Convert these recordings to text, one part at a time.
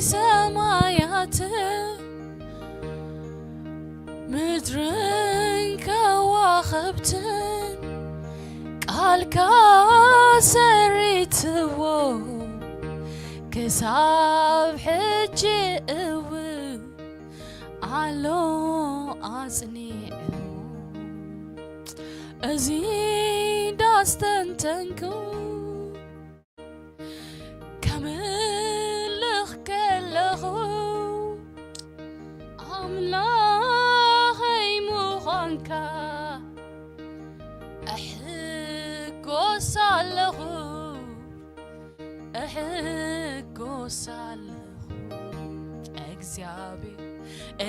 ሰማያት ምድርን ከዋኽብትን ቃልካ ሰሪትዎ ክሳብ ሕጂ እውን ኣሎ ኣጽኒዑ። እዚ እንዳስተንተንኩ ከምልኽ ከለኹ ኣምላኸይ ምዃንካ እሕጎስ ኣለኹ፣ እሕጎስ ኣለኹ። እግዚኣብሔር፣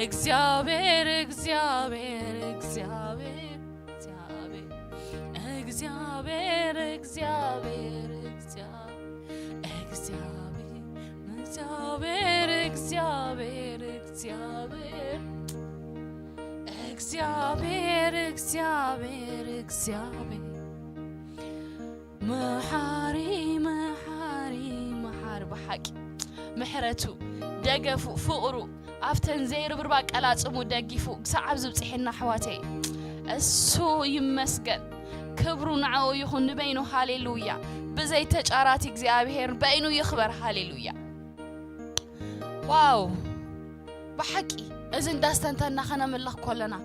እግዚኣብሔር፣ እግዚኣብሔር፣ እግዚኣብሔር፣ እግዚኣብሔር፣ እግዚኣብሔር፣ እግዚኣብሔር፣ እግዚኣብሔር፣ እግዚኣብሔር፣ እግዚኣብሔር፣ እግዚኣብሔር፣ እግዚኣብሔር፣ እግዚኣብሔር መሓሪ፣ መሓሪ፣ መሓሪ፣ ብሓቂ ምሕረቱ፣ ደገፉ፣ ፍቕሩ ኣብተን ዘይርብርባ ቀላጽሙ ደጊፉ ክሳዕ ኣብዚ ኣብጽሐና ኣሕዋተይ፣ እሱ ይመስገን። ክብሩ ንዕኡ ይኹን ንበይኑ። ሃሌሉያ። ብዘይ ተጫራቲ እግዚኣብሔር በይኑ ይኽበር። ሃሌሉያ። ዋው። ብሓቂ እዚ እንዳስተንተና ከነምልኽ ከለና፣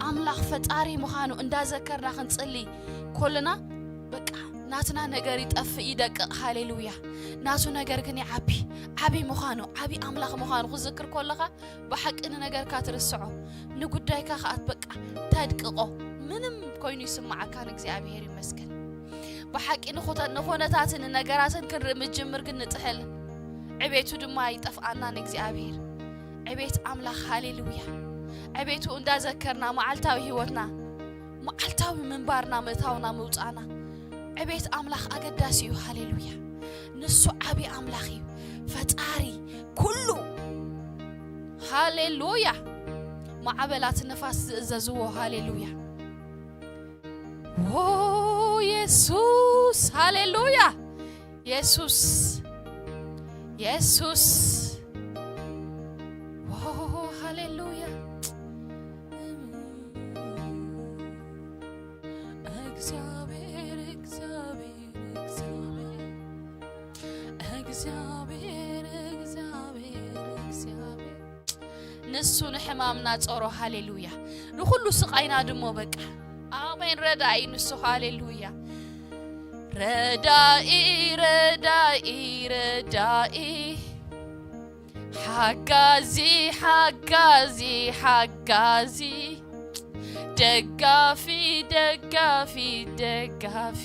ኣምላኽ ፈጣሪ ምዃኑ እንዳዘከርና ክንጽሊ ከለና፣ በቃ ናትና ነገር ይጠፍእ፣ ይደቅቕ። ሃሌሉያ። ናቱ ነገር ግን ይዓቢ፣ ዓቢ ምዃኑ፣ ዓቢ ኣምላኽ ምዃኑ ክዝክር ከለኻ፣ ብሓቂ ንነገርካ ትርስዖ፣ ንጉዳይካ ከኣ በቃ ተድቅቖ። ምንም ኮይኑ ይስምዓካ፣ ንእግዚኣብሔር ይመስገን። ብሓቂ ንኹተ-፣ ንኹነታትን ንነገራትን ክንርኢ ምጅምር ግን ንጥሕል፣ ዕቤቱ ድማ ይጠፍኣና። ንእግዚኣብሔር ዕቤት ኣምላኽ፣ ሃሌሉያ። ዕቤቱ እንዳዘከርና መዓልታዊ ህይወትና፣ መዓልታዊ ምንባርና፣ ምእታውና፣ ምውጻእና፣ ዕቤት ኣምላኽ ኣገዳሲ እዩ። ሃሌሉያ። ንሱ ዓቢ ኣምላኽ እዩ፣ ፈጣሪ ኩሉ። ሃሌሉያ። ማዕበላት ንፋስ ዝእዘዝዎ። ሃሌሉያ። ኦ የሱስ፣ ሃሌሉያ። የሱስ፣ የሱስ። ኦ ሃሌሉያ። እግዚኣብሔር፣ እግዚኣብሔር፣ እግዚኣብሔር፣ እግዚኣብሔር፣ እግዚኣብሔር፣ እግዚኣብሔር። ንሱ ንሕማምና ጾሮ። ሃሌሉያ። ንኹሉ ስቓይና ድሞ በቃ። ኣሜን። ረዳኢ ንሱ። ሃሌሉያ። ረዳኢ፣ ረዳኢ፣ ረዳኢ። ሓጋዚ፣ ሓጋዚ፣ ሓጋዚ። ደጋፊ፣ ደጋፊ፣ ደጋፊ።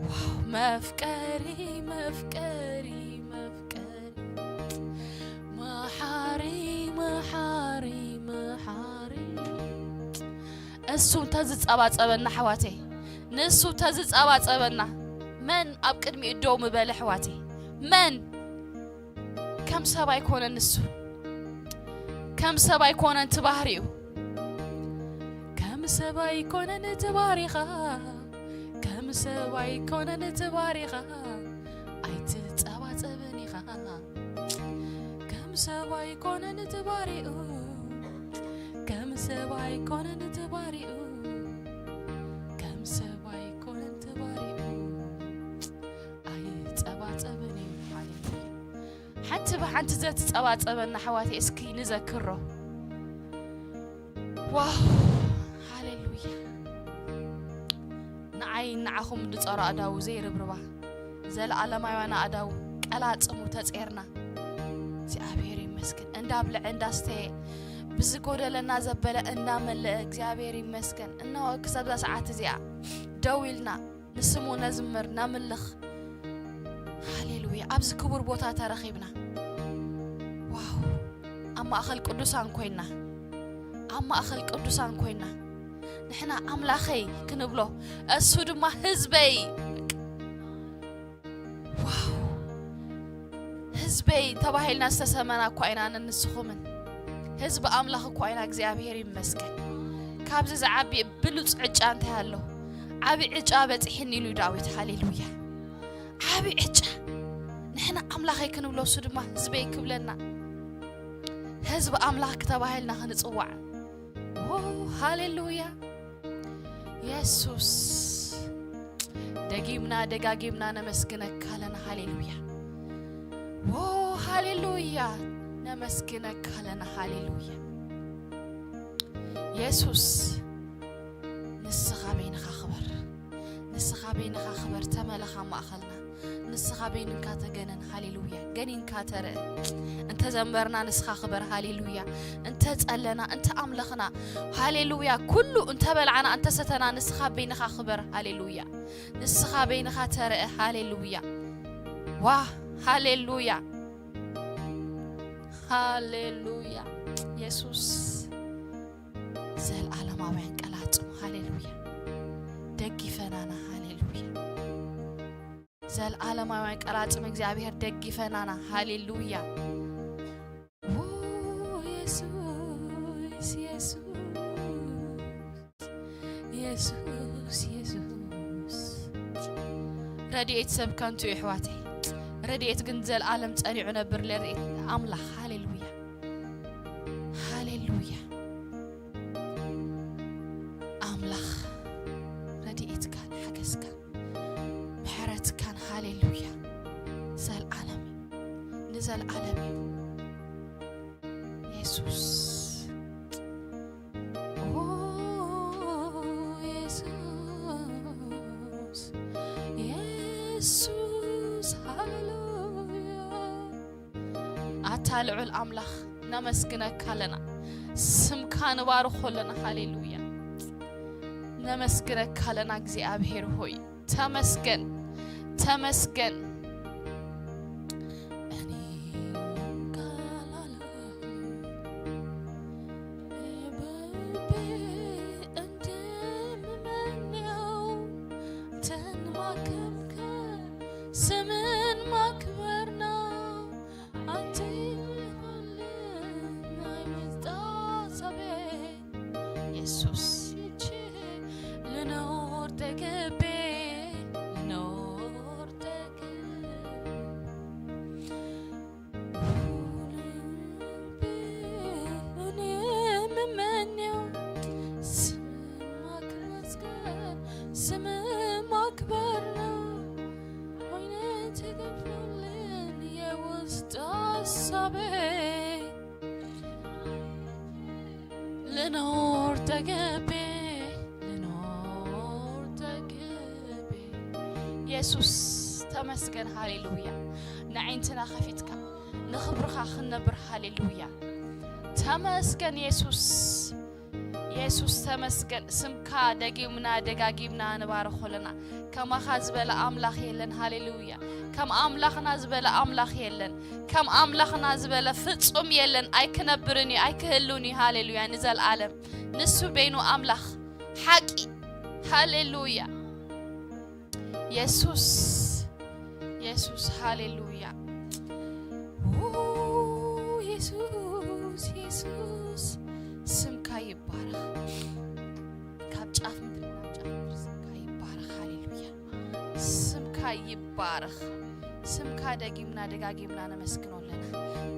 ዋው፣ መፍቀሪ፣ መፍቀሪ፣ መፍቀሪ። መሓሪ፣ መሓሪ፣ መሓሪ። እሱ እንተዝጸባጸበና ኣሕዋተይ፣ ንሱ እንተዝጸባጸበና፣ መን ኣብ ቅድሚኡ ደው ምበለ ኣሕዋተይ? መን? ከም ሰብ ኣይኮነን ንሱ። ከም ሰብ ኣይኮነን እቲ ባህሪኡ። ከም ሰብ ኣይኮነን እቲ ባህሪኻ። ከም ሰብ ኣይኮነን እቲ ባህሪኻ። ኣይትጸባጸብን ኢኻ። ከም ሰብ ኣይኮነን እቲ ባህሪኡ። ከም ሰብ ኣይኮነን እቲ ባህሪኡ። ከም ሰብ ኣይኮነን እቲ ባህሪኡ። ኣይጸባጸብን እዩ። ሃሌሉያ። ሓንቲ ብሓንቲ ዘትጸባጸበና ኣሕዋተይ እስኪ ንዘክሮ። ዋው፣ ሃሌሉያ። ንዓይ ንዓኹም ዝጸሮ ኣእዳዉ ዘይርብርባ፣ ዘለኣለማውያን ኣእዳዉ ቀላጽሙ ተጼርና። እግዚኣብሔር ይመስገን። እንዳብልዐ እንዳስተየ፣ ብዝጎደለና ዘበለ እንዳመለአ፣ እግዚኣብሔር ይመስገን። እነሆ ክሳብ እዛ ሰዓት እዚኣ ደው ኢልና ንስሙ ነዝምር፣ ነምልኽ። ሃሌሉያ። ኣብዚ ክቡር ቦታ ተረኺብና። ዋው። ኣብ ማእኸል ቅዱሳን ኮይና፣ ኣብ ማእኸል ቅዱሳን ኮይና፣ ንሕና ኣምላኸይ ክንብሎ፣ እሱ ድማ ህዝበይ። ዋው። ህዝበይ ተባሂልና ዝተሰመና እኳ ኢና፣ ኣነን ንስኹምን ህዝቢ ኣምላኽ እኳ ኢና። እግዚኣብሔር ይመስገን። ካብዚ ዝዓቢ ብሉጽ ዕጫ እንታይ ኣሎ? ዓቢ ዕጫ በጺሕኒ ኢሉ ዳዊት። ሃሌሉያ። ዓቢ ዕጫ። ንሕና ኣምላኸይ ክንብሎ፣ እሱ ድማ ህዝበይ ክብለና፣ ህዝቢ ኣምላኽ ክተባሂልና ክንጽዋዕ። ዎ፣ ሃሌሉያ። የሱስ፣ ደጊምና ደጋጊምና ነመስግነካ ኣለና። ሃሌሉያ። ዎ፣ ሃሌሉያ። ነመስግነካ ኣለና። ሃሌሉያ። የሱስ፣ ንስኻ በይንኻ ክበር። ንስኻ በይንኻ ክበር። ተመለኽ ኣብ ማእኸልና። ንስኻ በይንካ ተገነን። ሃሌሉያ። ገኒንካ ተርእ። እንተ ዘመርና፣ ንስኻ ክበር። ሃሌሉያ። እንተ ጸለና፣ እንተ ኣምለኽና፣ ሃሌሉያ። ኩሉ እንተ በላዕና፣ እንተ ሰተና፣ ንስኻ በይንኻ ክበር። ሃሌሉያ። ንስኻ በይንኻ ተርእ። ሃሌሉያ። ዋ፣ ሃሌሉያ። ሃሌሉያ። የሱስ፣ ዘልዓለማውያን ቀላጽም። ሃሌሉያ። ደግፈናና። ሃሌሉያ። ዘልዓለማውያን ቀላጽም እግዚኣብሔር፣ ደግፈናና። ሃሌሉያ። ዎ፣ የሱስ፣ የሱስ፣ የሱስ፣ የሱስ። ረድኤት ሰብ ከንቱ እዩ፣ ኣሕዋተይ። ረድኤት ግን ዘልዓለም ጸኒዑ ነብር። ለረድኤት ኣምላኽ። ሃሌሉያ። ሃሌሉያ። ኣምላኽ ረድኤትካን ሓገዝካን ምሕረትካን፣ ሃሌሉያ፣ ዘልዓለም እዩ፣ ንዘልዓለም እዩ። የሱስ፣ ኦ የሱስ፣ የሱስ፣ ሃሌሉያ። ኣታ ልዑል ኣምላኽ፣ ነመስግነካ ኣለና፣ ስምካ ንባርኾ ኣለና። ሃሌሉያ። ነመስግነካ ኣለና እግዚኣብሔር ሆይ፣ ተመስገን፣ ተመስገን። እኔ ቃል አልሆንም ልቤ እንደምመኘው አንተን ማክበር ስምን ማክበር ነው። አንተ ሁሌ ናይ ውስጥ ሐሳቤ የሱስ ልኖር ተገቤ ልኖር ተገቤ እኔ የምመኘው ስምን ማክበር ስምን ማክበር ነው። አይነ ተከፍሎልን የውስጥ ሐሳቤ ልኖር ተገቤ ልኖር ተገቤ። የሱስ ተመስገን፣ ሃሌሉያ። ንዓይንትና ከፊትካ ንኽብርኻ ክንነብር፣ ሃሌሉያ። ተመስገን የሱስ፣ የሱስ ተመስገን። ስምካ ደጊምና ደጋጊምና ንባርኾ ኣለና። ከማኻ ዝበለ ኣምላኽ የለን፣ ሃሌሉያ። ከም ኣምላኽና ዝበለ ኣምላኽ የለን። ከም ኣምላኽና ዝበለ ፍጹም የለን። ኣይክነብርን እዩ፣ ኣይክህሉን እዩ፣ ሃሌሉያ፣ ንዘልኣለም። ንሱ በይኑ ኣምላኽ ሓቂ፣ ሃሌሉያ። የሱስ፣ የሱስ፣ ሃሌሉያ። ው፣ የሱስ፣ የሱስ፣ ስምካ ይባረኽ። ካብ ጫፍ ምድሪ ናብ ጫፍ ምድሪ ስምካ ይባረኽ። ሃሌሉያ። ስምካ ይባረኽ። ስምካ ደጊምና ደጋጊምና ነመስግኖ ኣለና።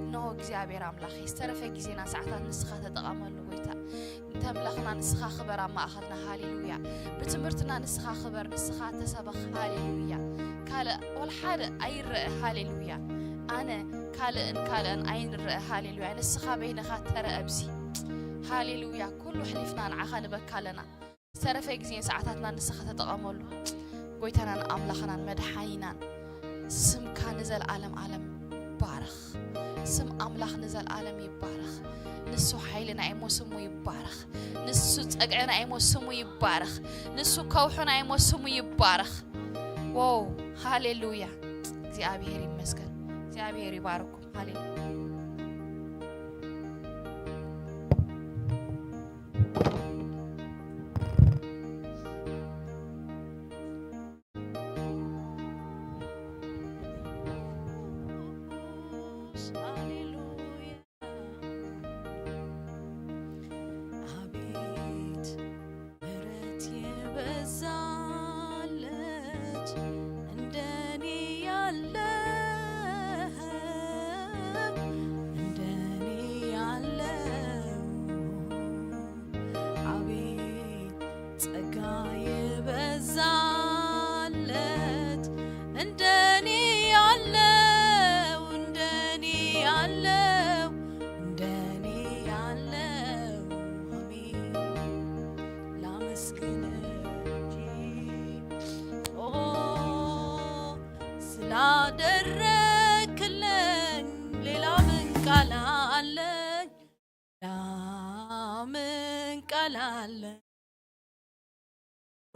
እነሆ እግዚኣብሔር ኣምላኸ፣ ዝተረፈ ግዜና ሰዓታት ንስኻ ተጠቐመሉ ጎይታ። እንተ ኣምላኽና ንስኻ ክበር ኣብ ማእኸልና። ሃሌሉያ። ብትምህርትና ንስኻ ክበር፣ ንስኻ ተሰበኽ። ሃሌሉያ። ካልእ ወላ ሓደ ኣይረአ። ሃሌሉያ። ኣነ ካልእን ካልእን ኣይንረአ። ሃሌሉያ። ንስኻ በይንኻ ተረአ ኣብዚ። ሃሌሉያ። ኩሉ ኣሕሊፍና ንዓኻ ንበካ ኣለና። ዝተረፈ ግዜን ሰዓታትና ንስኻ ተጠቐመሉ። ጎይታናን ኣምላኽናን መድሓኒናን፣ ስምካ ንዘለኣለም ኣለም ይባረኽ። ስም ኣምላኽ ንዘለኣለም ይባረኽ። ንሱ ሓይልና እሞ ስሙ ይባረኽ። ንሱ ጸግዕና እሞ ስሙ ይባረኽ። ንሱ ከውሕና እሞ ስሙ ይባረኽ። ዎው፣ ሃሌሉያ። እግዚኣብሔር ይመስገን። እግዚኣብሔር ይባርኩም። ሃሌሉያ።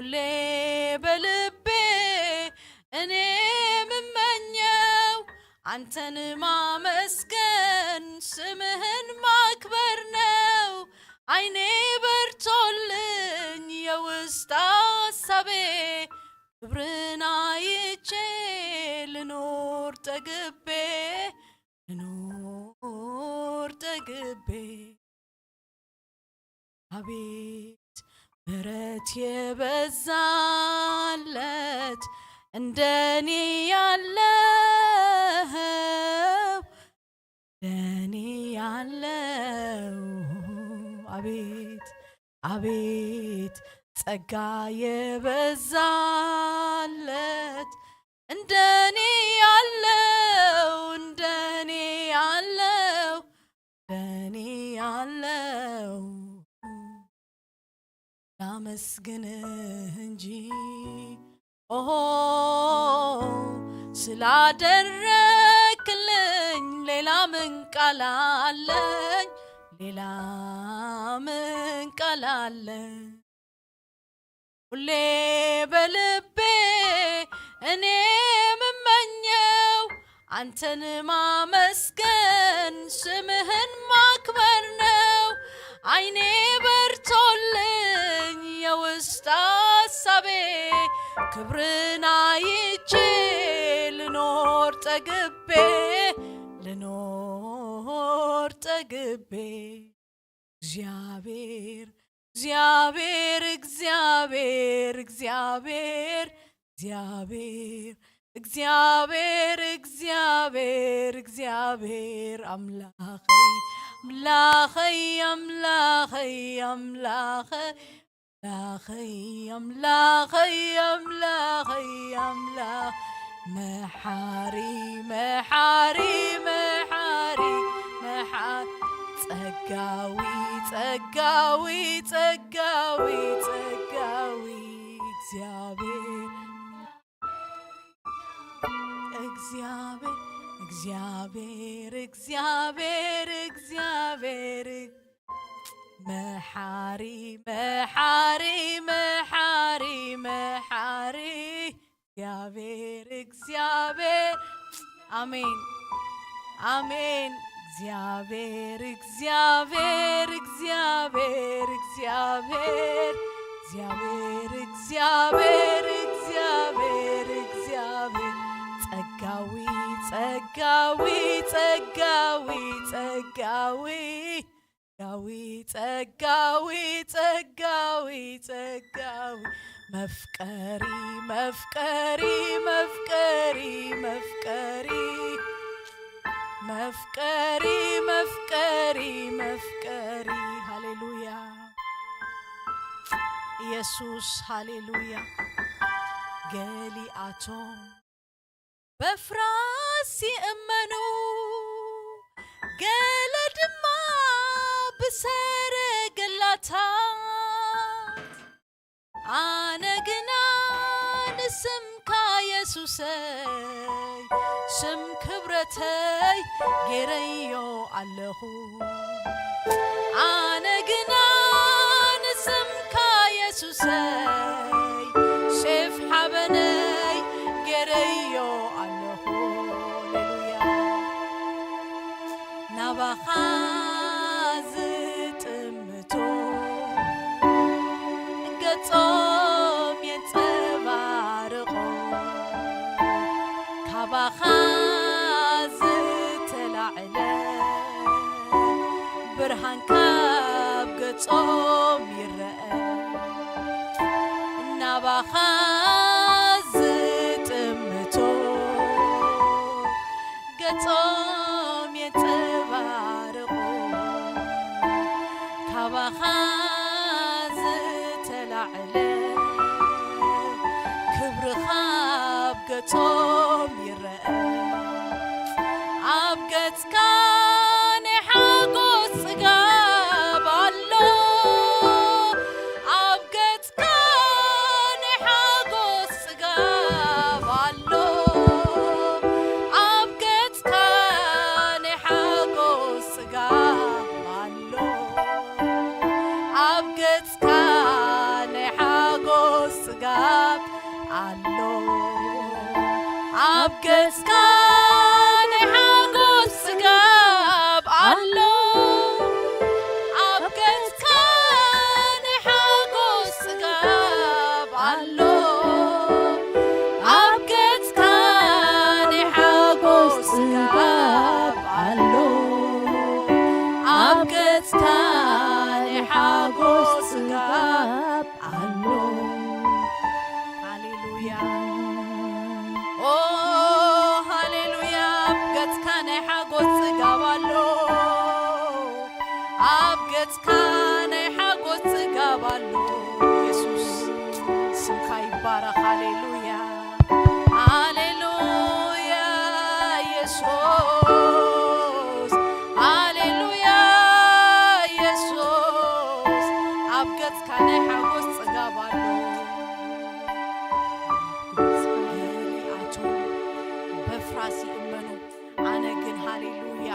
ሁሌ በልቤ እኔ የምመኘው አንተን ማመስገን ስምህን ማክበር ነው። አይኔ በርቶልኝ የውስጥ ሐሳቤ ክብርን አይቼ ልኖር ጠግቤ ልኖር ጠግቤ አቤት ምሕረት የበዛለት እንደኔ ያለው እንደኔ ያለው አቤት አቤት ጸጋ የበዛለት እንደኔ ያለው እንደኔ ያለው እንደኔ ያለው ላመስግንህ እንጂ ኦሆ ስላደረክልኝ ሌላ ምን ቃል አለኝ? ሌላ ምን ቃል አለኝ? ሁሌ በልቤ እኔ የምመኘው አንተን ማመስገን ስምህን ማክበር ነው። አይኔ በርቶልኝ የውስጥ ሐሳቤ ክብርን አይቼ ልኖር ጠግቤ ልኖር ጠግቤ እግዚአብሔር እግዚአብሔር እግዚአብሔር እግዚአብሔር እግዚአብሔር እግዚአብሔር እግዚአብሔር እግዚአብሔር አምላኸይ አምላኸይ አምላኸይ አምላኸይ አምላኸይ አምላኸይ አምላኸይ አምላኽ መሓሪ መሓሪ መሓሪ መሓሪ ጸጋዊ ጸጋዊ ጸጋዊ ጸጋዊ እግዚአብሔር እግዚአብሔር እግዚአብሔር እግዚአብሔር እግዚአብሔር መሓሪ መሓሪ መሓሪ መሓሪ እግዚአብሔር እግዚአብሔር አሜን አሜን እግዚአብሔር እግዚአብሔር እግዚአብሔር እግዚአብሔር እግዚአብሔር እግዚአብሔር እግዚአብሔር እግዚአብሔር ጸጋዊ ጸጋዊ ጸጋዊ ጸጋዊ ጸጋዊ ጸጋዊ ጸጋዊ ጸጋዊ መፍቀሪ መፍቀሪ መፍቀሪ መፍቀሪ መፍቀሪ መፍቀሪ መፍቀሪ ሃሌሉያ ኢየሱስ ሃሌሉያ ገሊኣቶም በፍራስ ይእመኑ ገለ ድማ ብሰረገላታት ኣነ ግና ንስምካ የሱሰይ ስም ክብረተይ ገይረዮ ኣለኹ ኣነ ግና ንስምካ የሱሰይ ሴፍ ሓበነይ ገይረዮ ኣለኹ ሃሌሉያ ናባኻ ዝጥምቶ ገጾም የንጸባርቆ ካባኻ ዝተላዕለ ብርሃን ካብ ገጾም ይረአ ናባኻ ዝጥምቶ ገጾም የንጸባርቆ ካባኻ ዝተላዕለ ክብርኻ ኣብ ገጾም ይረአ ኣብ ገጽካ ናይ ሓጎስ ጽጋብ ኣሎ ኣብ ገጽካ ናይ ሓጎስ ጽጋብ ኣሎ ኣብ ገጽካ ናይ ሓጎስ ጽጋብ ኣሎ ኣብ ገጽካ ናይ ሓጎስ ገጽካ ናይ ሓጎስ ጽጋብ ኣሎ፣ ኣብ ገጽካ ናይ ሓጎስ ጽጋብ ኣሎ፣ ኣብ ገጽካ ናይ ሓጎስ ጽጋብ ኣሎ፣ ኣብ ገጽካ ናይ ሓጎስ ጽጋብ ኣሎ። ሃሌሉያ። ኦ ሃሌሉያ። ኣብ ገጽካ ናይ ሓጎስ ጽጋብ ኣሎ። ኣብ ገጽካ ናይ ሓጎስ ጽጋብ ኣሎ። የሱስ ስምካ ይባረኽ። ሃሌሉያ። ሃሌሉያ የሱስ። ሃሌሉያ የሱስ። ኣብ ገጽካ ናይ ሓጎስ ጽጋብ ኣሎ። ኣቶም በፍራስ ይእመኑ፣ ኣነ ግን፣ ሃሌሉያ፣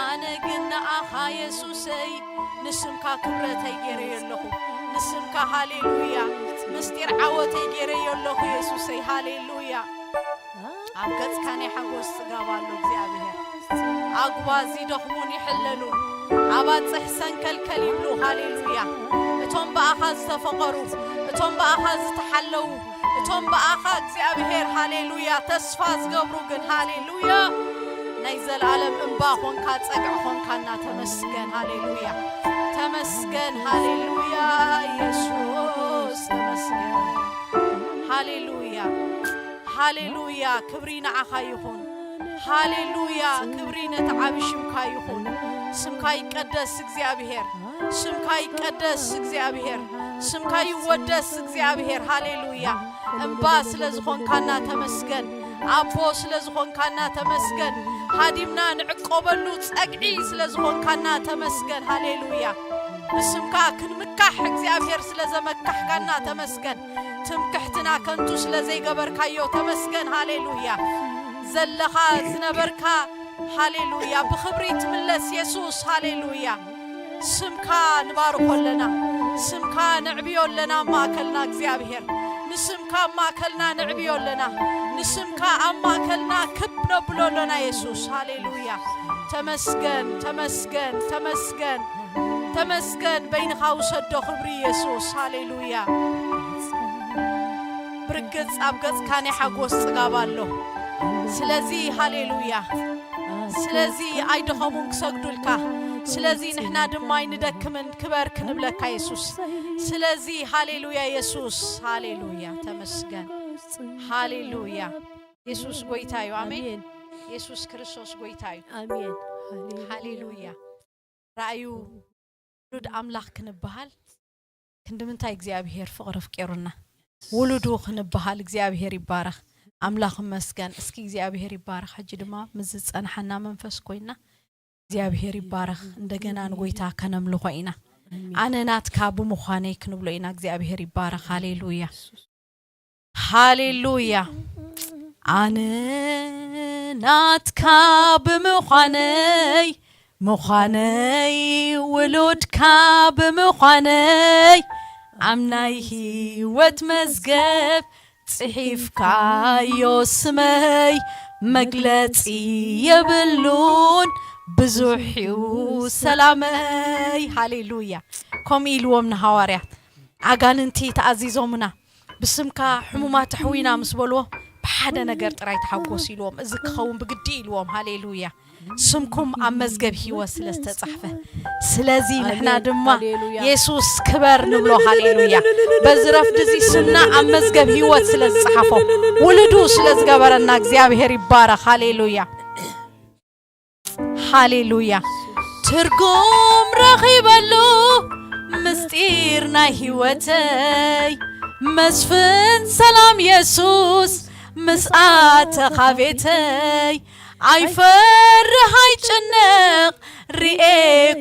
ኣነ ግን ንኣኻ የሱሰይ፣ ንስምካ ክብረተይ ገይረዮ ኣለኹ። ንስምካ፣ ሃሌሉያ፣ ምስጢር ዓወተይ ገይረዮ ኣለኹ የሱሰይ። ሃሌሉያ። ኣብ ገጽካ ናይ ሓጎስ ጽጋብ ኣሎ እግዚኣብሔር። ኣጉባዝ ይደኽሙን ይሕለሉን፣ ኣባጽሕ ሰንከልከል ይብሉ። ሃሌሉያ። እቶም ብኣኻ ዝተፈቐሩ፣ እቶም ብኣኻ ዝተሓለዉ፣ እቶም ብኣኻ እግዚኣብሔር፣ ሃሌሉያ፣ ተስፋ ዝገብሩ ግን፣ ሃሌሉያ፣ ናይ ዘለኣለም እምባ ኾንካ፣ ጸግዒ ኾንካና። ተመስገን። ሃሌሉያ። ተመስገን። ሃሌሉያ። የሱስ ተመስገን። ሃሌሉያ። ሃሌሉያ። ክብሪ ንዓኻ ይኹን። ሃሌሉያ። ክብሪ ነቲ ዓቢ ሽምካ ይኹን። ስምካ ይቀደስ እግዚኣብሔር። ስምካ ይቀደስ እግዚኣብሔር። ስምካ ይወደስ እግዚኣብሔር። ሃሌሉያ። እምባ ስለ ዝኾንካና ተመስገን። ኣቦ ስለ ዝኾንካና ተመስገን። ሃዲምና ንዕቆበሉ ጸግዒ ስለ ዝኾንካና ተመስገን። ሃሌሉያ። ብስምካ ክንምካሕ እግዚኣብሔር ስለ ዘመካሕካና ተመስገን። ትምክሕትና ከንቱ ስለ ዘይገበርካዮ ተመስገን። ሃሌሉያ። ዘለኻ ዝነበርካ፣ ሃሌሉያ፣ ብኽብሪ ትምለስ የሱስ። ሃሌሉያ። ስምካ ንባርኾ ኣለና። ስምካ ነዕብዮ ኣለና ኣብ ማእከልና እግዚኣብሔር። ንስምካ ኣብ ማእከልና ነዕብዮ ኣለና። ንስምካ ኣብ ማእከልና ክብ ነብሎ ኣለና የሱስ። ሃሌሉያ። ተመስገን፣ ተመስገን፣ ተመስገን። ተመስገን። በይንኻ ውሰዶ ክብሪ የሱስ። ሃሌሉያ። ብርግጽ ኣብ ገጽካ ናይ ሓጎስ ጽጋብ ኣሎ። ስለዚ ሃሌሉያ። ስለዚ ኣይደኸሙን ክሰግዱልካ። ስለዚ ንሕና ድማ ኣይንደክምን፣ ክበር ክንብለካ የሱስ። ስለዚ ሃሌሉያ የሱስ፣ ሃሌሉያ፣ ተመስገን። ሃሌሉያ። የሱስ ጎይታ እዩ። ኣሜን። ኣሜን። የሱስ ክርስቶስ ጎይታ እዩ። ኣሜን። ሃሌሉያ። ሃሌሉያ። ረኣዩ፣ ውሉድ ኣምላኽ ክንበሃል ክንዲ ምንታይ እግዚኣብሔር ፍቕሪ ኣፍቂሩና። ውሉዱ ክንበሃል እግዚኣብሔር ይባረኽ። ኣምላኽ ይመስገን። እስኪ እግዚኣብሔር ይባረኽ። ሕጂ ድማ ምስ ዝጸንሓና መንፈስ ኮይና እግዚኣብሔር ይባረኽ። እንደገና ንጎይታ ከነምልኾ ኢና። ኣሜን። ኣነ ናትካ ብምዃነይ ክንብሎ ኢና። እግዚኣብሔር ይባረኽ። ሃሌሉያ። ሃሌሉያ። ኣነ ናትካ ብምዃነይ፣ ምዃነይ፣ ውሉድካ ብምዃነይ፣ ኣብ ናይ ህይወት መዝገብ ጽሒፍካዮ ስመይ፣ መግለጺ የብሉን ብዙሕ እዩ ሰላመይ። ሃሌሉያ። ከምኡ ኢልዎም ንሃዋርያት። ኣጋንንቲ ተኣዚዞምና፣ ብስምካ ሕሙማት ኣሕዊና ምስ በልዎ፣ ብሓደ ነገር ጥራይ ተሓጎስ ኢልዎም። እዚ ክኸውን ብግዲ ኢልዎም። ሃሌሉያ። ስምኩም ኣብ መዝገብ ህይወት ስለ ዝተጻሕፈ። ስለዚ ንሕና ኣሜን። ድማ ሃሌሉያ። የሱስ ክበር ንብሎ። ሃሌሉያ። በዚ ረፍዲ እዚ ስምና ኣብ መዝገብ ህይወት ስለ ዝጸሓፎ፣ ውሉዱ ስለ ዝገበረና እግዚኣብሔር ይባረኽ። ሃሌሉያ። ሃሌሉያ። ትርጉም ረኺበሉ ምስጢር ናይ ህይወተይ፣ መስፍን ሰላም የሱስ ምስ ኣተኻ ቤተይ፣ ኣይፈርህ ኣይጭነቕ ርኤ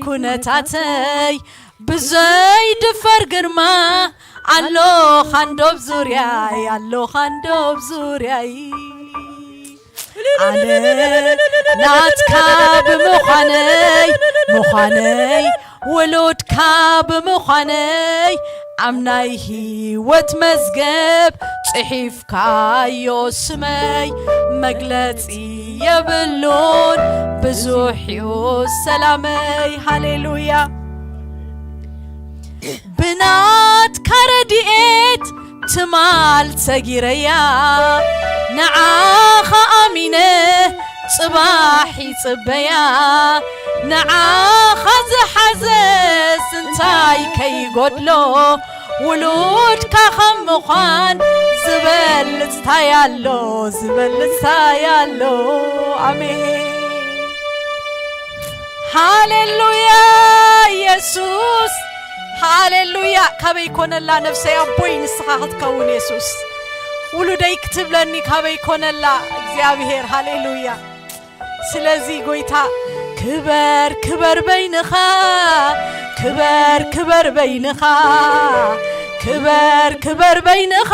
ኩነታተይ፣ ብዘይ ድፈር ግርማ ኣሎ ኻንዶብ ዙርያይ፣ ኣሎ ኻንዶብ ዙርያይ። ኣነ ናትካ ብምዃነይ፣ ምዃነይ፣ ውሉድካ ብምዃነይ፣ ኣብ ናይ ህይወት መዝገብ ጽሒፍካዮ ስመይ፣ መግለጺ የብሉን ብዙሕ እዩ ሰላመይ። ሃሌሉያ። ብናትካ ረድኤት ትማል ሰጊረያ፣ ንዓኻ ኣሚነ ጽባሕ ይጽበያ። ንዓኻ ዝሓዘስ እንታይ ከይጎድሎ፣ ውሉድካ ከም ምዃን ዝበልጽ ታይ ኣሎ፣ ዝበልጽ ታይ ኣሎ። ኣሜን። ሃሌሉያ ኢየሱስ፣ ሃሌሉያ። ካበይ ኮነላ ነፍሰይ ኣቦይ ንስኻ ክትከውን የሱስ፣ ውሉደይ ክትብለኒ ካበይ ኮነላ እግዚኣብሔር። ሃሌሉያ። ስለዚ ጎይታ ክበር ክበር በይንኻ፣ ክበር ክበር በይንኻ፣ ክበር ክበር በይንኻ፣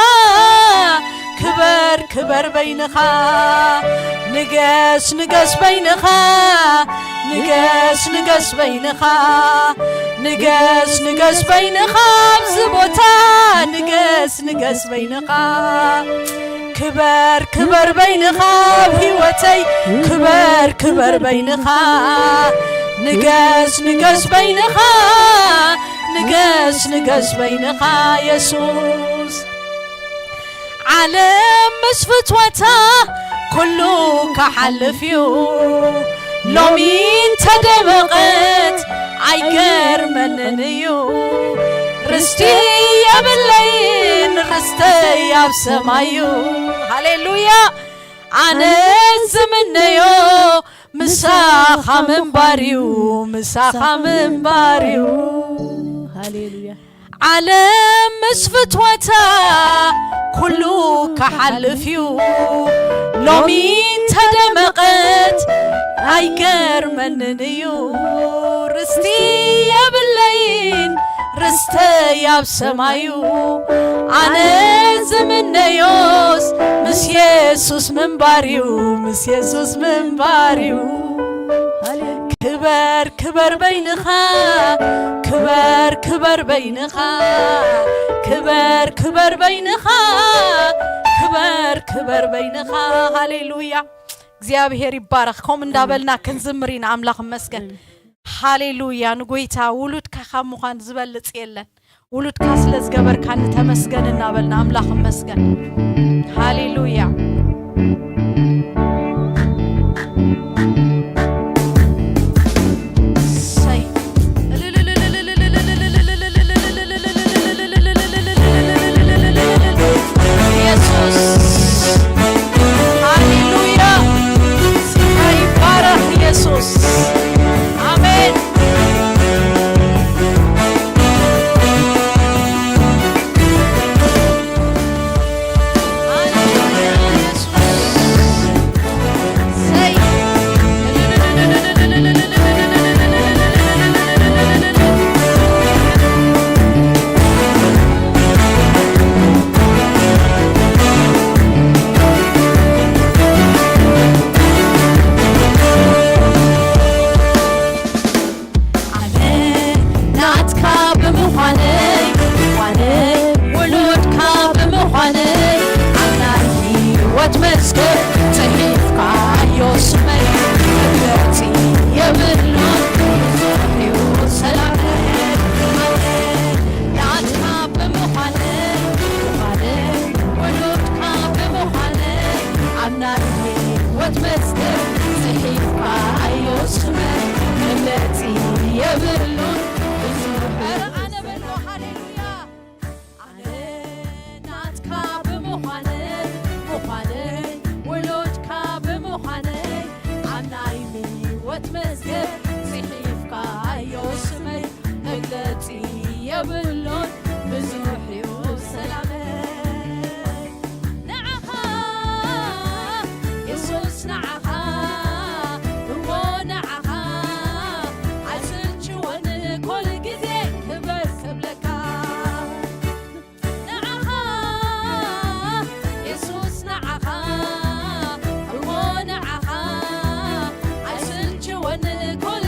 ክበር ክበር በይንኻ፣ ንገስ ንገስ በይንኻ፣ ንገስ ንገስ በይንኻ፣ ንገስ ንገስ በይንኻ፣ ኣብዚ ቦታ ንገስ ንገስ በይንኻ። ክበር ክበር በይንኻ ኣብ ህይወተይ፣ ክበር ክበር በይንኻ፣ ንገስ ንገስ በይንኻ፣ ንገስ ንገስ በይንኻ የሱስ። ዓለም ምስ ፍትወታ ኩሉ ክሓልፍ እዩ፣ ሎሚ እንተደመቐት ኣይገርመንን እዩ። ርስቲ የብለይን፣ ርስተይ ኣብ ሰማይ እዩ። ሃሌሉያ። ኣነ ዝምነዮ ምሳኻ ምንባር እዩ፣ ምሳኻ ምንባር እዩ። ሃሌሉያ። ዓለም ምስ ፍትወታ ኩሉ ክሓልፍ እዩ፣ ሎሚ እንተደመቐት ኣይገርመንን እዩ። ርስቲ የብለይን፣ ርስተይ ኣብ ሰማዩ፣ ኣነ ዝምነዮስ ምስ የሱስ ምንባር እዩ፣ ምስ የሱስ ምንባር እዩ። ክበር ክበር በይንኻ፣ ክበር ክበር በይንኻ፣ ክበር ክበር በይንኻ፣ ክበር ክበር በይንኻ። ሃሌሉያ። እግዚኣብሔር ይባረኽ። ከምኡ እንዳበልና ክንዝምር ኢና። ኣምላኽ ይመስገን። ሃሌሉያ። ንጎይታ ውሉድካ ካብ ምዃን ዝበልጽ የለን። ውሉድካ ስለ ዝገበርካኒ ተመስገን እናበልና ኣምላኽ ይመስገን። ሃሌሉያ። እሰይ። ኢየሱስ። ሃሌሉያ። ስምካ ይባረኽ ኢየሱስ። ኣሜን። ሃሌሉያ ኢየሱስ። እሰይ። ኣነ ናትካ ብምዃነይ፣ ኣነ ውሉድካ ብምዃነይ፣ ኣብ ናይ ህይወት መዝገብ ጽሒፍካዮ ስመይ፣ መግለጺ የብሉን ብዙሕ እዩ ሰላመይ። ኣነ ናትካ ብምዃነይ፣ ምዃነይ ውሉድካ ብምዃነይ፣ ኣብ ናይ ህይወት መዝገብ ጽሒፍካዮ ስመይ፣ መግለጺ የብሉን ብዙሕ። ኧረ ኣነ በሎ፣ ሃሌሉያ። ኣነ ናትካ ብምዃነይ፣ ምዃነይ ውሉድካ ብምዃነይ፣ ኣብ ናይ ህይወት መዝገብ ጽሒፍካዮ ስመይ፣ መግለጺ የብሉን ብዙሕ እዩ ሰላመይ። ንዓኻ የሱስ ንዓኻ፣ እሞ ንዓኻ ኣይስልችወን ኩሉ ግዜ ክበር ክብለካ። ንዓኻ የሱስ ንዓኻ፣ እሞ ንዓኻ ኣይስልችወን ኩሉ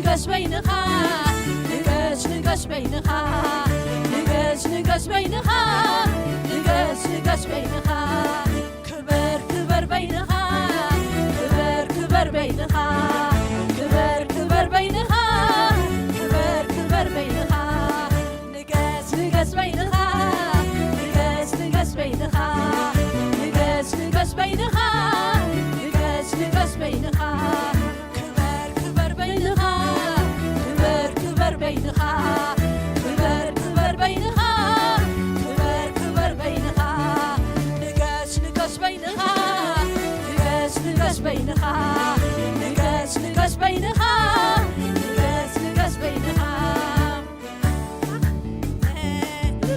ንገስ በይንኻ፣ ንገስ፣ ንገስ በይንኻ፣ ንገስ፣ ንገስ በይንኻ፣ ንገስ፣ ንገስ በይንኻ። ክበር፣ ክበር በይንኻ፣ ክበር፣ ክበር በይንኻ፣ ክበር፣ ክበር በይንኻ፣ ክበር፣ ክበር በይንኻ። ንገስ፣ ንገስ በይንኻ፣ ንገስ፣ ንገስ በይንኻ፣ ንገስ፣ ንገስ በይንኻ፣ ንገስ፣ ንገስ በይንኻ። ክበር፣ ክበር በይንኻ፣ ክበር፣ ክበር በይንኻ፣ ክበር፣ ክበር በይንኻ፣ ክበር፣ ክበር በይንኻ። ንገስ፣ ንገስ በይንኻ፣ ንገስ፣ ንገስ በይንኻ፣ ንገስ፣ ንገስ በይንኻ፣ ንገስ፣ ንገስ በይንኻ።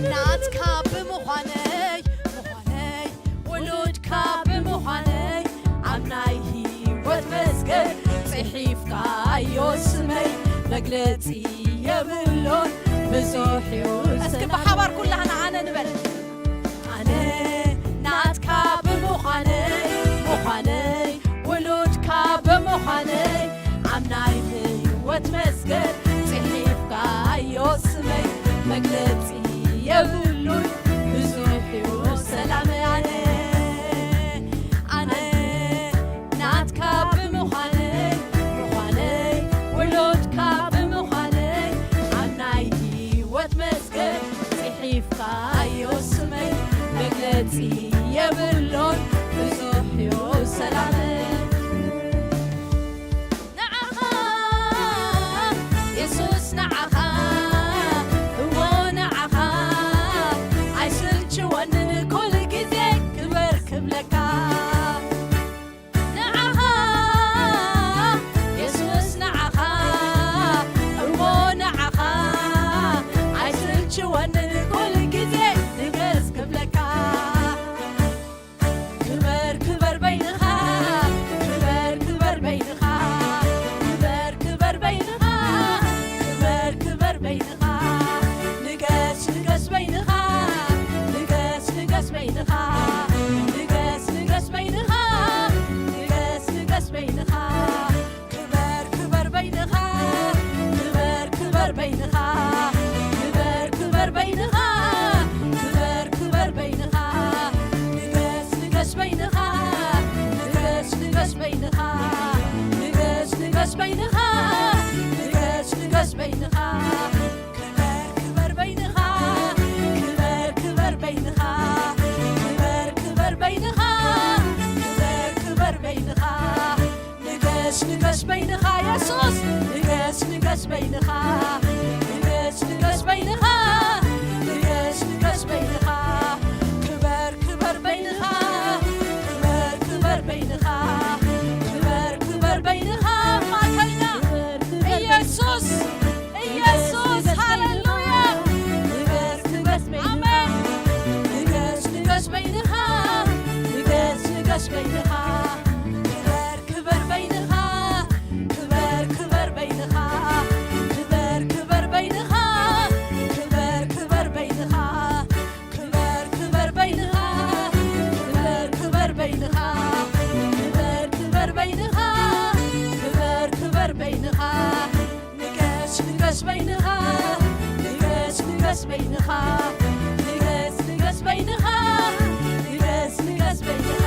ናትካ ብምዃነይ፣ ምዃነይ፣ ውሉድካ ብምዃነይ፣ ኣብ ናይ ህይወት መዝገብ ጽሒፍካዮ ስመይ፣ መግለጺ የብሉን ብዙሕ እዩ። እስኪ ብሓባር ኩላህና ኣነ ንበል። ኣነ ናትካ ብምዃነይ፣ ምዃነይ፣ ውሉድካ ብምዃነይ፣ ኣብ ናይ ህይወት መዝገብ ጽሒፍካዮ ስመይ፣ መግለጺ የብሉን ብዙሕ እዩ ሰላም። ኣነ፣ ኣነ ናትካ ብምዃነይ፣ ምዃነይ፣ ውሉድካ ብምዃነይ፣ ኣብ ናይ ህይወት መዝገብ ጽሒፍካዮ ስመይ፣ መግለጺ የብሉን ብዙሕ እዩ ሰላም። ንዓኻ የሱስ ንዓኻ፣ እዎ ንዓኻ፣ ኣይስልችወንን ኩሉ ግዜ ክበር ክብለካ። ንዓኻ የሱስ ንዓኻ፣ እዎ ንዓኻ፣ ኣይስልችወንን ኩሉ ግዜ ንገስ ክብለካ። ክበር ክበር በይንኻ፣ ክበር ክበር በይንኻ፣ ክበር ክበር በይንኻ፣ ክበር ክበር በይንኻ። ንገስ ንገስ በይንኻ፣ ንገስ ንገስ በይንኻ፣ ንገስ ንገስ በይንኻ፣ ንገስ ንገስ በይንኻ። ክበር ክበር በይንኻ፣ ክበር ክበር በይንኻ፣ ክበር ክበር በይንኻ፣ ክበር ክበር በይንኻ። ንገስ ንገስ በይንኻ፣ ንገስ ንገስ በይንኻ፣ ንገስ ንገስ በይንኻ፣ ንገስ ንገስ በይንኻ። ክበር ክበር በይንኻ፣ ክበር ክበር በይንኻ፣ ክበር ክበር በይንኻ፣ ክበር ክበር በይንኻ። ንገስ ንገስ በይንኻ የሱስ፣ ንገስ ንገስ በይንኻ፣ ንገስ ንገስ በይንኻ፣ ንገስ ንገስ በይንኻ። ክበር ክበር በይንኻ፣ ክበር ክበር በይንኻ፣ ክበር ክበር በይንኻ። ማእከልና ኢየሱስ፣ ኢየሱስ፣ ሃሌሉያ። ንገስ ንገስ በይንኻ፣ ኣሜን። ንገስ ንገስ በይንኻ፣ ንገስ ንገስ በይንኻ። ክበር ክበር በይንኻ፣ ክበር ክበር በይንኻ፣ ክበር ክበር በይንኻ፣ ክበር ክበር በይንኻ። ክበር ክበር በይንኻ፣ ክበር ክበር በይንኻ፣ ክበር ክበር በይንኻ፣ ክበር ክበር በይንኻ። ንገስ ንገስ በይንኻ፣ ንገስ ንገስ በይንኻ፣ ንገስ ንገስ በይንኻ፣ ንገስ ንገስ በይንኻ።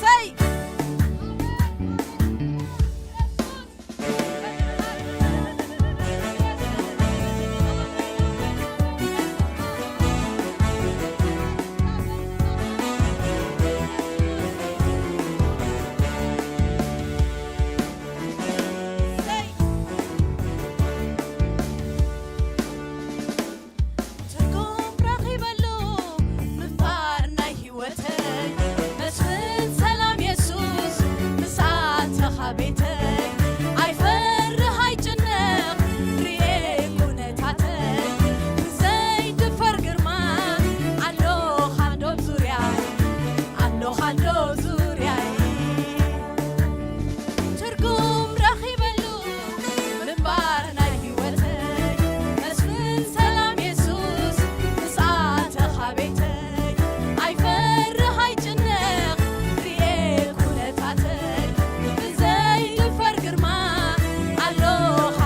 ሰይ! ትርጉም ረኺበሉ ምንባር ናይ ህይወተይ፣ መስፍን ሰላም የሱስ ምስ ኣተኻ ቤተይ። ኣይፈርህ ኣይጭነቕ ርኤ ኩነታተይ፣ ብዘይድፈር ግርማ ኣሎኻ ዶ ዙርያይ፣ ኣሎኻ ዶ ዙርያይ። ትርጉም ረኺበሉ ምንባር ናይ ህይወተይ፣ መስፍን ሰላም የሱስ ምስ ኣተኻ ቤተይ። ኣይፈርህ ኣይጭነቕ ርኤ ኩነታተይ፣ ብዘይድፈር ግርማ ኣሎኻ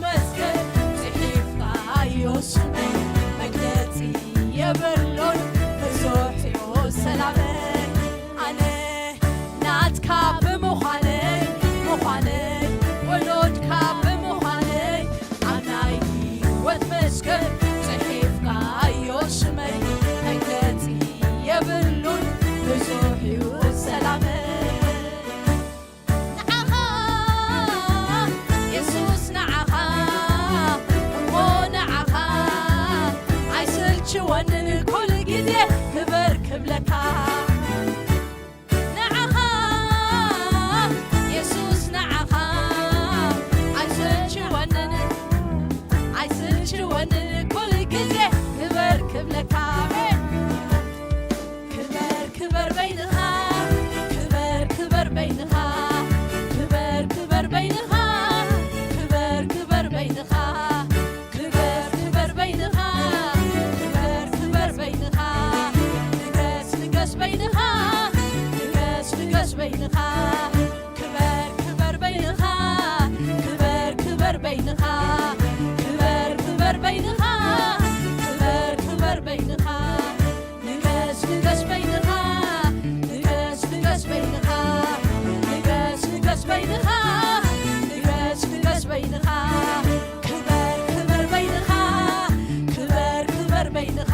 መስገን ጽሒፍካዮ ስመይ መግለጺ የብሉን ብዙሕ እዩ ሰላመይ። ኣነ ናትካ ብምዃነይ፣ ምዃነይ፣ ውሉድካ ብምዃነይ፣ ኣብ ናይ ህይወት መስገን ጽሒፍካዮ ስመይ መግለጺ የብሉን ብዙሕ እዩ ሰላመይ። ንዓኻ የሱስ ንዓኻ እሞ ንዓኻ ኣይስልችወንን ኩሉ ግዜ ክበር ክብለካ። ንዓኻ የሱስ ንዓኻ ኣይስልችወንን ኣይስልችወንን ኩሉ ግዜ ክበር ክብለካ። ኣሜን። ክበር ክበር በይንኻ ክበር ክበር በይንኻ ክበር ክበር በይንኻ ክበር ክበር በይንኻ ክበር ክበር በይንኻ ክበር ክበር በይንኻ ንገስ ንገስ በይንኻ ንገስ ንገስ በይንኻ ክበር ክበር በይንኻ ክበር ክበር በይንኻ ክበር ክበር በይንኻ ክበር ክበር በይንኻ ንገስ ንገስ በይንኻ ንገስ ንገስ በይንኻ ንገስ ንገስ በይንኻ ንገስ ንገስ በይንኻ ክበር ክበር በይንኻ ክበር ክበር በይንኻ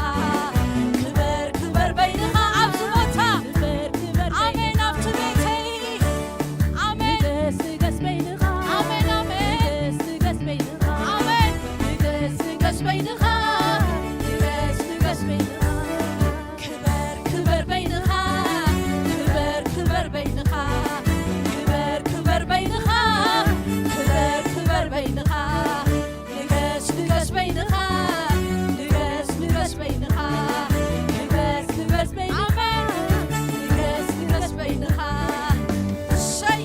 ክበር ክበር በይንኻ ኣብዚ ቦታ ኣሜን ኣብቲ ቤተይ ኣሜን ንገስ ንገስ በይንኻ ኣሜን ኣሜን ንገስ ንገስ በይንኻ ኣሜን ንገስ ንገስ በይንኻ ንገስ ንገስ በይንኻ ክበር ክበር በይንኻ ክበር ክበር በይንኻ ክበር ክበር በይንኻ ክበር ክበር በይንኻ ንገስ ንገስ በይንኻ ንገስ ንገስ በይንኻ ክበር ክበር በይንኻ ንገስ ንገስ በይንኻ እሰይ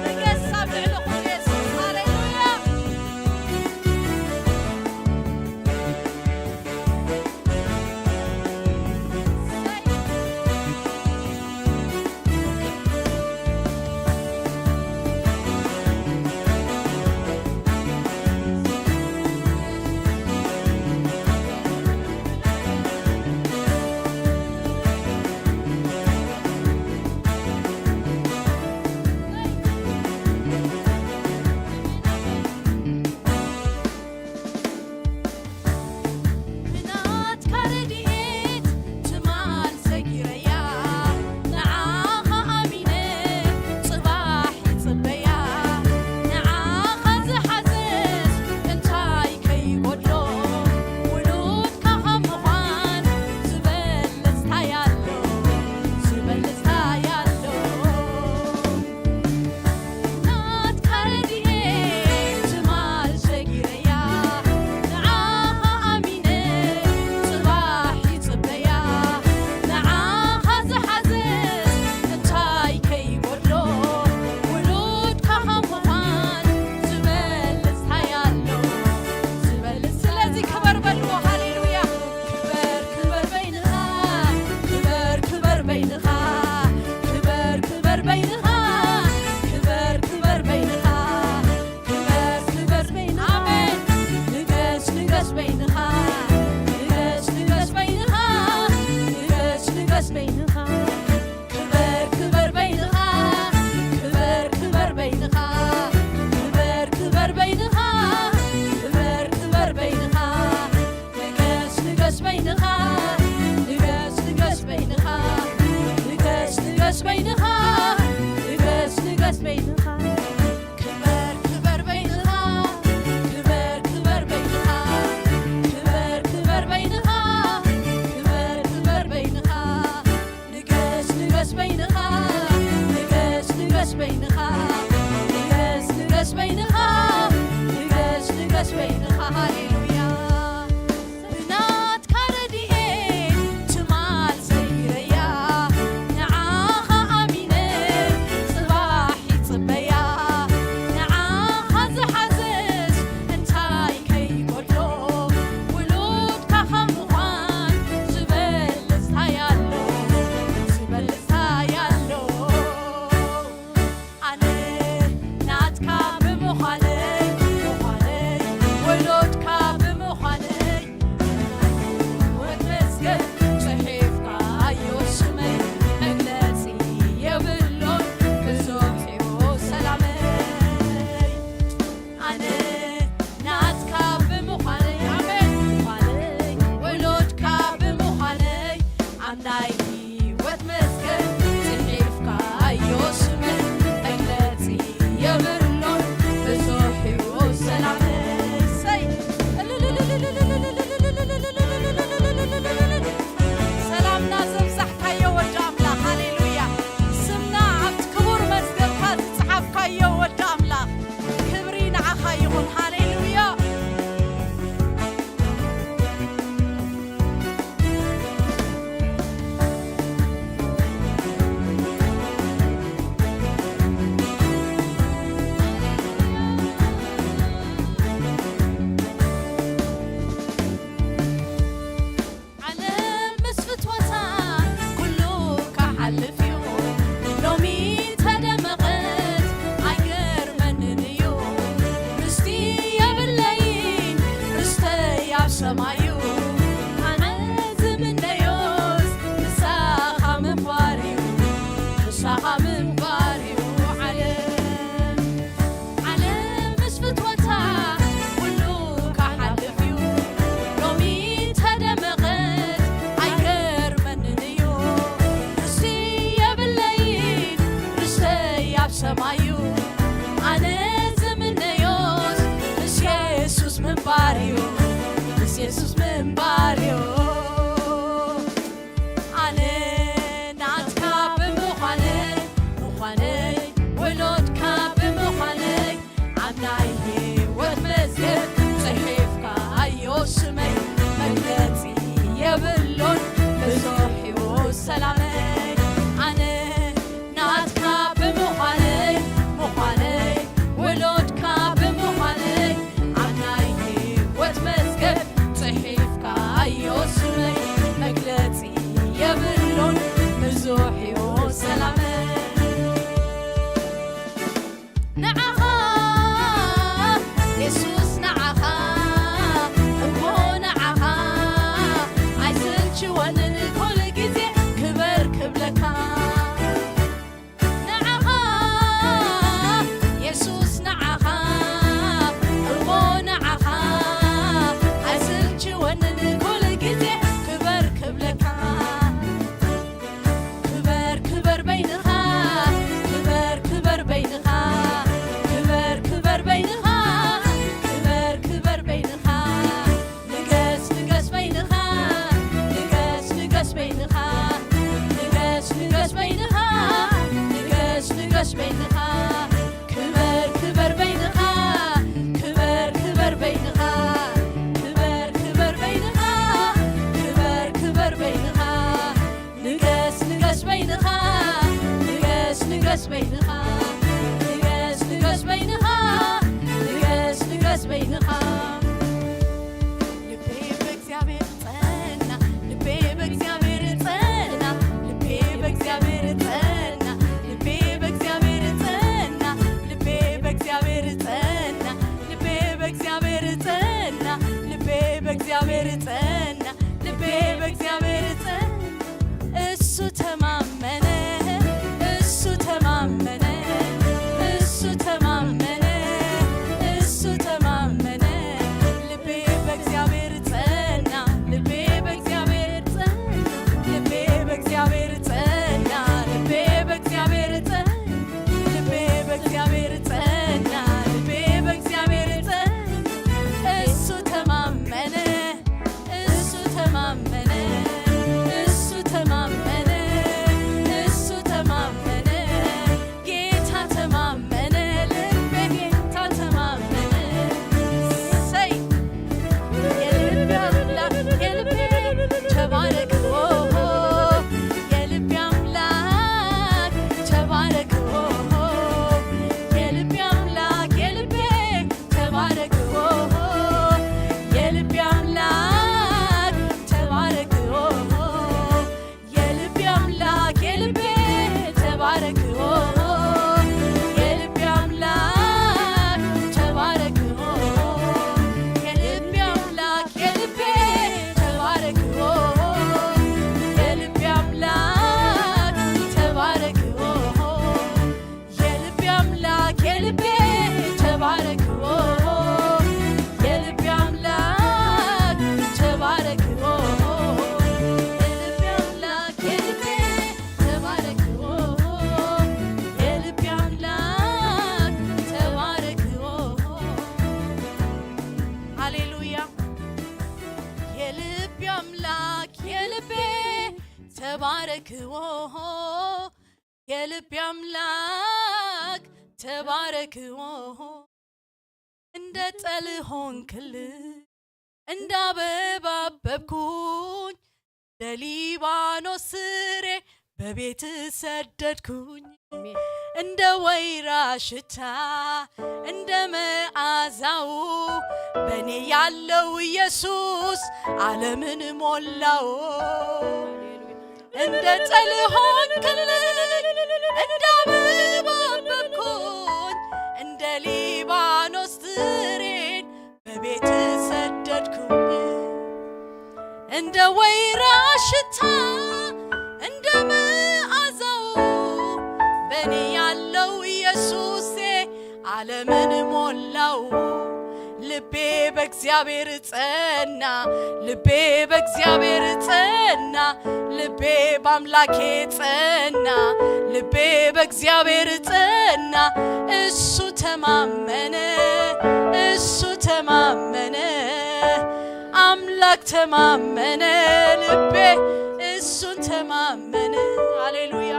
ንገስ ኣብ ልዕሊ ኩሉ የሱስ ሃሌሉያ ብናትካ ረድኤት ትማል ሰጊረያ ንዓኻ ኣሚነ ጽባሕ ይጽበያ ንዓኻ ዝሓዘስ እንታይ ከይጎድሎ ውሉድካ ካብ ምዃን ዝበልጽ ታይ ኣሎ ዝበልጽ ታይ ኣሎ ናትካ ረድኤት ትማል ሰጊረያ ንዓኻ ኣሚነ ጽባሕ ይጽበያ ንዓኻ ዝሓዘስ እንታይ ከይጎድሎ ውሉድካ ካብ ምዃን ዝበልጽ ታይ ኣሎ ዝበልጽ ስለዚ ክበር በልዎ ሃሌሉያ ክበር ክበር በይንኻ ክበር ክበር በይንኻ ክበር ክበር በይንኻ ክበር ክበር በይንኻ ክበር ክበር በይንኻ ኣሜን ንገስ ንገስ በይንኻ ንገስ ንገስ በይንኻ ንገስ ንገስ በይንኻ ክበር ክበር በይንኻ ክበር ክበር በይንኻ ክበር ክበር በይንኻ ክበር ክበር በይንኻ ንገስ ንገስ በይንኻ ንገስ ንገስ በይንኻ ንገስ ንገስ በይንኻ ንገስ ንገስ በይንኻ ክበር ክበር በይንኻ ክበር ክበር በይንኻ ክበር ክበር በይንኻ ክበር ክበር በይንኻ ንገስ ንገስ በይንኻ ንገስ ንገስ በይንኻ ንገስ ንገስ በይንኻ ንገስ ንገስ በይንኻ ሃሌሉያ ብናትካ ረድኤት ትማል ሰይረያ ንዓኻ ኣሚነ ጽባሕ ይጽበያ ምንባር እዩ። ዓለም ዓለም ምስ ፍትወታ ኩሉ ክሓልፍ እዩ። ሎሚ ተደመቐት ኣይገርመንን እዩ። ርስቲ የብለይን ርስተይ ኣብ ሰማይ እዩ። ኣነ ዝምነዮስ ምስ የሱስ ምንባር እዩ። ምስ የሱስ ምንባር እዩ። ኣነ ናትካ ብምዃነይ ምዃነይ ወሎድካ ብምዃነይ ኣብ ናይ ህይወት መዝገብ ጽሒፍካዮ ስመይ። መግለጺ የብሉን ብዙሕ እዩ ሰላመይ። ኣነ ናትካ ብምዃነይ ምዃነይ ወሎድካ ብምዃነይ ኣብ ናይ ህይወት መዝገብ ጽሒፍካዮ ስመይ። መግለጺ የብሉን ብዙሕ እዩ ሰላመይ። ንዓኻ የሱስ ንዓኻ እሞ ንዓኻ ኣይስልችወንን ኩሉ ግዜ ክበር ክብለካ። ንዓኻ የሱስ ንዓኻ እሞ ንዓኻ ኣይስልችወንን ኩሉ ግዜ ክበር ክብለካ። ክበር ክበር በይንኻ ክበር ክበር በይንኻ ክበር ክበር በይንኻ ክበር ክበር በይንኻ ንገስ ንገስ በይንኻ ንገስ ንገስ በይንኻ ንገስ ንገስ በይንኻ ንገስ ንገስ በይንኻ ክበር ክበር በይንኻ ክበር ክበር በይንኻ ክበር ክበር በይንኻ ክበር ክበር በይንኻ ንገስ ንገስ በይንኻ ንገስ ንገስ በይንኻ ንገስ ንገስ በይንኻ ንገስ ንገስ በይንኻ ልቤ በእግዚኣብሔር ጸና ልቤ በእግዚኣብሔር ጸና ልቤ በእግዚኣብሔር ጸና ልቤ በእግዚኣብሔር ጸና ልቤ በእግዚኣብሔር ጸና ልቤ በእግዚኣብሔር ጸና ልቤ በእግዚኣብሔር ጸና ልቤ በእግዚኣብሔር ጸና እሱ ተማመነ እሱ ተማመነ እሱ ተማመነ እሱ ተማመነ ልቤ በእግዚኣብሔር ጸና ልቤ በእግዚኣብሔር ጸና ልቤ በእግዚኣብሔር ጸና ልቤ በእግዚኣብሔር ጸና ልቤ በእግዚኣብሔር ጸና ልቤ በእግዚኣብሔር ጸና እሱ ተማመነ እሱ ተማመነ እሱ ተማመነ እሱ ተማመነ ጌታ ተማመነ ልቤ ጌታ ተማመነ ሰይ የልቤ አምላክ የልቤ ተባረክ ኦሆ የልቤ አምላክ ተባረክ ኦሆ የልቤ አምላክ የልቤ ተባረክ ኦሆ የልቤ አምላክ ተባረክ ኦሆ የልቤ አምላክ የልቤ ተባረክ ኦሆ የልቤ አምላክ ተባረክ ኦሆ የልቤ አምላክ የልቤ ተባረክ ኦሆ የልቤ አምላክ ተባረክ ኦሆ የልቤ አምላክ የልቤ ተባረክ ኦሆ የልቤ አምላክ ተባረክ ኦሆ የልቤ አምላክ የልቤ ተባረክ ኦሆ የልቤ አምላክ ተባረክ ኦሆ ሃሌሉያ የልቤ አምላክ የልቤ ተባረክ ኦሆ የልቤ አምላክ ተባረክ ኦሆ እንደ ጠል ሆንክልኝ እንደ አበባ አበብኩኝ እንደ ሊባኖስ ስሬ በቤት ሰደድኩኝ እንደ ወይራ ሽታ እንደ መዓዛው በእኔ ያለው ኢየሱስ ዓለምን ሞላው። እንደ ጠል ሆንክልኝ እንደ አበባ አበብኩኝ እንደ ሊባኖስ ትሬን በቤት ሰደድኩኝ እንደ ወይራ ሽታ እንደ መዓዛው ለምን ሞላው ልቤ በእግዚአብሔር ጸና፣ ልቤ በእግዚአብሔር ጸና፣ ልቤ በአምላኬ ጸና፣ ልቤ በእግዚአብሔር ጸና። እሱ ተማመነ፣ እሱ ተማመነ፣ አምላክ ተማመነ፣ ልቤ እሱን ተማመነ። ሃሌሉያ።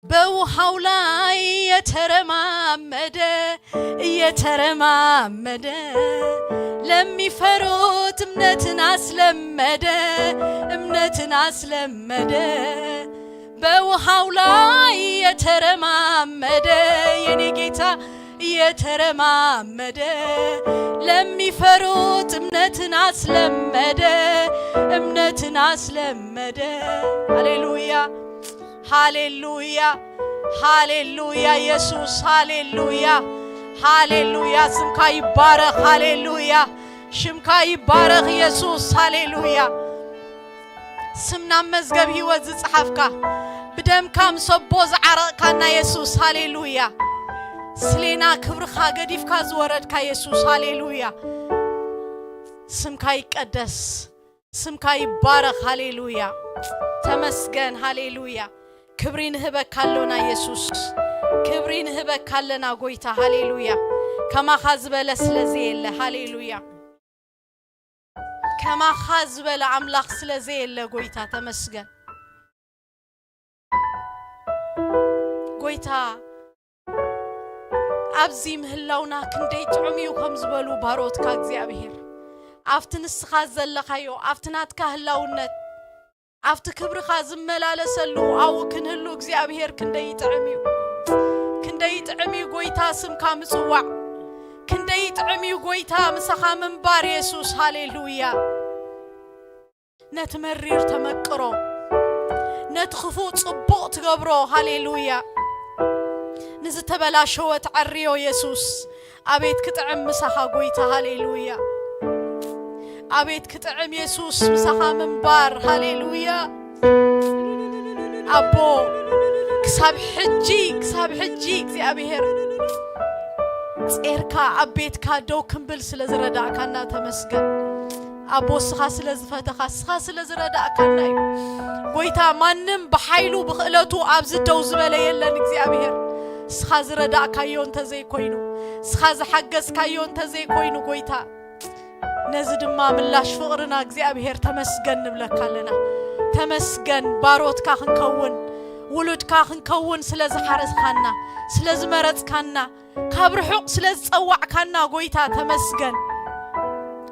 በውሃው ላይ የተረማመደ፣ እየተረማመደ፣ ለሚፈሩት እምነትን አስለመደ፣ እምነትን አስለመደ። በውሃው ላይ የተረማመደ፣ የኔ ጌታ የተረማመደ፣ ለሚፈሩት እምነትን አስለመደ፣ እምነትን አስለመደ። ሃሌሉያ፣ ሃሌሉያ፣ ሃሌሉያ። ኢየሱስ፣ ሃሌሉያ፣ ሃሌሉያ። ስምካ ይባረኽ። ሃሌሉያ፣ ሽምካ ይባረኽ ኢየሱስ። ሃሌሉያ። ስም ናብ መዝገብ ህይወት ዝጸሓፍካ፣ ብደምካ ምስ ኣቦ ዝዓረቕካና የሱስ፣ ሃሌሉያ። ስሌና ክብርኻ ገዲፍካ ዝወረድካ የሱስ፣ ሃሌሉያ። ስምካ ይቀደስ፣ ስምካ ይባረኽ፣ ሃሌሉያ። ተመስገን፣ ሃሌሉያ። ክብሪ ንህበካ ኣሎና የሱስ፣ ክብሪ ንህበካ ኣለና ጎይታ፣ ሃሌሉያ። ከማኻ ዝበለ ስለዚ የለ፣ ሃሌሉያ። ከማኻ ዝበለ ኣምላኽ ስለ ዘየለ ጎይታ ተመስገን። ጎይታ ኣብዚ ምህላውና ክንደይ ጥዑም እዩ ከም ዝበሉ ባሮትካ እግዚኣብሔር፣ ኣብቲ ንስኻ ዘለኻዮ፣ ኣብቲ ናትካ ህላውነት፣ ኣብቲ ክብርኻ ዝመላለሰሉ ኣብኡ ክንህሉ እግዚኣብሔር ክንደይ ይጥዕም እዩ። ክንደይ ይጥዕም እዩ ጎይታ ስምካ ምጽዋዕ። ክንደይ ይጥዕም እዩ ጎይታ ምሳኻ ምንባር የሱስ። ሃሌሉያ። ነቲ መሪር ተመቅሮ፣ ነቲ ክፉእ ጽቡቕ ትገብሮ። ሃሌሉያ። ንዝተበላሸወ ትዐርዮ የሱስ። ኣቤት ክጥዕም ምሳኻ ጎይታ። ሃሌሉያ። ኣቤት ክጥዕም የሱስ ምሳኻ ምንባር። ሃሌሉያ። ኣቦ ክሳብ ሕጂ፣ ክሳብ ሕጂ እግዚኣብሔር ጼርካ ኣብ ቤትካ ደው ክንብል ስለ ዝረዳእካና ተመስገን። ኣቦ እስኻ ስለ ዝፈተኻ፣ እስኻ ስለ ዝረዳእካና እዩ። ጎይታ ማንም ብሓይሉ ብኽእለቱ ኣብዚ ደው ዝበለ የለን እግዚኣብሔር። እስኻ ዝረዳእካዮ እንተዘይኮይኑ፣ እስኻ ዝሓገዝካዮ እንተዘይኮይኑ ጎይታ፣ ነዚ ድማ ምላሽ ፍቕርና እግዚኣብሔር ተመስገን ንብለካ ኣለና። ተመስገን ባሮትካ ክንከውን፣ ውሉድካ ክንከውን ስለ ዝሓረስካና፣ ስለ ዝመረጽካና፣ ካብ ርሑቕ ስለ ዝጸዋዕካና ጎይታ ተመስገን።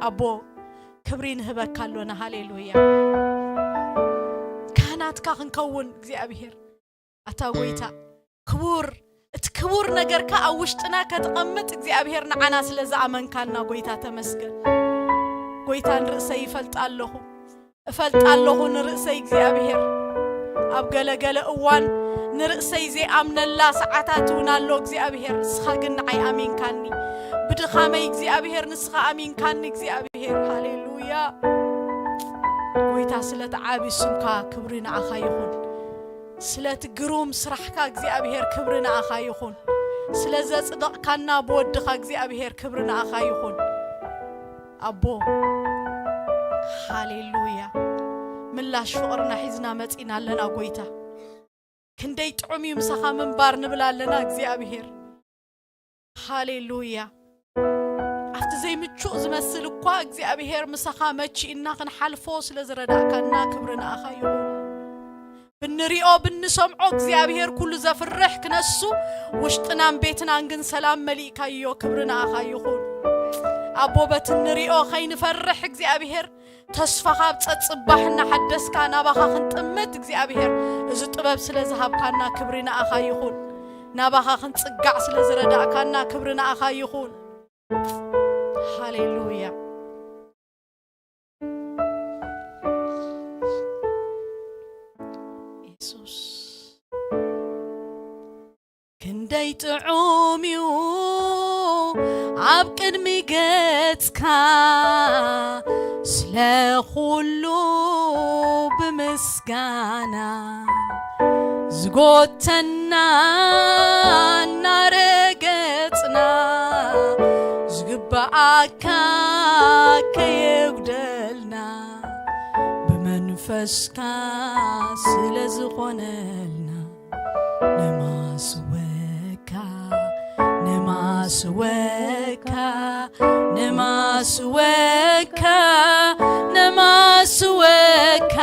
ኣቦ ክብሪ ንህበካ ኣሎና። ሃሌሉያ። ካህናትካ ክንከውን እግዚኣብሔር ኣታ ጎይታ ክቡር፣ እቲ ክቡር ነገርካ ኣብ ውሽጥና ከተቐምጥ እግዚኣብሔር ንዓና ስለ ዝኣመንካና ጎይታ ተመስገን። ጎይታ ንርእሰይ ይፈልጣ ኣለኹ፣ እፈልጣ ኣለኹ ንርእሰይ እግዚኣብሔር። ኣብ ገለ ገለ እዋን ንርእሰይ ዘይኣምነላ ሰዓታት እውን ኣሎ እግዚኣብሔር፣ ንስኻ ግን ንዓይ ኣሚንካኒ። ብድኻመይ እግዚኣብሔር ንስኻ ኣሚንካኒ እግዚኣብሔር። ሃሌሉያ። ጎይታ ስለቲ ዓቢ ስምካ ክብሪ ንዓኻ ይኹን። ስለቲ ግሩም ስራሕካ እግዚኣብሔር ክብሪ ንኣኻ ይኹን። ስለ ዘጽደቕካና ብወድኻ እግዚኣብሔር ክብሪ ንኣኻ ይኹን። ኣቦ ሃሌሉያ። ምላሽ ፍቕርና ሒዝና መጺና ኣለና ጎይታ። ክንደይ ጥዑም እዩ ምሳኻ ምንባር ንብል ኣለና እግዚኣብሔር። ሃሌሉያ። ኣብቲ ዘይምቹእ ዝመስል እኳ እግዚኣብሔር ምሳኻ መቺእና ክንሓልፎ ስለ ዝረዳእካና ክብሪ ንኣኻ ይኹን። ብንሪኦ ብንሰምዖ እግዚኣብሔር ኩሉ ዘፍርሕ ክነሱ ውሽጥናን ቤትናን ግን ሰላም መሊእካዮ ክብሪ ንኣኻ ይኹን። ኣቦ በቲ ንሪኦ ከይንፈርሕ እግዚኣብሔር ተስፋኻ ኣብ ጸጽባሕ እናሓደስካ ናባኻ ክንጥምት እግዚኣብሔር እዚ ጥበብ ስለ ዝሃብካና ክብሪ ንኣኻ ይኹን። ናባኻ ክንጽጋዕ ስለ ዝረዳእካና ክብሪ ንኣኻ ይኹን። ሃሌሉያ። የሱስ ክንደይ ጥዑም እዩ ኣብ ቅድሚ ገጽካ ስለ ኩሉ ብምስጋና ዝጎተና እናረገ እስካ ስለ ዝኾነልና ነማስወካ፣ ነማስወካ፣ ነማስወካ፣ ነማስወካ፣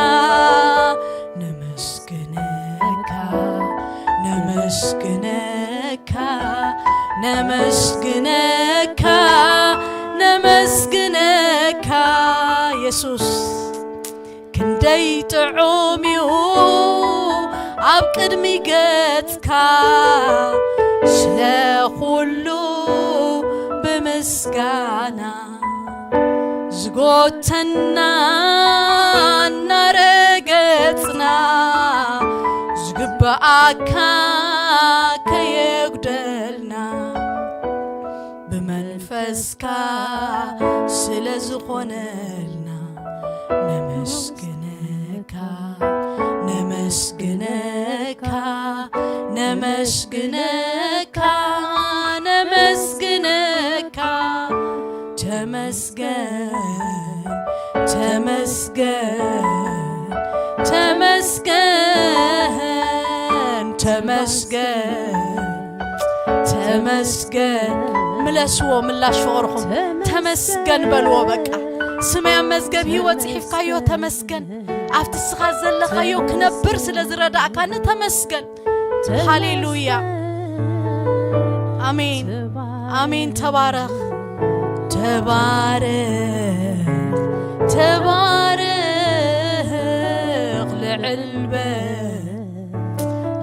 ነመስግነካ፣ ነመስግነካ፣ ነመስግነካ፣ ነመስግነካ። የሱስ ክንደይ ጥዑም እዩ ኣብ ቅድሚ ገጽካ፣ ስለ ኩሉ ብምስጋና፣ ዝጎተና እናረገጽና፣ ዝግብኣካ ከየጉደልና፣ ብመንፈስካ ስለ ዝኾነልና፣ ነመስግነካ፣ ነመስግነካ፣ ነመስግነካ፣ ነመስግነካ። ተመስገን፣ ተመስገን፣ ተመስገን፣ ተመስገን፣ ተመስገን። ምለስዎ ምላሽ ፍቕርኹም። ተመስገን በልዎ። በቃ፣ ስመይ ኣብ መዝገብ ህይወት ጽሒፍካዮ፣ ተመስገን። ኣብቲ ንስኻ ዘለኻዮ ክነብር ስለ ዝረዳእካኒ ተመስገን። ሃሌሉያ። ኣሜን። ኣሜን። ተባረኽ። ተባረኽ። ተባረኽ። ልዕል በል።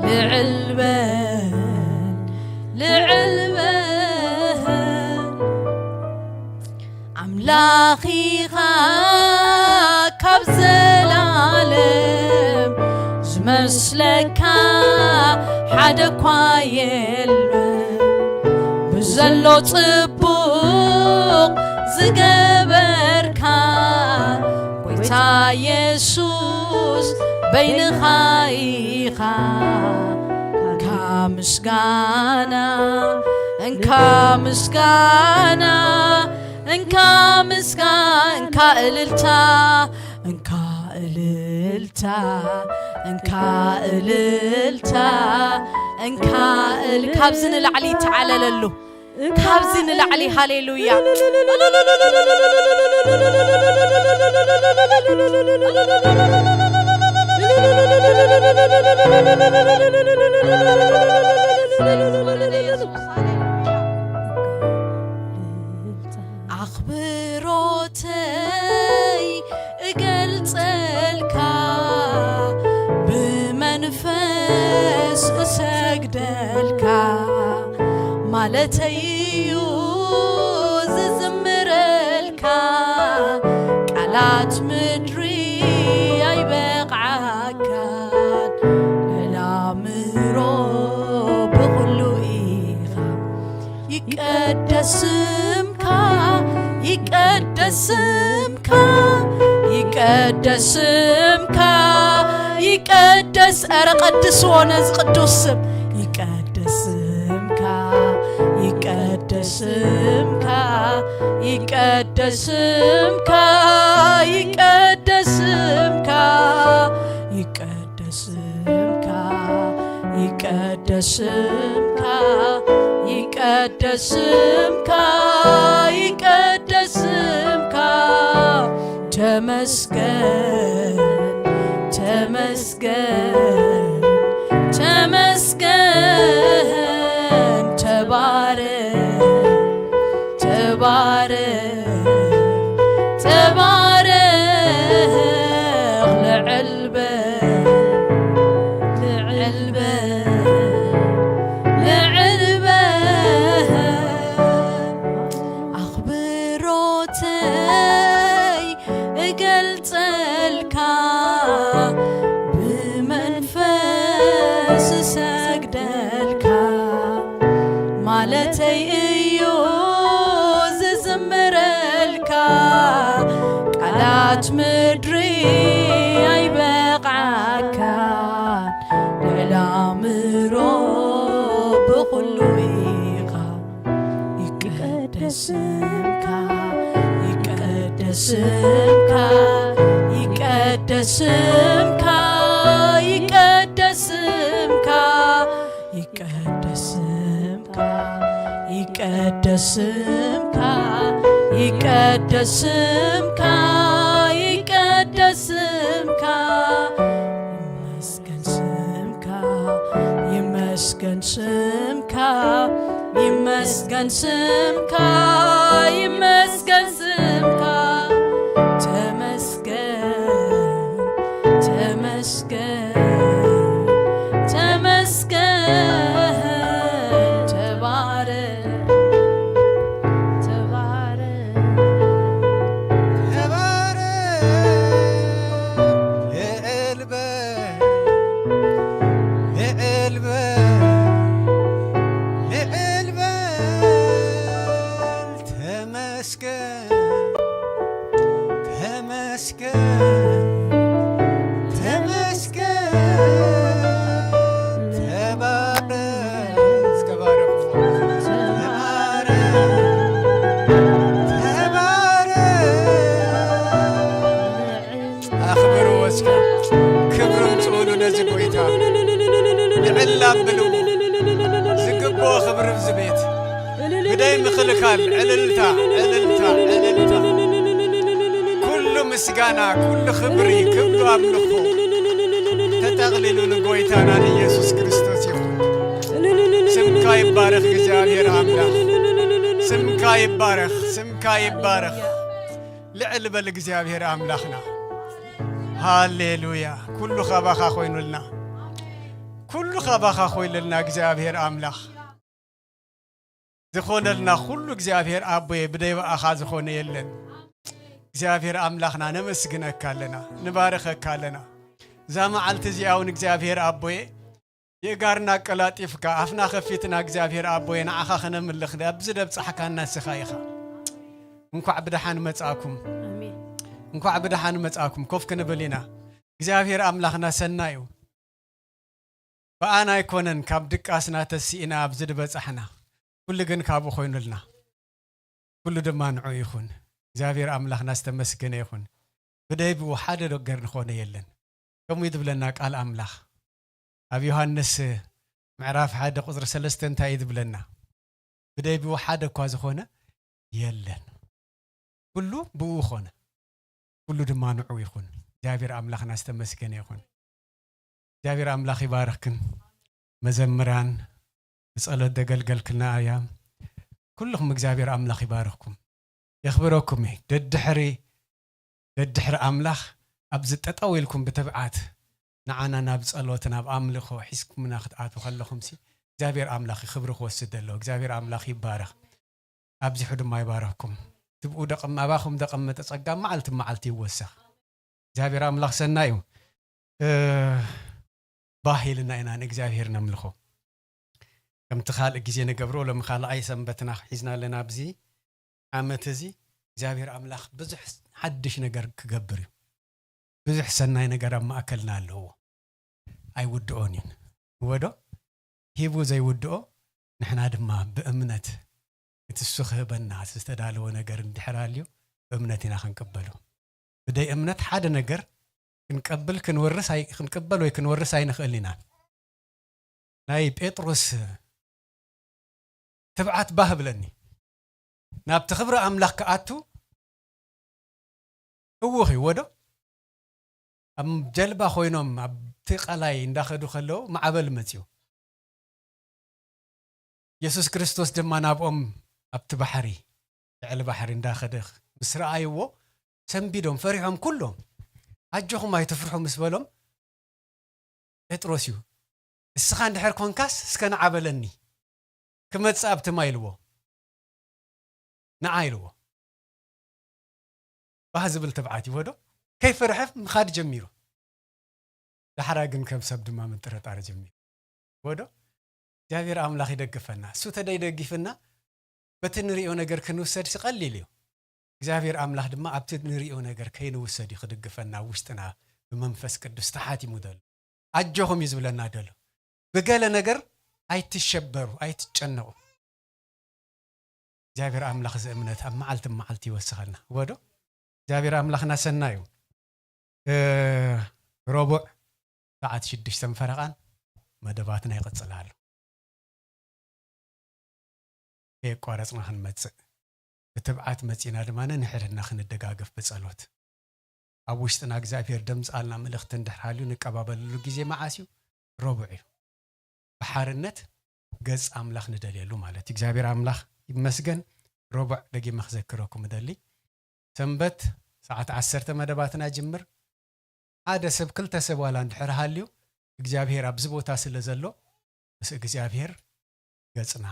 ልዕል በል። ልዕል በል። ኣምላኽ ኢኻ ካብ ዘላለም፣ ዝመስለካ ሓደ እኳ የለን። ብዘሎ ጽቡቕ ዝገበርካ፣ ጎይታ የሱስ በይንኻ ኢኻ። እንካ ምስጋና፣ እንካ ምስጋና፣ እንካ ምስጋ-፣ እንካ እልልታ፣ እንካ እልልታ፣ እንካ እልልታ፣ እንካ እል-፣ ካብዚ ንላዕሊ ይተዓለለሉ። ካብዚ ንላዕሊ፣ ሃሌሉያ። ኣኽብሮተይ እገልጸልካ፣ ብመንፈስ እሰግደልካ፣ ማለተይ እዩ ዝዝምረልካ። ቃላት ምድሪ ኣይበቕዓካን፣ ልዕሊ ኣእምሮ ብኹሉ ኢኻ። ይቀደስ ስምካ፣ ይቀደስ ስምካ፣ ይቀደስ ስምካ፣ ይቀደስ። ኧረ ቀድስዎ ነዚ ቅዱስ ስም። ይቀደስ ስምካ፣ ይቀደስ ስምካ፣ ይቀደስ ስምካ፣ ይቀደስ ስምካ፣ ይቀደስ ስምካ፣ ይቀደስ ስምካ፣ ይቀደስ ስምካ፣ ይቀደስ ስምካ። ተመስገን፣ ተመስገን፣ ተመስገን። ተባረኽ፣ ተባረኽ፣ ተባረኽ። ልዕል በል፣ ልዕል በል፣ ልዕል በል። ኣኽብሮተይ እገልጸልካ፣ ብመንፈስ እሰግደልካ፣ ማለተይ እዩ ዝዝምረልካ። ቃላት ምድሪ ኣይበቕዓካን፣ ልዕሊ ኣእምሮ ብኹሉ ኢኻ። ይቀደስ ስምካ፣ ይቀደስ ስምካ፣ ይቀደስ ስምካ ይቀደስ ስምካ ይቀደስ ስምካ ይቀደስ ስምካ ይቀደስ ስምካ ይቀደስ ስምካ ይመስገን ስምካ ይመስገን ስምካ ይመስገን ስምካ ይመስገን ስምካ ተመስገን ተመስገን ተመስገን ተባረክ ተባረክ ተባረክ ልዕል በል ልዕል በል ልዕል በል ተመስገን ተመስገን ተመስገን ተባረክ እስከ ባረኩ ተባረክ ተባረክ ኣኽብርዎ እስከ ክብሪ ምጽኡሉ ነዚ ጎይታ ልዕል ኣብልዎ ዝግብኦ ክብሪ ኣብዚ ቤት ብደይ ምኽልካል ዕልልታ ዕልልታ ዕልልታ ኩሉ ምስጋና ኩሉ ክብሪ ክብሉ ኣምልኾ ተጠቕሊሉ ንጎይታና ንኢየሱስ ክርስቶስ ይኹን። ስምካ ይባረኽ እግዚኣብሔር ኣምላኽ ስምካ ይባረኽ ስምካ ይባረኽ። ልዕል በል እግዚኣብሔር ኣምላኽና። ሃሌሉያ ኩሉ ካባኻ ኮይኑልና ኩሉ ካባኻ ኮይኑልና እግዚኣብሔር ኣምላኽ ዝኾነልና ኩሉ እግዚኣብሔር ኣቦየ ብደይ ብኣኻ ዝኾነ የለን። እግዚኣብሔር ኣምላኽና ነመስግነካ ኣለና ንባርኸካ ኣለና። እዛ መዓልቲ እዚኣ እውን እግዚኣብሔር ኣቦየ የእጋርና ኣቀላጢፍካ ኣፍና ከፊትና እግዚኣብሔር ኣቦየ ንዓኻ ከነምልኽ ኣብዚ ደብጻሕካና ንስኻ ኢኻ። እንኳዕ ብደሓን መጻእኩም ኣሜን። እንኳዕ ብደሓን መጻእኩም ኮፍ ክንብል ኢና። እግዚኣብሔር ኣምላኽና ሰናይ እዩ። ብኣና ኣይኮነን ካብ ድቃስና ተሲእና ኣብዚ ድበጻሕና ኩሉ ግን ካብኡ ኮይኑልና ኩሉ ድማ ንዑ ይኹን እግዚኣብሔር ኣምላኽና ዝተመስገነ ይኹን። ብደይ ብኡ ሓደ ነገር ንኾነ የለን። ከምኡ እዩ ዝብለና ቃል ኣምላኽ ኣብ ዮሃንስ ምዕራፍ ሓደ ቁፅሪ ሰለስተ እንታይ እዩ ዝብለና? ብደይ ብኡ ሓደ እኳ ዝኾነ የለን። ኩሉ ብኡ ኾነ፣ ኩሉ ድማ ንዑ ይኹን። እግዚኣብሔር ኣምላኽና ዝተመስገነ ይኹን። እግዚኣብሔር ኣምላኽ ይባርኽክን መዘምራን ብጸሎት ዘገልገልክና እያ። ኩልኹም እግዚኣብሔር ኣምላኽ ይባርኽኩም የኽብረኩም እየ። ደድሕሪ ደድሕሪ ኣምላኽ ኣብዚ ጠጠው ኢልኩም ብትብዓት ንዓና ናብ ጸሎት ናብ ኣምልኾ ሒዝኩምና ክትኣትዉ ከለኹምሲ እግዚኣብሔር ኣምላኽ ክብሪ ክወስድ ኣለዎ። እግዚኣብሔር ኣምላኽ ይባረኽ። ኣብዚሑ ድማ ይባረኽኩም። ትብኡ ደቐም ኣባኹም ደቐመጠ ጸጋ መዓልቲ መዓልቲ ይወሰኽ። እግዚኣብሔር ኣምላኽ ሰናይ እዩ። ባህ ኢልና ኢና ንእግዚኣብሔር ነምልኾ። ከምቲ ካልእ ግዜ ንገብሮ ሎሚ ካልኣይ ሰንበትና ሒዝና ኣለና ኣብዚ ዓመት እዚ እግዚኣብሔር ኣምላኽ ብዙሕ ሓድሽ ነገር ክገብር እዩ። ብዙሕ ሰናይ ነገር ኣብ ማእከልና ኣለዎ። ኣይውድኦን እዩን። እወ ዶ? ሂቡ ዘይውድኦ ንሕና ድማ ብእምነት እቲ እሱ ክህበና ዝተዳለወ ነገር እንድሕር ኣልዩ ብእምነት ኢና ክንቅበሎ። ብደይ እምነት ሓደ ነገር ክንቀብል ክንወርስ ኣይ- ክንቅበል ወይ ክንወርስ ኣይንኽእል ኢና። ናይ ጴጥሮስ ትብዓት ባህ ብለኒ ናብቲ ክብሪ ኣምላኽ ክኣቱ ህውኽ ይዎ ዶ? ኣብ ጀልባ ኮይኖም ኣብቲ ቀላይ እንዳኸዱ ከለዉ ማዕበል መፅዩ። የሱስ ክርስቶስ ድማ ናብኦም ኣብቲ ባሕሪ ልዕሊ ባሕሪ እንዳኸደ ምስ ረኣይዎ ሰንቢዶም ፈሪሖም ኩሎም። ኣጆኹም ኣይትፍርሑ ምስ በሎም ጴጥሮስ እዩ እስኻ እንድሕር ኮንካስ እስከ ንዓ በለኒ ክመጽእ ኣብቲ ማይ ኢልዎ። ንዓ ኢልዎ። ባህ ዝብል ትብዓት ይዎ ዶ? ከይፈርሐ ምኻድ ጀሚሩ። ዳሕራ ግን ከም ሰብ ድማ ምጥርጣር ጀሚሩ። ይዎ ዶ? እግዚኣብሔር ኣምላኽ ይደግፈና። እሱ ተደይደጊፍና በቲ ንሪኦ ነገር ክንውሰድ ሲ ቀሊል እዩ። እግዚኣብሔር ኣምላኽ ድማ ኣብቲ ንሪኦ ነገር ከይንውሰድ እዩ ክድግፈና ውሽጥና ብመንፈስ ቅዱስ ተሓቲሙ ዘሎ። ኣጆኹም እዩ ዝብለና ዘሎ። ብገለ ነገር ኣይትሸበሩ፣ ኣይትጨነቑ። እግዚኣብሔር ኣምላኽ እዚ እምነት ኣብ መዓልቲ መዓልቲ ይወስኸልና። ወዶ እግዚኣብሔር ኣምላኽና ሰናይ እዩ። እ፣ ረቡዕ ሰዓት ሽዱሽተ ፈረቓን መደባትና ይቕጽል ኣሎ። ከየቋረጽና ክንመጽእ፣ ብትብዓት መጺእና ድማ ንሕድሕድና ክንደጋገፍ ብጸሎት። ኣብ ውሽጥና እግዚኣብሔር ደምጽኣልና መልእኽቲ እንድሕር ሃልዩ ንቀባበለሉ ግዜ መዓስ እዩ? ረቡዕ እዩ። ብሓርነት ገጽ ኣምላኽ ንደልየሉ ማለት እዩ። እግዚኣብሔር ኣምላኽ ይመስገን። ረቡዕ ደጊመ ክዘክረኩም እደሊ። ሰንበት ሰዓት ዓሰርተ መደባትና ይጅምር። ሓደ ሰብ፣ ክልተ ሰብ ዋላ እንድሕር ሃልዩ፣ እግዚኣብሔር ኣብዚ ቦታ ስለ ዘሎ፣ ምስ እግዚኣብሔር ገጽና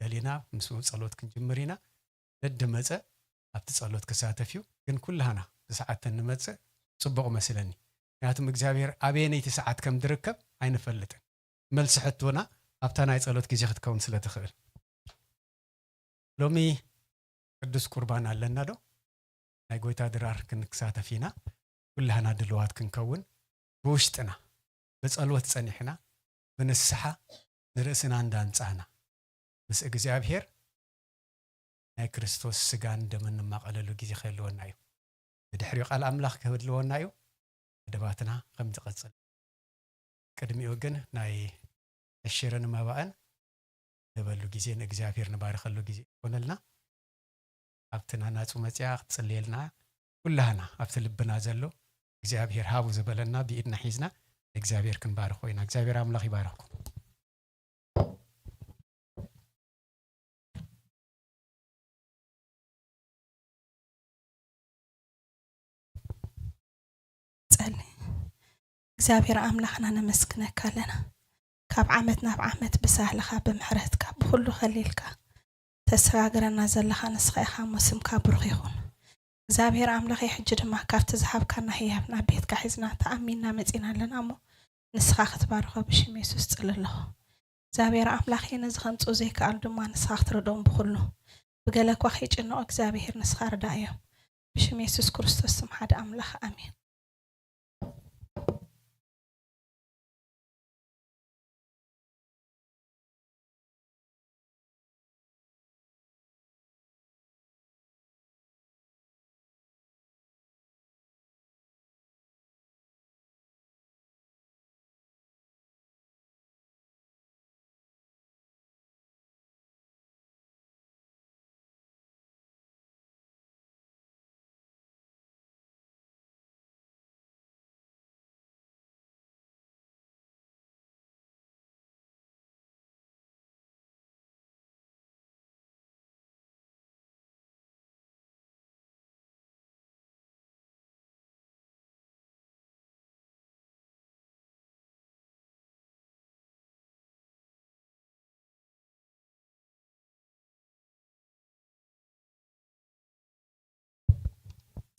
ደሊና ምስኡ ጸሎት ክንጅምር ኢና። ደድመጸ ኣብቲ ጸሎት ክሳተፍ እዩ። ግን ኩላህና ብሰዓት ተንመጽእ ጽቡቕ መስለኒ። ምክንያቱም እግዚኣብሔር ኣበየነይቲ ሰዓት ከም ዝርከብ ኣይንፈልጥን። መልሲ ሕቶና ኣብታ ናይ ጸሎት ግዜ ክትከውን ስለ ትኽእል። ሎሚ ቅዱስ ቁርባን ኣለና ዶ? ናይ ጎይታ ድራር ክንሳተፍ ኢና። ኩላህና ድልዋት ክንከውን፣ ብውሽጥና ብጸሎት ጸኒሕና፣ ብንስሓ ንርእስና እንዳንጻህና፣ ምስ እግዚኣብሔር ናይ ክርስቶስ ስጋን ደምን ንማቐለሉ ግዜ ክህልወና እዩ። ብድሕሪኡ ቃል ኣምላኽ ክህልወና እዩ። መደባትና ከም ዝቐጽል፣ ቅድሚኡ ግን ናይ ዕሽርን መባእን ንበሉ ግዜ ንእግዚኣብሔር ንባርኸሉ ግዜ ይኾነልና። ኣብቲ ናናጹ መጽያ ክትጽልየልና፣ ኩላህና ኣብቲ ልብና ዘሎ እግዚኣብሔር ሃቡ ዝበለና ብኢድና ሒዝና እግዚኣብሔር ክንባርኾ ኢና። እግዚኣብሔር ኣምላኽ ይባርኽኩም። ጸሊ። እግዚኣብሔር ኣምላኽና ነመስግነካ ኣለና። ካብ ዓመት ናብ ዓመት ብሳህልኻ ብምሕረትካ ብኹሉ ከሊልካ ተሰጋግረና ዘለኻ ንስኻ ኢኻ እሞ ስምካ ብሩኽ ይኹን። እግዚኣብሔር ኣምላኸይ ሕጂ ድማ ካብቲ ዝሃብካና ህያብ ናብ ቤትካ ሒዝና ተኣሚንና መጺና ኣለና እሞ ንስኻ ክትባርኾ ብሽም የሱስ ጽሊ ኣለኹ። እግዚኣብሔር ኣምላኸይ ነዚ ከምጽኡ ዘይከኣሉ ድማ ንስኻ ክትረድኦም ብኹሉ ብገለ እኳ ከይጭነቑ እግዚኣብሔር ንስኻ ርዳእዮም። ብሽም የሱስ ክርስቶስ ስም ሓደ ኣምላኽ ኣሜን።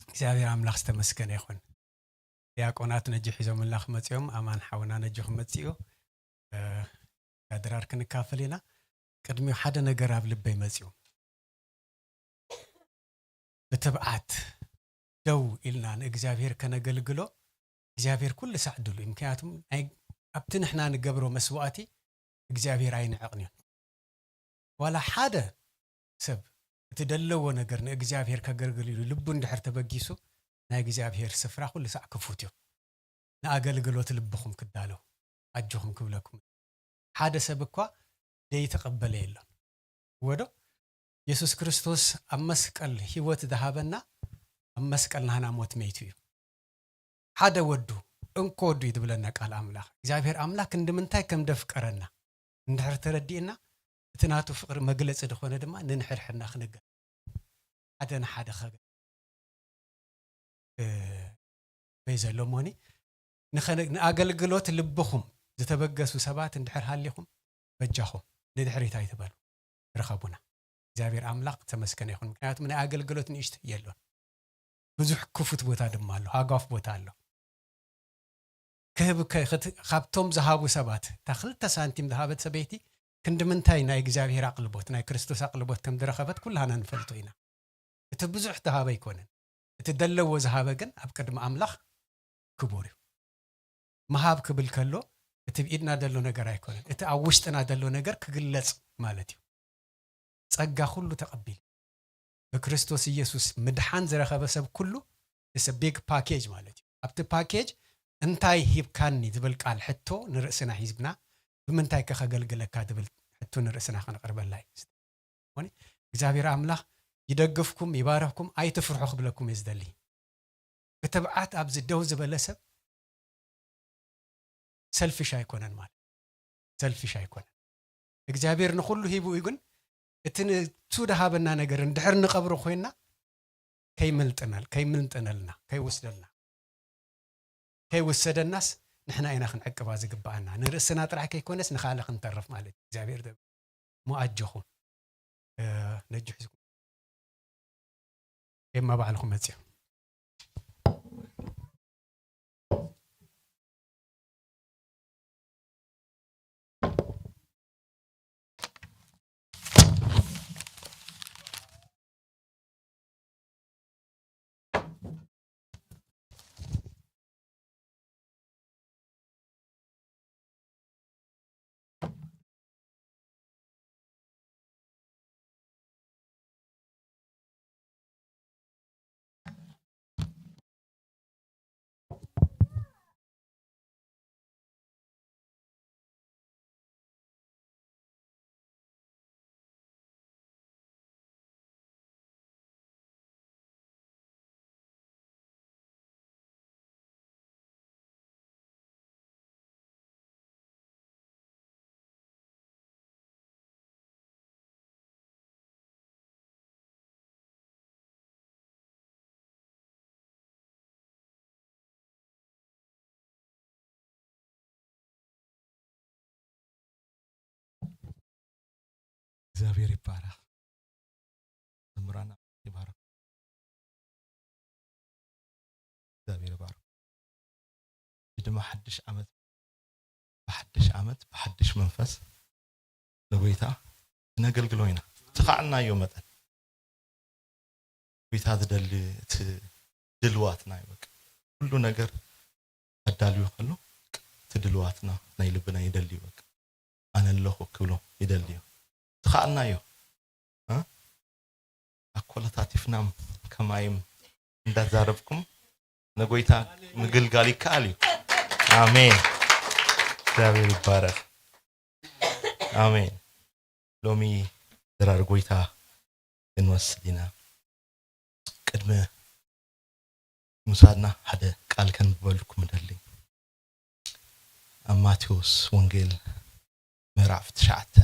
እግዚኣብሔር ኣምላኽ ዝተመስገነ ይኹን። ዲያቆናት ነጂ ሒዞምልና ክመጽኦም፣ ኣማን ሓውና ነጂ ክመጽኡ፣ እ፣ ድራር ክንካፈል ኢና። ቅድሚኡ ሓደ ነገር ኣብ ልበይ መጽኡ። ብትብዓት ደው ኢልና ንእግዚኣብሔር ከነገልግሎ እግዚኣብሔር ኩሉ ሳዕ ድሉ እዩ። ምክንያቱም ናይ፣ ኣብቲ ንሕና ንገብሮ መስዋእቲ እግዚኣብሔር ኣይንዕቕን እዩ። ዋላ ሓደ ሰብ እቲ ደለዎ ነገር ንእግዚኣብሔር ከገልግል ኢሉ ልቡ እንድሕር ተበጊሱ፣ ናይ እግዚኣብሔር ስፍራ ኩሉ ሳዕ ክፉት እዩ። ንኣገልግሎት ልብኹም ክዳሎ ኣጆኹም ክብለኩም። ሓደ ሰብ እኳ ደይተቐበለ የሎን። ወዶ የሱስ ክርስቶስ ኣብ መስቀል ህይወት ዝሃበና ኣብ መስቀል ናህና ሞት መይቱ እዩ። ሓደ ወዱ፣ እንኮ ወዱ እዩ ዝብለና ቃል ኣምላኽ። እግዚኣብሔር ኣምላኽ ክንዲ ምንታይ ከም ደፍቀረና እንድሕር ተረዲእና፣ እቲ ናቱ ፍቕሪ መግለጺ ዝኾነ ድማ ንንሕድሕድና ክንገ-፣ ሓደ ንሓደ ከገ-፣ እ፣ በይ ዘሎ እሞኒ፣ ንኸነ-፣ ንኣገልግሎት ልብኹም ዝተበገሱ ሰባት እንድሕር ሃሊኹም፣ በጃኹም ንድሕሪት ኣይትበሉ፣ ርኸቡና። እግዚኣብሔር ኣምላኽ ተመስገነ ይኹን። ምክንያቱም ናይ ኣገልግሎት ንእሽቶ የሎን። ብዙሕ ክፉት ቦታ ድማ ኣሎ፣ ሃጓፍ ቦታ ኣሎ። ክህብ ከ-፣ ክት-፣ ካብቶም ዝሃቡ ሰባት፣ እታ ክልተ ሳንቲም ዝሃበት ሰበይቲ ክንዲ ምንታይ ናይ እግዚኣብሔር ኣቕልቦት፣ ናይ ክርስቶስ ኣቕልቦት ከም ዝረኸበት ኩላህና ንፈልጦ ኢና። እቲ ብዙሕ ዝሃበ ኣይኮነን። እቲ ዘለዎ ዝሃበ ግን ኣብ ቅድሚ ኣምላኽ ክቡር እዩ። ምሃብ ክብል ከሎ፣ እቲ ብኢድና ዘሎ ነገር ኣይኮነን። እቲ ኣብ ውሽጥና ዘሎ ነገር ክግለጽ ማለት እዩ። ጸጋ ኩሉ ተቐቢል። ብክርስቶስ ኢየሱስ ምድሓን ዝረኸበ ሰብ ኩሉ it's a big package ማለት እዩ። ኣብቲ ፓኬጅ እንታይ ሂብካኒ ዝብል ቃል ሕቶ ንርእስና ሒዝብና፣ ብምንታይ ከ ከገልግለካ ዝብል ሕቶ ንርእስና ከነቕርበላ እዩ። እግዚኣብሔር ኣምላኽ ይደግፍኩም፣ ይባርኽኩም፣ ኣይትፍርሑ ክብለኩም እየ ዝደሊ። ብትብዓት ኣብዚ ደው ዝበለ ሰብ ሰልፊሽ ኣይኮነን ማለት ሰልፊሽ ኣይኮነን። እግዚኣብሔር ንኹሉ ሂቡ እዩ፣ ግን እቲ ንሱ ዝሃበና ነገር እንድሕር ንቐብሮ ኮይና ከይምልጥነል ከይምልጥነልና ከይወስደልና ከይወሰደናስ ንሕና ኢና ክንዕቅባ ዝግብኣና። ንርእስና ጥራሕ ከይኮነስ ንኻልእ ክንተርፍ ማለት እዩ። እግዚኣብሔር ደ-፣ እሞ ኣጆኹም፣ እ፣ ነጁ ሒዝኩም ኤማ ባዕልኹም መጽዮም። እግዚኣብሔር ይባረኽ። መምህራን ይባረኽ። እግዚኣብሔር ይባረኽ። እዚ ድማ ሓድሽ ዓመት፣ ብሓድሽ ዓመት፣ ብሓድሽ መንፈስ ንጎይታ ክነገልግሎ ኢና። ትኻዕልናዮ መጠን ጎይታ ዝደሊ እቲ ድልዋትና እዩ። በቃ ኩሉ ነገር ኣዳልዩ ከሎ እቲ ድልዋትና ናይ ልብና ይደሊ እዩ። በቃ ኣነ ኣለኹ ክብሎ ይደሊ እዩ። ትኻዕልናዮ፣ እ? ኣኮላታቲፍናም ከማይም እንዳዛረብኩም ንጎይታ ምግልጋል ይከኣል እዩ። ኣሜን። እግዚኣብሔር ይባረኽ። ኣሜን። ሎሚ ድራር ጎይታ ክንወስድ ኢና። ቅድሚ ምሳድና ሓደ ቃል ከንብበልኩም እደሊ። ኣብ ማቴዎስ ወንጌል ምዕራፍ ትሽዓተ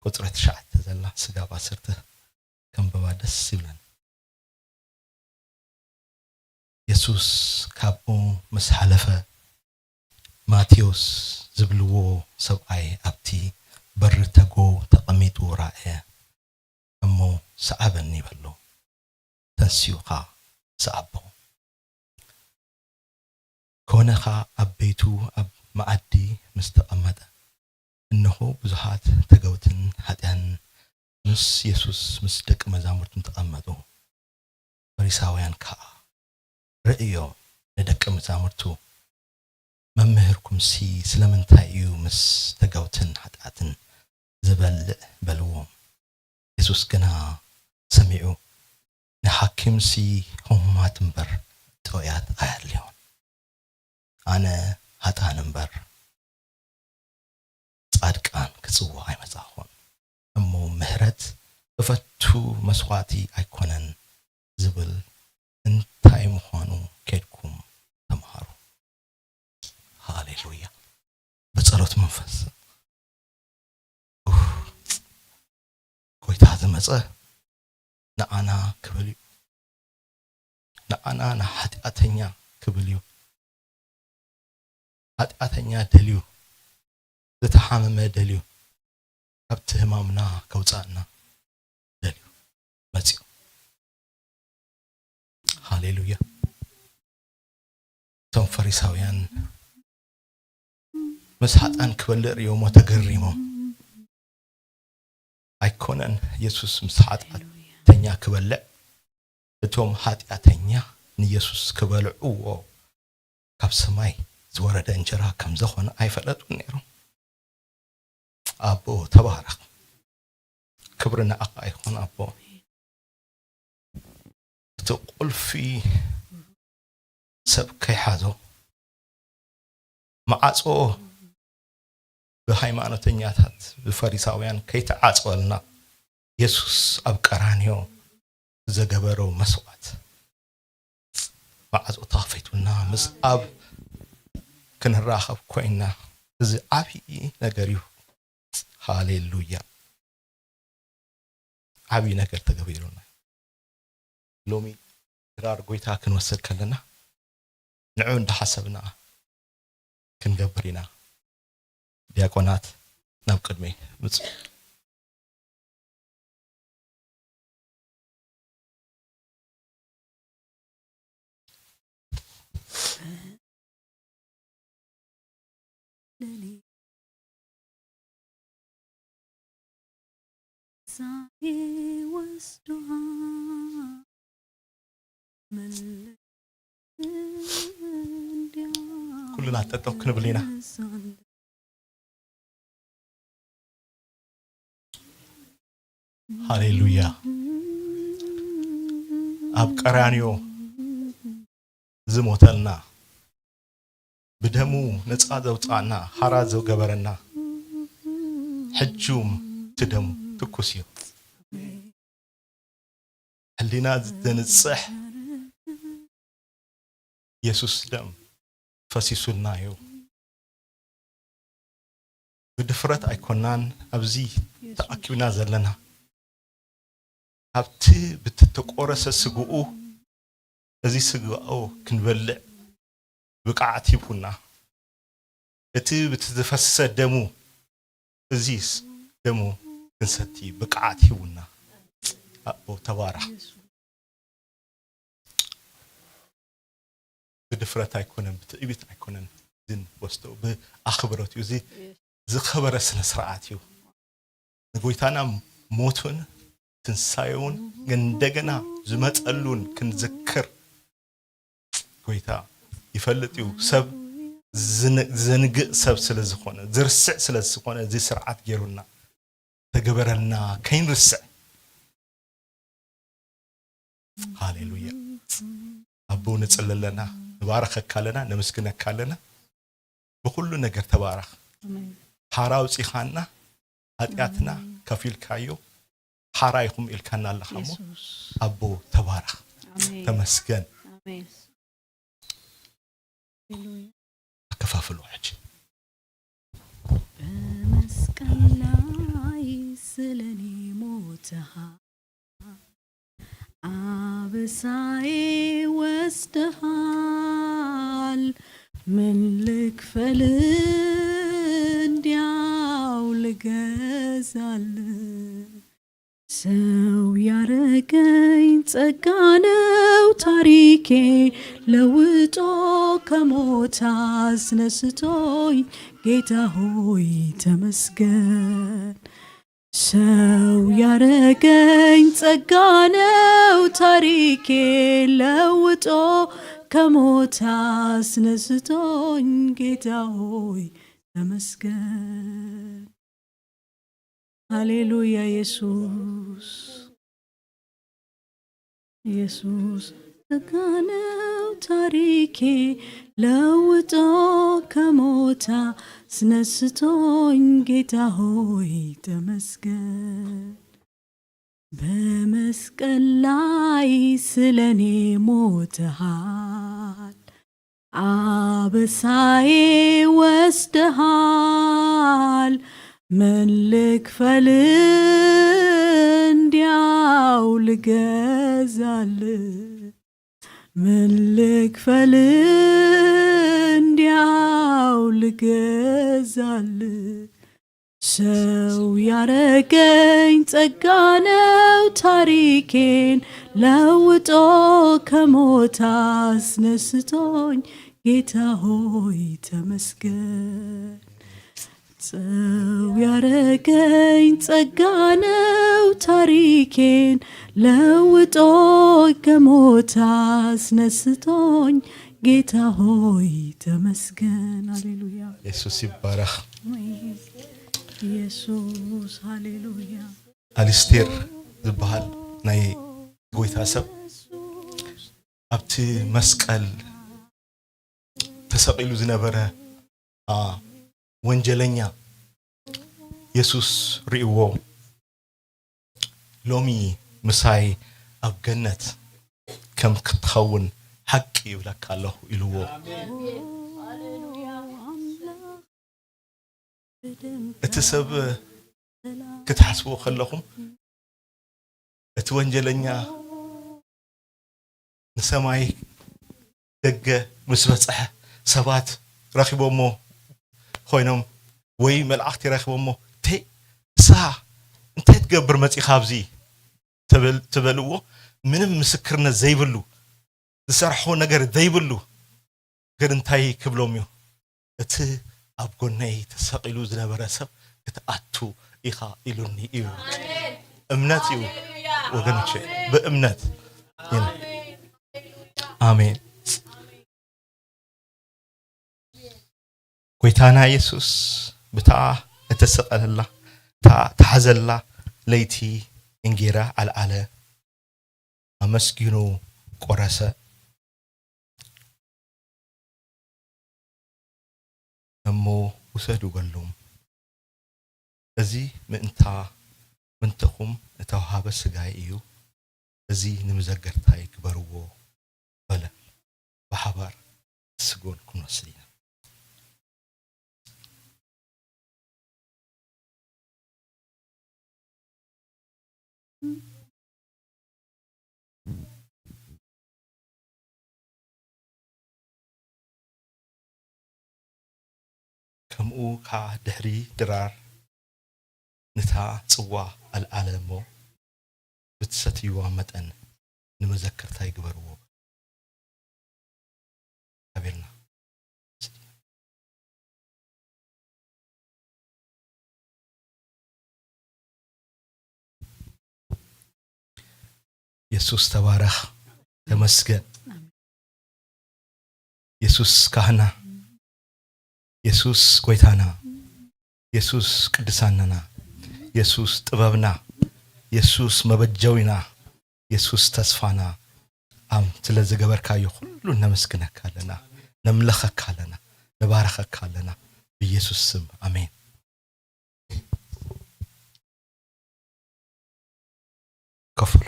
ቁጽሪ ትሽዓተ ዘላ ስጋብ ዓሰርተ ከንብባ ደስ ይብለኒ። የሱስ ካብኡ ምስ ሓለፈ፣ ማቴዎስ ዝብልዎ ሰብኣይ ኣብቲ በሪ ተጎ ተቐሚጡ ረኣየ። እሞ ሰዓበኒ በሎ። ተንሲኡ ኸኣ ሰዓቦ። ኮነ ኸኣ ኣብ ቤቱ ኣብ መኣዲ ምስ ተቐመጠ፣ እንሆ ብዙሓት ተገውትን ሓጥኣንን ምስ የሱስ ምስ ደቀ መዛሙርቱን ተቐመጡ። ፈሪሳውያን ከኣ ርእዮም ንደቀ መዛሙርቱ፣ መምህርኩምሲ ስለምንታይ እዩ ምስ ተገውትን ሓጥኣትን ዝበልዕ? በልዎም። የሱስ ግና ሰሚዑ፣ ንሓኪምሲ ሕሙማት እምበር ጥዑያት ኣየድልዮን፣ ኣነ ሓጥኣን እምበር ጻድቃን ክጽውዕ ኣይመጻእኹን። እሞ ምህረት እፈቱ መስዋእቲ ኣይኮነን ዝብል እንታይ ምዃኑ ኬድኩም ተምሃሩ። ሃሌሉያ። ብጸሎት መንፈስ ኡፍ፣ ጎይታ ዝመጸ ንዓና ክብል እዩ። ንዓና ንሓጢኣተኛ ክብል እዩ። ሓጢኣተኛ ደልዩ፣ ዝተሓመመ ደልዩ፣ ካብቲ ህማምና ከውጻእና ደልዩ መጺኡ። ሃሌሉያ። እቶም ፈሪሳውያን ምስ ሓጥኣን ክበልዕ ርእዮሞ ተገሪሞም። ኣይኮነን የሱስ ምስ ሓጢኣተኛ ክበልዕ፣ እቶም ሓጢኣተኛ ንየሱስ ክበልዕዎ ካብ ሰማይ ዝወረደ እንጀራ ከም ዝኾነ ኣይፈለጡን ነይሮም። ኣቦ ተባረኽ። ክብሪ ንዓኻ ይኹን ኣቦ። እቲ ቁልፊ ሰብ ከይሓዞ፣ መዓጾ ብሃይማኖተኛታት፣ ብፈሪሳውያን ከይተዓጸወልና፣ የሱስ ኣብ ቀራንዮ ዘገበሮ መስዋዕት መዓጾ ተኸፊቱልና፣ ምስ ኣብ ክንራኸብ ኮይና። እዚ ዓብዪ ነገር እዩ። ሃሌሉያ! ዓብዪ ነገር ተገቢሩና። ሎሚ ድራር ጎይታ ክንወስድ ከለና፣ ንዑ እንዳሓሰብና ክንገብር ኢና። ዲያቆናት፣ ናብ ቅድመይ ምጹ። ኩልና ጠጠው ክንብል ኢና። ሃሌሉያ። ኣብ ቀራንዮ ዝሞተልና፣ ብደሙ ነጻ ዘውጻና፣ ሓራ ዘገበረና፣ ሕጂ እውን እቲ ደሙ ትኩስ እዩ። ሕሊና ዘንጽሕ የሱስ ደም ፈሲሱልና እዩ። ብድፍረት ኣይኮናን ኣብዚ ተኣኪብና ዘለና። ካብቲ ብተተቆረሰ ስግኡ፣ እዚ ስግኡ ክንበልዕ ብቕዓት ሂቡና። እቲ ብቲ ዝፈሰሰ ደሙ፣ እዚስ ደሙ ክንሰቲ ብቕዓት ሂቡና። ኣቦ ተባረኽ። ብድፍረት ኣይኮነን፣ ብትዕቢት ኣይኮነን፣ ግን ወስዶ ብኣኽብሮት እዩ። እዚ ዝኸበረ ስነ ስርዓት እዩ። ንጎይታና ሞቱን ትንሳኤውን እንደገና ዝመጸሉን ክንዝክር ጎይታ ይፈልጥ እዩ። ሰብ ዝን-፣ ዘንግእ ሰብ ስለ ዝኾነ፣ ዝርስዕ ስለ ዝኾነ፣ እዚ ስርዓት ገይሩና፣ ተገበረልና ከይንርስዕ። ሃሌሉያ። ኣቦ ንጽለለና፣ ንባረኸካ ኣለና፣ ነመስግነካ ኣለና። ብኹሉ ነገር ተባረኽ። ኣሜን። ሓራ ኣውጺኻና፣ ሓጢኣትና ኣሜን። ከፊልካዮ፣ ሓራ ኢኹም ኢልካና ኣለኻ እሞ፣ የሱስ። ኣቦ ተባረኽ። ኣሜን። ተመስገን። ኣሜን። ሃሌሉያ። ኣከፋፍሎ ሕጂ። በመስቀል ላይ ስለኔ ሞተሃል፣ አበሳዬ ወስደሃል። ምን ልክፈል እንዲያው ልገዛል? ሰው ያረገኝ ጸጋ ነው ታሪኬ ለውጦ፣ ከሞት አስነስቶኝ ጌታ ሆይ ተመስገን። ሰው ያረገኝ ጸጋ ነው ታሪኬ ለውጦ፣ ከሞት አስነስቶኝ ጌታ ሆይ ተመስገን። ሃሌሉያ ኢየሱስ፣ ኢየሱስ ጸጋ ነው ታሪኬ ለውጦ፣ ከሞት አስነስቶኝ ጌታ ሆይ ተመስገን። በመስቀል ላይ ስለኔ ሞተሃል፣ አበሳዬ ወስደሃል። ምን ልክፈል እንዲያው ልገዛል? ምን ልክፈል እንዲያው ልገዛል? ሰው ያረገኝ ጸጋ ነው ታሪኬን ለውጦ፣ ከሞት አስነስቶኝ ጌታ ሆይ ተመስገን። ሰው ያረገኝ ጸጋ ነው ታሪኬን ለውጦ፣ ከሞት አስነስቶኝ ጌታ ሆይ ተመስገን። ሃሌሉያ። ኢየሱስ ይባረኽ። ኢየሱስ፣ ሃሌሉያ። ኣሊስቴር ዝበሃል ናይ ጎይታ ሰብ ኣብቲ መስቀል ተሰቒሉ ዝነበረ፣ አ፣ ወንጀለኛ የሱስ ርእይዎ፣ "ሎሚ ምሳይ ኣብ ገነት ከም ክትኸውን ሓቂ ይብለካ ኣለኹ" ኢልዎ። እቲ ሰብ ክትሓስብዎ ከለኹም፣ እቲ ወንጀለኛ ንሰማይ ደገ ምስ በጽሐ፣ ሰባት ረኺቦሞ ኮይኖም ወይ መላእኽቲ ረኺቦሞ፣ "ተ-፣ ንስኻ እንታይ ትገብር መጺኻ ኣብዚ?" ትብል-፣ ትበልዎ፣ ምንም ምስክርነት ዘይብሉ፣ ዝሰርሖ ነገር ዘይብሉ፣ ግን እንታይ ክብሎም እዩ? "እቲ ኣብ ጎነይ ተሰቒሉ ዝነበረ ሰብ ክትኣቱ ኢኻ" ኢሉኒ እዩ። እምነት እዩ ወገኖቼ፣ ብእምነት። ኣሜን። ጎይታና የሱስ ብታ እተሰቐለላ፣ እታ ተሓዘላ ለይቲ እንጌራ ኣልዓለ፣ ኣመስጊኑ ቆረሰ፣ እሞ "ውሰዱ" በሎም። "እዚ ምእንታ፣ ምእንተኹም እተውሃበ ስጋይ እዩ፣ እዚ ንምዘከርታይ ግበርዎ" በለ። ብሓባር ስግኡን ክንወስድ ኢና። ከምኡ ከኣ ድሕሪ ድራር ነታ ጽዋ ኣልዓለ እሞ፣ "ብትሰትይዋ መጠን ንመዘከርታይ ግበርዎ" ተባሂልና። የሱስ ተባረኽ፣ ተመስገን። የሱስ ካህና፣ የሱስ ጎይታና፣ የሱስ ቅድሳናና፣ የሱስ ጥበብና፣ የሱስ መበጀዊና፣ የሱስ ተስፋና፣ ኣም ስለ ዝገበርካዮ ኩሉ ነመስግነካ ኣለና፣ ነምለኸካ ኣለና፣ ንባረኸካ ኣለና። ብየሱስ ስም ኣሜን። ከፈሉ።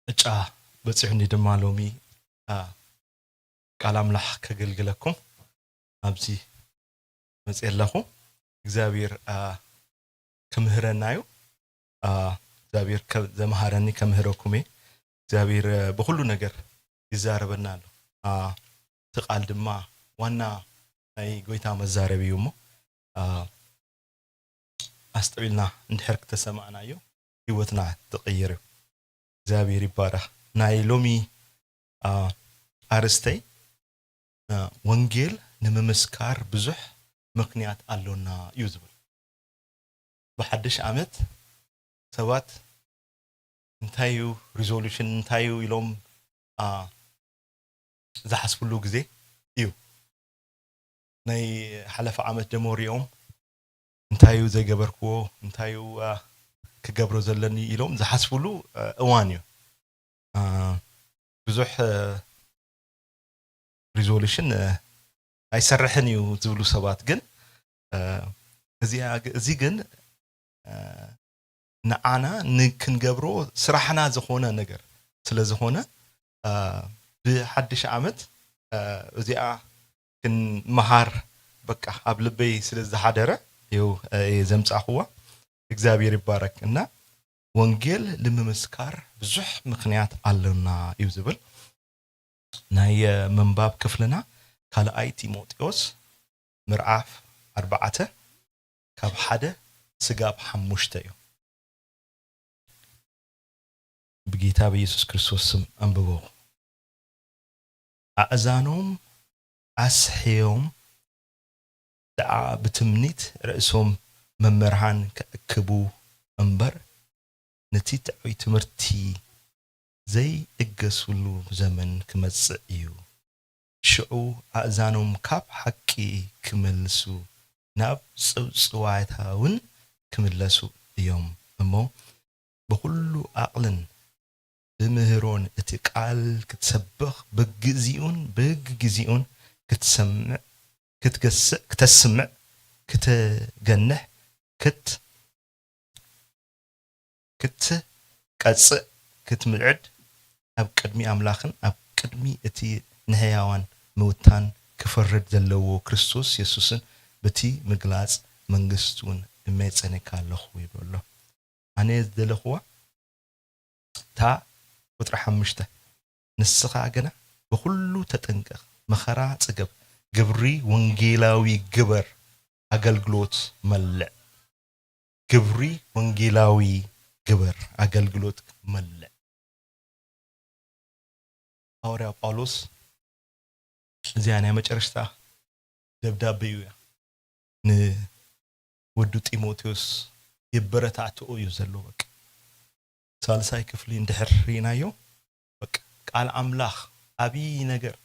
ዕጫ በጺሑኒ ድማ ሎሚ፣ ኣ፣ ቃል ኣምላኽ ከገልግለኩም ኣብዚ መጽእ ኣለኹ። እግዚኣብሔር፣ ኣ፣ ክምህረና እዩ። ኣ፣ እግዚኣብሔር ከ-፣ ዘምሃረኒ ከምህረኩም እየ። እግዚኣብሔር፣ እ፣ ብኹሉ ነገር ይዛረበና ኣሎ። ኣ፣ እቲ ቃል ድማ ዋና ናይ ጎይታ መዛረቢ እዩ እሞ፣ ኣ፣ ኣስተውዒልና እንድሕር ክተሰማዕናዮ ህይወትና ትቕይር እዩ። እግዚኣብሔር ይባረኽ። ናይ ሎሚ፣ ኣ፣ ኣርእስተይ፣ እ፣ ወንጌል ንምምስካር ብዙሕ ምኽንያት ኣሎና እዩ ዝብል። ብሓድሽ ዓመት ሰባት እንታይ እዩ ሪዞሉሽን፣ እንታይ እዩ ኢሎም፣ ኣ፣ ዝሓስብሉ ግዜ እዩ። ናይ ሓለፈ ዓመት ደሞ ሪኦም እንታይ እዩ ዘይገበርክዎ፣ እንታይ እዩ፣ ኣ፣ ክገብሮ ዘለኒ ኢሎም ዝሓስብሉ፣ እ፣ እዋን እዩ። እ፣ ብዙሕ፣ እ፣ ሪዞሉሽን፣ እ፣ ኣይሰርሕን እዩ ዝብሉ ሰባት ግን፣ እ፣ እዚኣ ግ-፣ እዚ ግን፣ እ፣ ንዓና ንክንገብሮ ስራሕና ዝኾነ ነገር ስለ ዝኾነ፣ እ፣ ብሓድሽ ዓመት፣ እ፣ እዚኣ ክንመሃር በቃ ኣብ ልበይ ስለ ዝሓደረ እዩ፣ እ፣ እየ ዘምጻእኽዋ። እግዚኣብሔር ይባረክ። እና ወንጌል ንምምስካር ብዙሕ ምኽንያት ኣሎና እዩ ዝብል። ናይ፣ እ፣ ምንባብ ክፍልና ካልኣይ ጢሞቴዎስ ምዕራፍ ኣርባዕተ ካብ ሓደ ስጋብ ሓሙሽተ እዩ። ብጌታ ብኢየሱስ ክርስቶስ ስም ኣንብቦ። ኣእዛኖም ኣስሕዮም ደኣ ብትምኒት ርእሶም መምህራን ክእክቡ እምበር፣ ነቲ ጥዑይ ትምህርቲ ዘይእገሱሉ ዘመን ክመጽእ እዩ። ሽዑ ኣእዛኖም ካብ ሓቂ ክመልሱ፣ ናብ ጽውጽዋይታ እውን ክምለሱ እዮም እሞ፣ ብኹሉ ዓቕልን ብምህሮን እቲ ቃል ክትሰብኽ፣ ብግዜኡን ብግዜኡን ክትሰምዕ፣ ክትገስዕ፣ ክተስምዕ፣ ክተገንሕ፣ ክት-፣ ክትቀጽዕ፣ ክትምዕድ፣ ኣብ ቅድሚ ኣምላኽን ኣብ ቅድሚ እቲ ንሕያዋን ምውታን ክፈርድ ዘለዎ ክርስቶስ የሱስን በቲ ምግላጽ መንግስቱ እውን እመጸነካ ኣለኹ ይብሎ ኣሎ። ኣነ ዝደለኽዋ እታ ቁጽሪ ሓሙሽተ፣ ንስኻ ግና ብኹሉ ተጠንቀቕ፣ መኸራ ጽገብ፣ ግብሪ ወንጌላዊ ግበር፣ ኣገልግሎት መልዕ። ግብሪ ወንጌላዊ ግበር፣ ኣገልግሎት መልዕ። ሃዋርያ ጳውሎስ እዚኣ ናይ መጨረሽታ ደብዳቤ እዩ እያ። ንወዱ ጢሞቴዎስ የበረታትኦ እዩ ዘሎ። በቃ ሳልሳይ ክፍሊ እንድሕር ርኢናዮ፣ በቃ ቃል ኣምላኽ ዓብዪ ነገር፣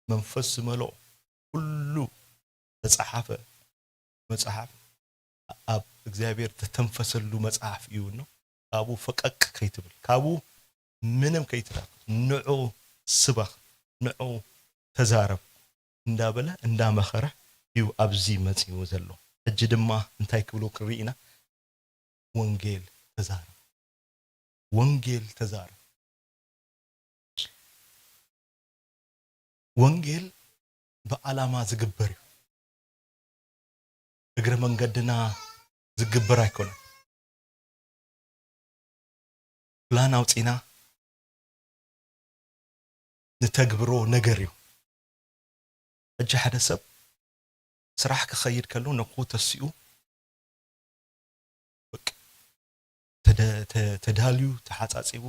መንፈስ ዝመልኦ፣ ኩሉ ተጸሓፈ መጽሓፍ፣ ኣብ እግዚኣብሔር ዝተተንፈሰሉ መጽሓፍ እዩ እኖ፣ ካብኡ ፈቀቅ ከይትብል፣ ካብኡ ምንም ከይትረፍ፣ ንዑ ስበኽ፣ ንዑ ተዛረብ እንዳበለ እንዳመኸረ እዩ ኣብዚ መጺኡ ዘሎ። ሕጂ ድማ እንታይ ክብሎ ክንርኢ ኢና? ወንጌል ተዛረብ። ወንጌል ተዛረብ። ወንጌል ብዓላማ ዝግበር እዩ። እግረ መንገድና ዝግበር ኣይኮነን። ፕላን ኣውጺና ንተግብሮ ነገር እዩ። ሕጂ ሓደ ሰብ ስራሕ ክኸይድ ከሎ ነብኹ ተሲኡ በቃ ተደ-፣ ተ-፣ ተዳልዩ፣ ተሓጻጺቡ፣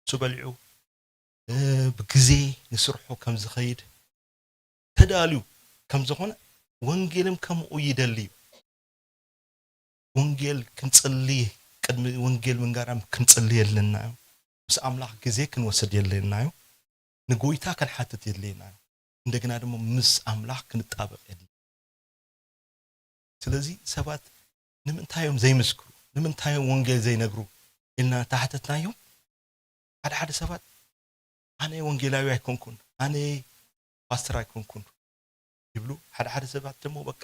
ንሱ በሊዑ፣ እ፣ ብግዜ ንስርሑ ከም ዝኸይድ ተዳልዩ ከም ዝኾነ፣ ወንጌልም ከምኡ ይደሊ እዩ። ወንጌል ክንጽሊ፣ ቅድሚ ወንጌል ምንጋራም ክንጽሊ የድልየና እዩ። ምስ ኣምላኽ ግዜ ክንወስድ የድልየና እዩ። ንጎይታ ክንሓትት የድልየና እዩ። እንደገና ድማ ምስ ኣምላኽ ክንጣበቕ የድልየና። ስለዚ ሰባት ንምንታይ እዮም ዘይምስክሩ? ንምንታይ እዮም ወንጌል ዘይነግሩ? ኢልና ተሓተትናዮም፣ ሓደ ሓደ ሰባት ኣነ ወንጌላዊ ኣይኮንኩን፣ ኣነ ፓስተር ኣይኮንኩን ይብሉ። ሓደ ሓደ ሰባት ደግሞ በቃ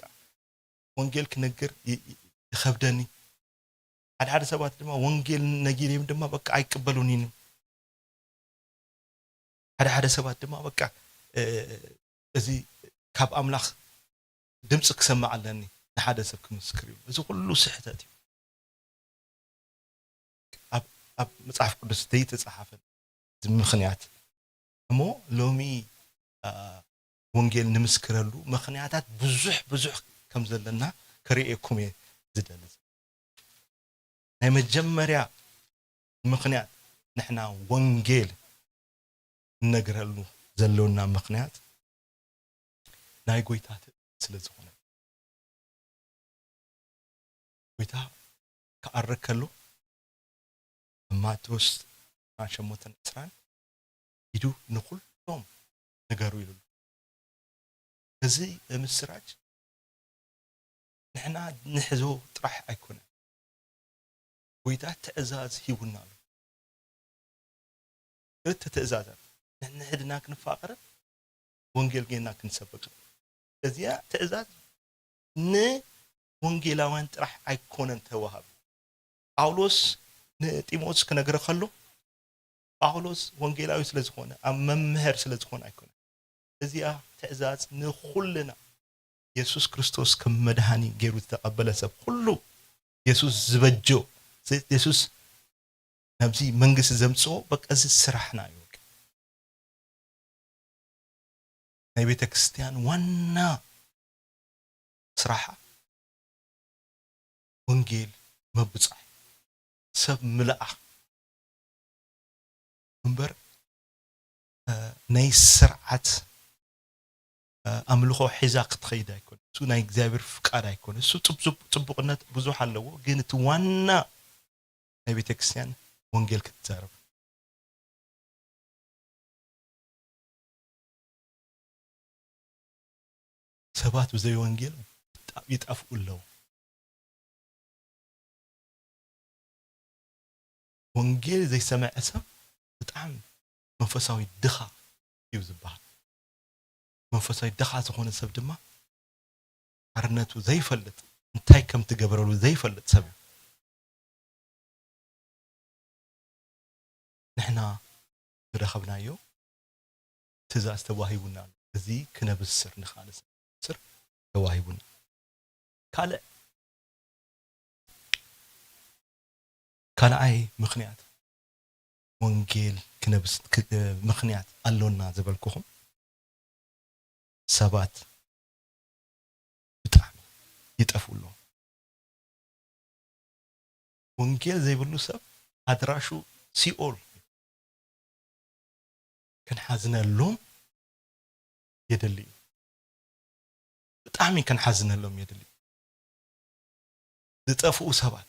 ወንጌል ክነግር ይ-፣ ይ-፣ ይኸብደኒ። ሓደ ሓደ ሰባት ድማ ወንጌል ነጊርዮም ድማ በቃ ኣይቅበሉኒን። ሓደ ሓደ ሰባት ድማ በቃ፣ እ፣ እዚ ካብ ኣምላኽ ድምፂ ክሰምዕ ኣለኒ ንሓደ ሰብ ክምስክር እዩ። እዚ ኩሉ ስሕተት እዩ። ኣብ፣ ኣብ መጽሓፍ ቅዱስ ዘይተጻሓፈ ምኽንያት እሞ ሎሚ፣ አ፣ ወንጌል ንምስክረሉ ምኽንያታት ብዙሕ ብዙሕ ከም ዘለና ከርእየኩም እየ ዝደሊ። ናይ መጀመርያ ምኽንያት ንሕና ወንጌል ንነግረሉ ዘሎና ምኽንያት ናይ ጎይታ ትእዛዝ ስለ ዝኾነ። ጎይታ ክኣርግ ከሎ ኣብ ማቴዎስ ሸሞንተን ዕስራን ኢዱ ንኹሎም ንገሩ ኢሉ ኣሎ። እዚ ምስራች ንሕና ንሕዞ ጥራሕ ኣይኮነን። ጎይታ ትእዛዝ ሂቡና ኣሎ። ክልተ ትእዛዛት፣ ንሕድሕድና ክንፋቐርን ወንጌል ጌና ክንሰብክን። እዚኣ ትእዛዝ ንወንጌላውያን ጥራሕ ኣይኮነን ተዋሃቢ። ጳውሎስ ንጢሞቴዎስ ክነግረ ከሎ፣ ጳውሎስ ወንጌላዊ ስለ ዝኾነ፣ ኣብ መምህር ስለ ዝኾነ ኣይኮነን። እዚኣ ትእዛዝ ንኹልና፣ የሱስ ክርስቶስ ከም መድሃኒ ገይሩ ዝተቐበለ ሰብ ኩሉ፣ የሱስ ዝበጆ፣ የሱስ ናብዚ መንግስቲ ዘምጽኦ፣ በቃ እዚ ስራሕና እዩ። በቃ ናይ ቤተ ክርስቲያን ዋና ስራሓ ወንጌል ምብጻሕ፣ ሰብ ምልኣኽ እምበር፣ እ፣ ናይ ስርዓት፣ እ፣ ኣምልኾ ሒዛ ክትኸይድ ኣይኮነን። እሱ ናይ እግዚኣብሔር ፍቃድ ኣይኮነን። እሱ ጽቡቅ-፣ ጽቡቅነት ብዙሕ ኣለዎ፣ ግን እቲ ዋና ናይ ቤተ ክርስቲያን ወንጌል ክትዛረብ። ሰባት ብዘይ ወንጌል ይጣ-፣ ይጠፍኡ ኣለዉ። ወንጌል ዘይሰምዐ ሰብ ብጣዕሚ መንፈሳዊ ድኻ እዩ ዝበሃል። መንፈሳዊ ድኻ ዝኾነ ሰብ ድማ ሓርነቱ ዘይፈልጥ፣ እንታይ ከም ትገበረሉ ዘይፈልጥ ሰብ እዩ። ንሕና ዝረኸብናዮ ትእዛዝ ተዋሂቡና ኣሎ። እዚ ክነብስር፣ ንኻልእ ሰብ ክነብስር ተዋሂቡና። ካልእ፣ ካልኣይ ምኽንያት ወንጌል ክነብስ-፣ ክ-፣ ምኽንያት ኣሎና ዝበልኩኹም ሰባት ብጣዕሚ ይጠፍኡ ኣለዉ። ወንጌል ዘይብሉ ሰብ ኣድራሹ ሲኦል። ክንሓዝነሎም የድሊ እዩ። ብጣዕሚ ክንሓዝነሎም የድሊ እዩ። ዝጠፍኡ ሰባት፣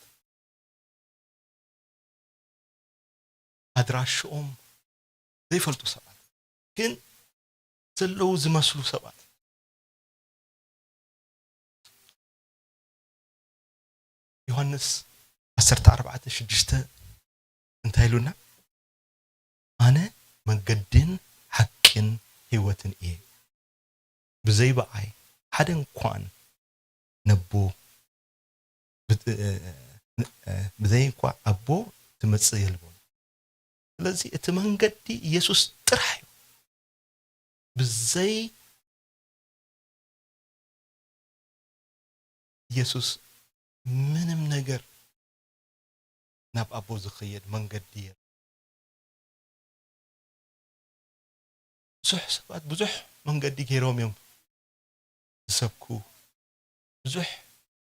ኣድራሽኦም ዘይፈልጡ ሰባት፣ ግን ዘለዉ ዝመስሉ ሰባት። ዮሃንስ ዓሰርተ ኣርባዕተ ሽዱሽተ እንታይ ኢሉና? ኣነ መንገድን ሓቅን ህይወትን እየ። ብዘይ ብኣይ ሓደ እንኳን ነቦ፣ ብ-፣ እ-፣ እ-፣ ብዘይ እንኳ ኣቦ ትመጽእ የልቦን። ስለዚ እቲ መንገዲ ኢየሱስ ጥራሕ እዩ። ብዘይ ኢየሱስ ምንም ነገር ናብ ኣቦ ዝኸየድ መንገዲ የለን። ብዙሕ ሰባት ብዙሕ መንገዲ ገይሮም እዮም ዝሰብኩ፣ ብዙሕ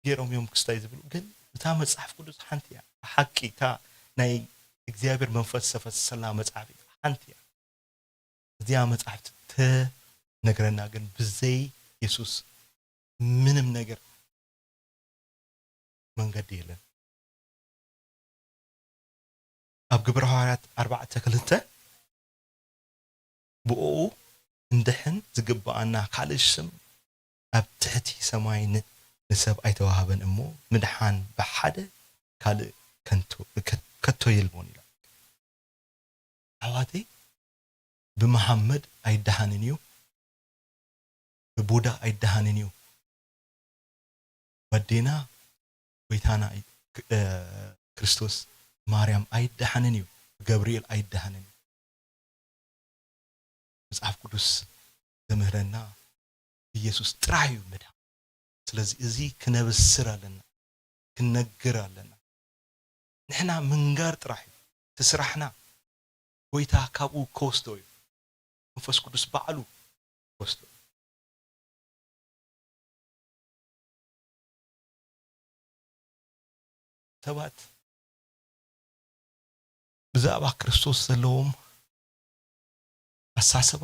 ገይሮም እዮም ክስታይ ዝብሉ፣ ግን እታ መጽሓፍ ቅዱስ ሓንቲ እያ። ብሓቂ እታ ናይ እግዚኣብሔር መንፈስ ዝተፈሰሰላ መጽሓፍ እያ፣ ሓንቲ እያ። እዚኣ መጽሓፍ ትነግረና፣ ግን ብዘይ የሱስ ምንም ነገር መንገዲ የለን። ኣብ ግብረ ሃዋርያት ኣርባዕተ ክልተ፣ ብእኡ እንድሕን ዝግብኣና ካልእ ስም ኣብ ትሕቲ ሰማይ ን-፣ ንሰብ ኣይተዋህበን እሞ፣ ምድሓን ብሓደ ካልእ ከንቶ-፣ ከ-፣ ከቶ የልቦን ኢላ። ኣሕዋተይ፣ ብመሓመድ ኣይደሓንን እዩ፣ ብቡዳ ኣይደሓንን እዩ። በዴና ጎይታና፣ እ፣ ክርስቶስ ማርያም ኣይደሓንን እዩ፣ ብገብርኤል ኣይደሓንን እዩ። መጽሓፍ ቅዱስ ዘምህረና ብኢየሱስ ጥራይ እዩ ምድሓን። ስለዚ እዚ ክነብስር ኣለና፣ ክንነግር ኣለና። ንሕና ምንጋር ጥራሕ እዩ እቲ ስራሕና። ጎይታ ካብኡ ከወስዶ እዩ። መንፈስ ቅዱስ ባዕሉ ከወስዶ እዩ። ሰባት ብዛዕባ ክርስቶስ ዘለዎም ኣሳስባ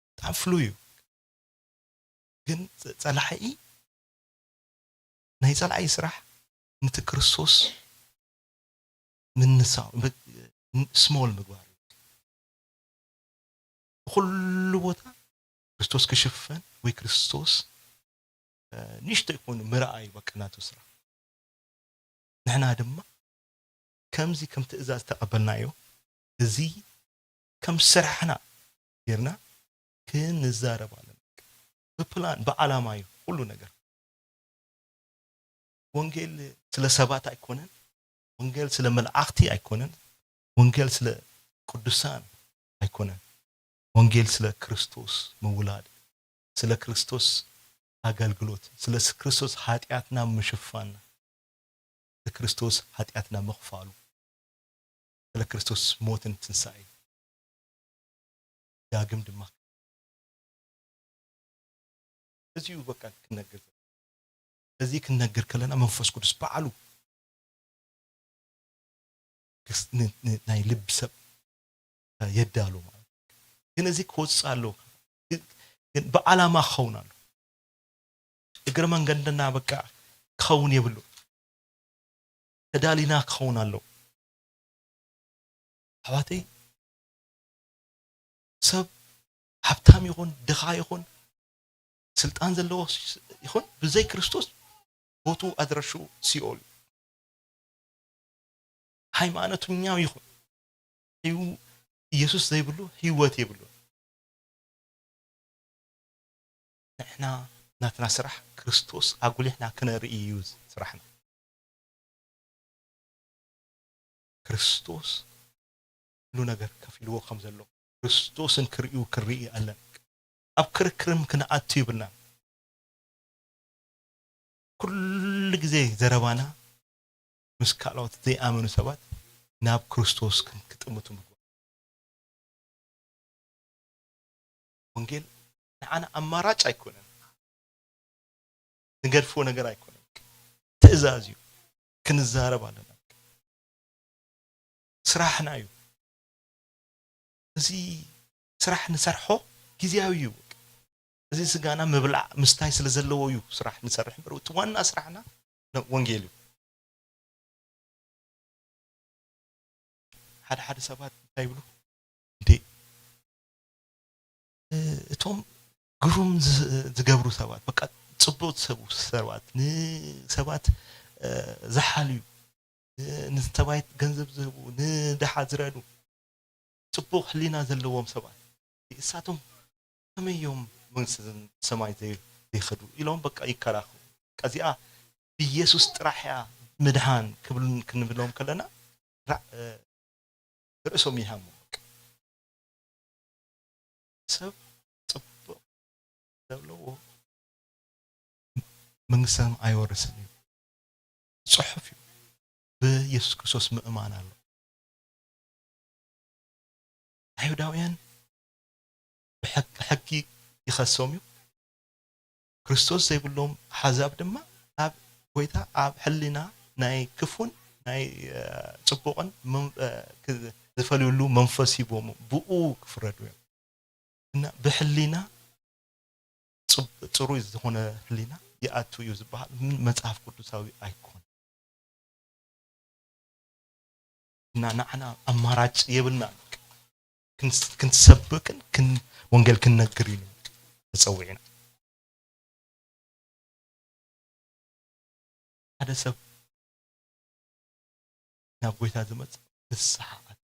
ብጣዕሚ ፍሉይ እዩ። ግን ጸ-፣ ጸላሒ፣ ናይ ጸላኢ ስራሕ ነቲ ክርስቶስ ምንሳው፣ ብ-፣ ስሞል ምግባር እዩ። ብኹሉ ቦታ ክርስቶስ ክሽፈን ወይ ክርስቶስ፣ እ፣ ንእሽቶ ይኹን ምርኣይ በቃ ናቱ ስራሕ። ንሕና ድማ ከምዚ ከም ትእዛዝ ተቐበልናዮ፣ እዚ ከም ስራሕና ጌርና ክንዛረብ ኣለና። ብፕላን፣ ብዓላማ እዩ ኩሉ ነገር። ወንጌል ስለ ሰባት ኣይኮነን። ወንጌል ስለ መላእኽቲ ኣይኮነን። ወንጌል ስለ ቅዱሳን ኣይኮነን። ወንጌል ስለ ክርስቶስ ምውላድ፣ ስለ ክርስቶስ ኣገልግሎት፣ ስለ ክርስቶስ ሓጢኣትና ምሽፋን፣ ስለ ክርስቶስ ሓጢኣትና ምኽፋሉ፣ ስለ ክርስቶስ ሞትን ትንሳኤ፣ ዳግም ድማ እዚ እዩ በቃ ክንነግር። እዚ ክንነግር ከለና መንፈስ ቅዱስ ባዕሉ ክስ-፣ ን-፣ ን-፣ ናይ ልቢ ሰብ የዳሉ ማለት እዩ። ግን እዚ ክወፅእ ኣለዎ። ግን፣ ግን ብዓላማ ክኸውን ኣለዎ። እግረ መንገድና በቃ ክኸውን የብሉ። ተዳሊና ክኸውን ኣለዎ። ኣሕዋተይ፣ ሰብ ሃብታም ይኹን ድኻ ይኹን ስልጣን ዘለዎ ይኹን ብዘይ ክርስቶስ ቦቱ ኣድራሹ ሲኦል እዩ። ሃይማኖተኛው ይኹን እዩ ኢየሱስ ዘይብሉ ህይወት የብሉን። ንሕና ናትና ስራሕ ክርስቶስ ኣጉሊሕና ክነርኢ እዩ ስራሕና። ክርስቶስ ኩሉ ነገር ከፊልዎ ከም ዘሎ ክርስቶስን ክርእዩ ክንርኢ ኣለና። ኣብ ክርክርም ክንኣቱ ይብልናን። ኩሉ ግዜ ዘረባና ምስ ካልኦት ዘይኣመኑ ሰባት ናብ ክርስቶስ ክጥምቱ ምግባር። ወንጌል ንዓና ኣማራጭ ኣይኮነን፣ ንገድፎ ነገር ኣይኮነን። ትእዛዝ እዩ፣ ክንዛረብ ኣለና። ስራሕና እዩ። እዚ ስራሕ ንሰርሖ ግዜያዊ እዩ። እዚ ስጋና ምብላዕ ምስታይ ስለ ዘለዎ እዩ ስራሕ ንሰርሕ እምበር፣ እቲ ዋና ስራሕና ነ-፣ ወንጌል እዩ። ሓደ ሓደ ሰባት እንታይ ይብሉ? "እንዴ፣ እ፣ እቶም ግሩም ዝ-፣ ዝገብሩ ሰባት፣ በቃ ጽቡቕ ዝሰቡ ሰባት፣ ንሰባት፣ እ፣ ዝሓልዩ፣ እ፣ ንሰባት ገንዘብ ዝህቡ፣ ንድሓ ዝረዱ፣ ጽቡቕ ሕሊና ዘለዎም ሰባት፣ እሳቶም ከመይ እዮም መንግስቲ ሰማይ ዘይ-፣ ዘይኸዱ?" ኢሎም በቃ ይከራኸሩ። በቃ እዚኣ ብኢየሱስ ጥራሕ እያ ምድሓን ክብሉን ክንብሎም ከለና፣ ራ-፣ እ፣ ርእሶም ይሃሙ። በቃ ሰብ ጽቡቕ ዘለዎ መንግስቲ ሰማይ ኣይወርስን እዩ። ጽሑፍ እዩ። ብኢየሱስ ክርስቶስ ምእማን ኣሎ። ኣይሁዳውያን ብሕግ-፣ ሕጊ ይኸሶም እዩ። ክርስቶስ ዘይብሎም ኣሕዛብ ድማ ኣብ ጎይታ፣ ኣብ ሕሊና ናይ ክፉን ናይ፣ እ፣ ጽቡቕን መን-፣ እ፣ ክ-፣ ዝፈልዩሉ መንፈስ ሂቦም ብኡ ክፍረዱ እዮም። እና ብሕሊና ጽብ-፣ ጽሩይ ዝኾነ ሕሊና ይኣቱ እዩ ዝበሃል ምን መጽሓፍ ቅዱሳዊ ኣይኮን። እና ንዓና ኣማራጭ የብልና። ክንስ-፣ ክንሰብክን ክን-፣ ወንጌል ክንነግር እዩ ተጸዊዕና። ሓደ ሰብ ናብ ጎይታ ዝመጽእ ንስሓ ኣት-፣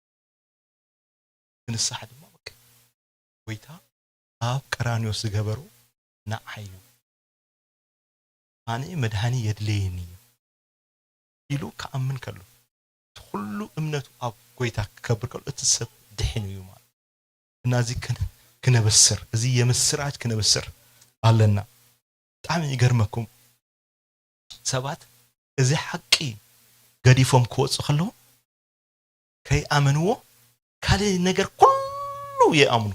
ንስሓ ድማ በቃ ጎይታ ኣብ ቀራንዮ ዝገበሮ ንዓይ እዩ። ኣነ መድሃኒ የድልየኒ እዩ ኢሉ ክኣምን ከሎ፣ እቲ ኩሉ እምነቱ ኣብ ጎይታ ክከብር ከሎ፣ እቲ ሰብ ድሒኑ እዩ ማለት። እና እዚ ክን-፣ ክነበስር፣ እዚ የምስራች ክነበስር ኣለና። ብጣዕሚ ይገርመኩም፣ ሰባት እዚ ሓቂ ገዲፎም ክወጹ ከለዉ፣ ከይኣመንዎ ካልእ ነገር ኩሉ ይኣምኑ።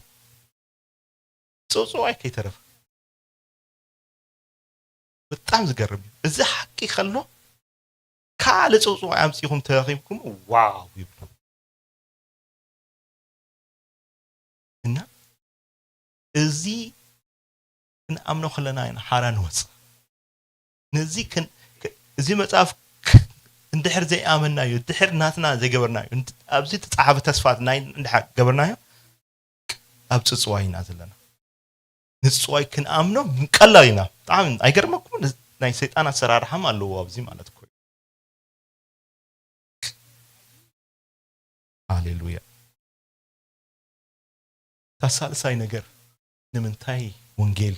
ጽውጽዋይ ከይተረፈ። ብጣዕሚ ዝገርም እዩ። እዚ ሓቂ ከሎ፣ ካልእ ጽውጽዋይ ኣምጺኹም ተረኺብኩም፣ ዋው ይብሉ። እና እዚ ክንኣምኖ ከለና ኢና ሓራ ንወጽእ። ነዚ ክን-፣ ክ-፣ እዚ መጽሓፍ ክ-፣ እንድሕር ዘይኣመናዮ፣ እንድሕር ናትና ዘይገበርናዮ፣ እንድ-፣ ኣብዚ ዝተጻሕፈ ተስፋ ናይ እንድሕር ገበርናዮ፣ ኣብ ጽጽዋይ ኢና ዘለና። ንጽጽዋይ ክንኣምኖ ቀላል ኢና። ብጣዕሚ ኣይገርመኩምን? ናይ ሰይጣን ኣሰራርሓም ኣለዎ ኣብዚ ማለት እኮ እዩ። ሃሌሉያ። እታ ሳልሳይ ነገር ንምንታይ ወንጌል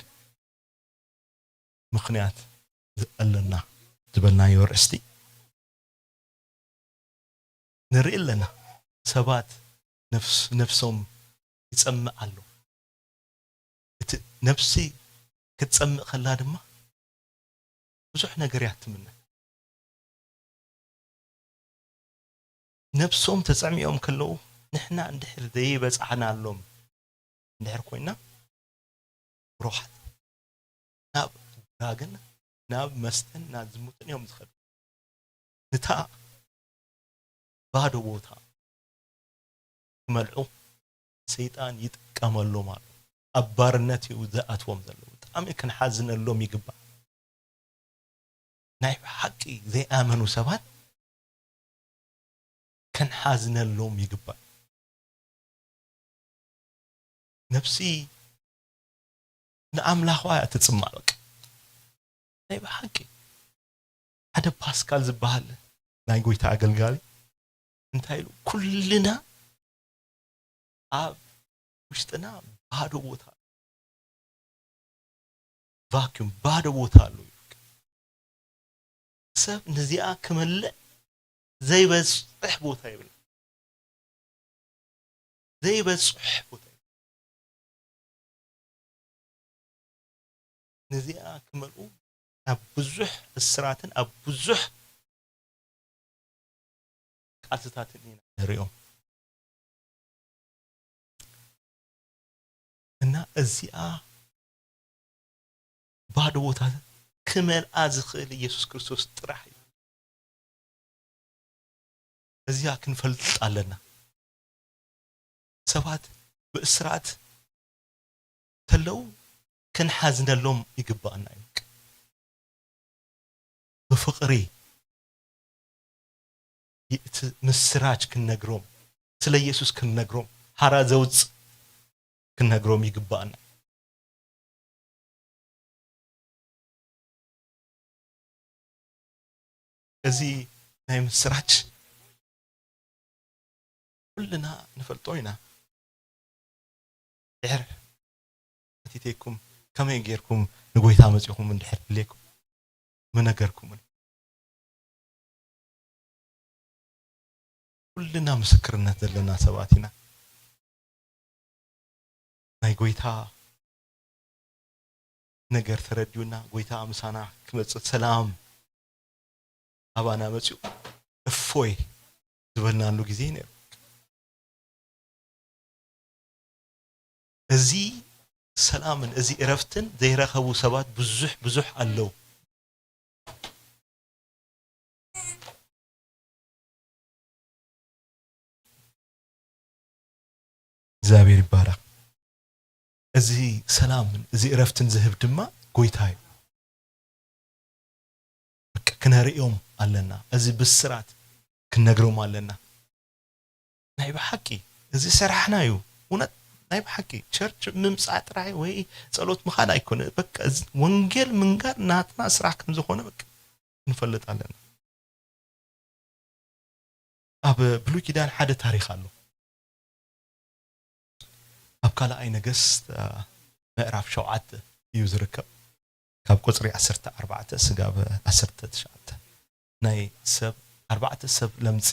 ምኽንያት ኣለና ዝበልናዮ ኣርእስቲ ንርኢ ኣለና። ሰባት ነፍስ-፣ ነፍሶም ይጸምእ ኣሎ። እቲ ነፍሲ ክትጸምእ ከላ ድማ ብዙሕ ነገር እያ ትምነ። ነፍሶም ተጸሚኦም ከለዉ ንሕና እንድሕር ዘይበጻሕናሎም እንድሕር ኮይና ብሩኻት ናብ ድራግን ናብ መስተን ናብ ዝሙትን እዮም ዝኸዱ። ንታ ባዶ ቦታ ክመልዑ ሰይጣን ይጥቀመሎም ኣሎ። ኣብ ባርነት እዩ ዝኣትዎም ዘሎ። ብጣዕሚ ክንሓዝነሎም ይግባእ። ናይ ብሓቂ ዘይኣመኑ ሰባት ክንሓዝነሎም ይግባእ። ነፍሲ ንኣምላኽዋ እያ ትጽማእ። በቃ ናይ ብሓቂ ሓደ ፓስካል ዝበሃል ናይ ጎይታ ኣገልጋሊ እንታይ ኢሉ? ኩልና ኣብ ውሽጥና ባዶ ቦታ፣ ቫክዩም፣ ባዶ ቦታ ኣሎ። ሰብ ነዚኣ ክመልእ ዘይበጽሕ ቦታ የብሉ። ዘይበጽሕ ቦታ የብሉ። ነዚኣ ክመልኡ ኣብ ብዙሕ እስራትን ኣብ ብዙሕ ቃልስታትን ኢና ንሪኦም። እና እዚኣ ባዶ ቦታ ክመልኣ ዝኽእል ኢየሱስ ክርስቶስ ጥራሕ እዩ። እዚኣ ክንፈልጥ ኣለና። ሰባት ብእስራት ተለዉ ክንሓዝነሎም ይግባኣና እዩ። ብፍቕሪ እቲ ምስራች ክንነግሮም፣ ስለ ኢየሱስ ክንነግሮም፣ ሓራ ዘውጽእ ክንነግሮም ይግባኣና። እዚ ናይ ምስራች ኩልና ንፈልጦ ኢና። ድሕር ኣቲተይኩም ከመይ ጌርኩም ንጎይታ መጺኹም እንድሕር ድሌኩም ምነገርኩምን። ኩልና ምስክርነት ዘለና ሰባት ኢና። ናይ ጎይታ ነገር ተረዲኡና፣ ጎይታ ምሳና ክመጽእ፣ ሰላም ኣባና መጺኡ፣ እፎይ ዝበልናሉ ግዜ እዩ ነይሩ። እዚ ሰላምን እዚ እረፍትን ዘይረኸቡ ሰባት ብዙሕ፣ ብዙሕ ኣለዉ። እግዚኣብሔር ይባረኽ። እዚ ሰላምን እዚ እረፍትን ዝህብ ድማ ጎይታ እዩ። በቃ ክነርእዮም ኣለና። እዚ ብስራት ክንነግሮም ኣለና። ናይ ብሓቂ እዚ ስራሕና እዩ። እውነት ናይ ብሓቂ ቸርች ምምጻእ ጥራይ ወይ ጸሎት ምኻድ ኣይኮነ። በቃ እዚ ወንጌል ምንጋር ናትና ስራሕ ከም ዝኾነ በቃ ክንፈልጥ ኣለና። ኣብ ብሉይ ኪዳን ሓደ ታሪኽ ኣሎ። ኣብ ካልኣይ ነገስት፣ እ፣ ምዕራፍ ሸውዓተ እዩ ዝርከብ። ካብ ቁጽሪ ዓሰርተ ኣርባዕተ ስጋብ ዓሰርተ ትሽዓተ ናይ ሰብ፣ ኣርባዕተ ሰብ ለምጺ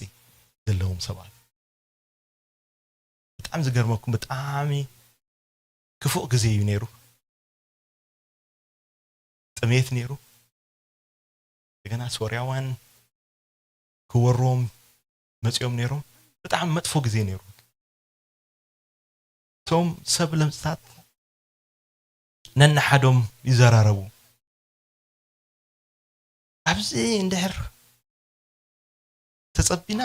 ዘለዎም ሰባት። ብጣዕሚ ዝገርመኩም ብጣዕሚ ክፉእ ግዜ እዩ ነይሩ። ጥሜት ነይሩ። እንደገና ሶርያውያን ክወርዎም መጺኦም ነይሮም። ብጣዕሚ መጥፎ ግዜ ነይሩ። እቶም ሰብ ለምጽታት ነንሓዶም ይዘራረቡ። ኣብዚ እንድሕር ተጸቢና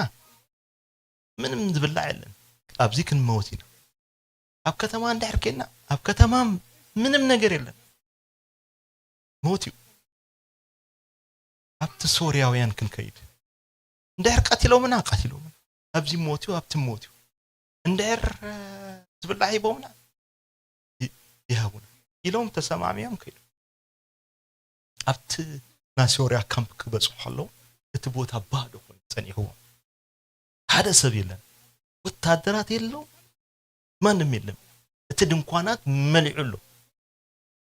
ምንም ዝብላዕ የለን። ኣብዚ ክንመውት ኢና። ኣብ ከተማ እንድሕር ኬና ኣብ ከተማ ምንም ነገር የለን። ሞት እዩ። ኣብቲ ሶርያውያን ክንከይድ እንድሕር ቀቲሎምና ቀቲሎምና፣ ኣብዚ ሞት እዩ፣ ኣብቲ ሞት እዩ። እንድሕር፣ እ፣ ዝብላዕ ሂቦምና ይ-፣ ይሃቡና ኢሎም ተሰማሚዮም ከይዶም። ኣብቲ ናይ ሶርያ ካምፕ ክበጽሑ ከለዉ እቲ ቦታ ባዶ ኮይኑ ጸኒሕዎም። ሓደ ሰብ የለን። ወታደራት የለዉ፣ ማንም የለን። እቲ ድንኳናት መሊዑ ኣሎ።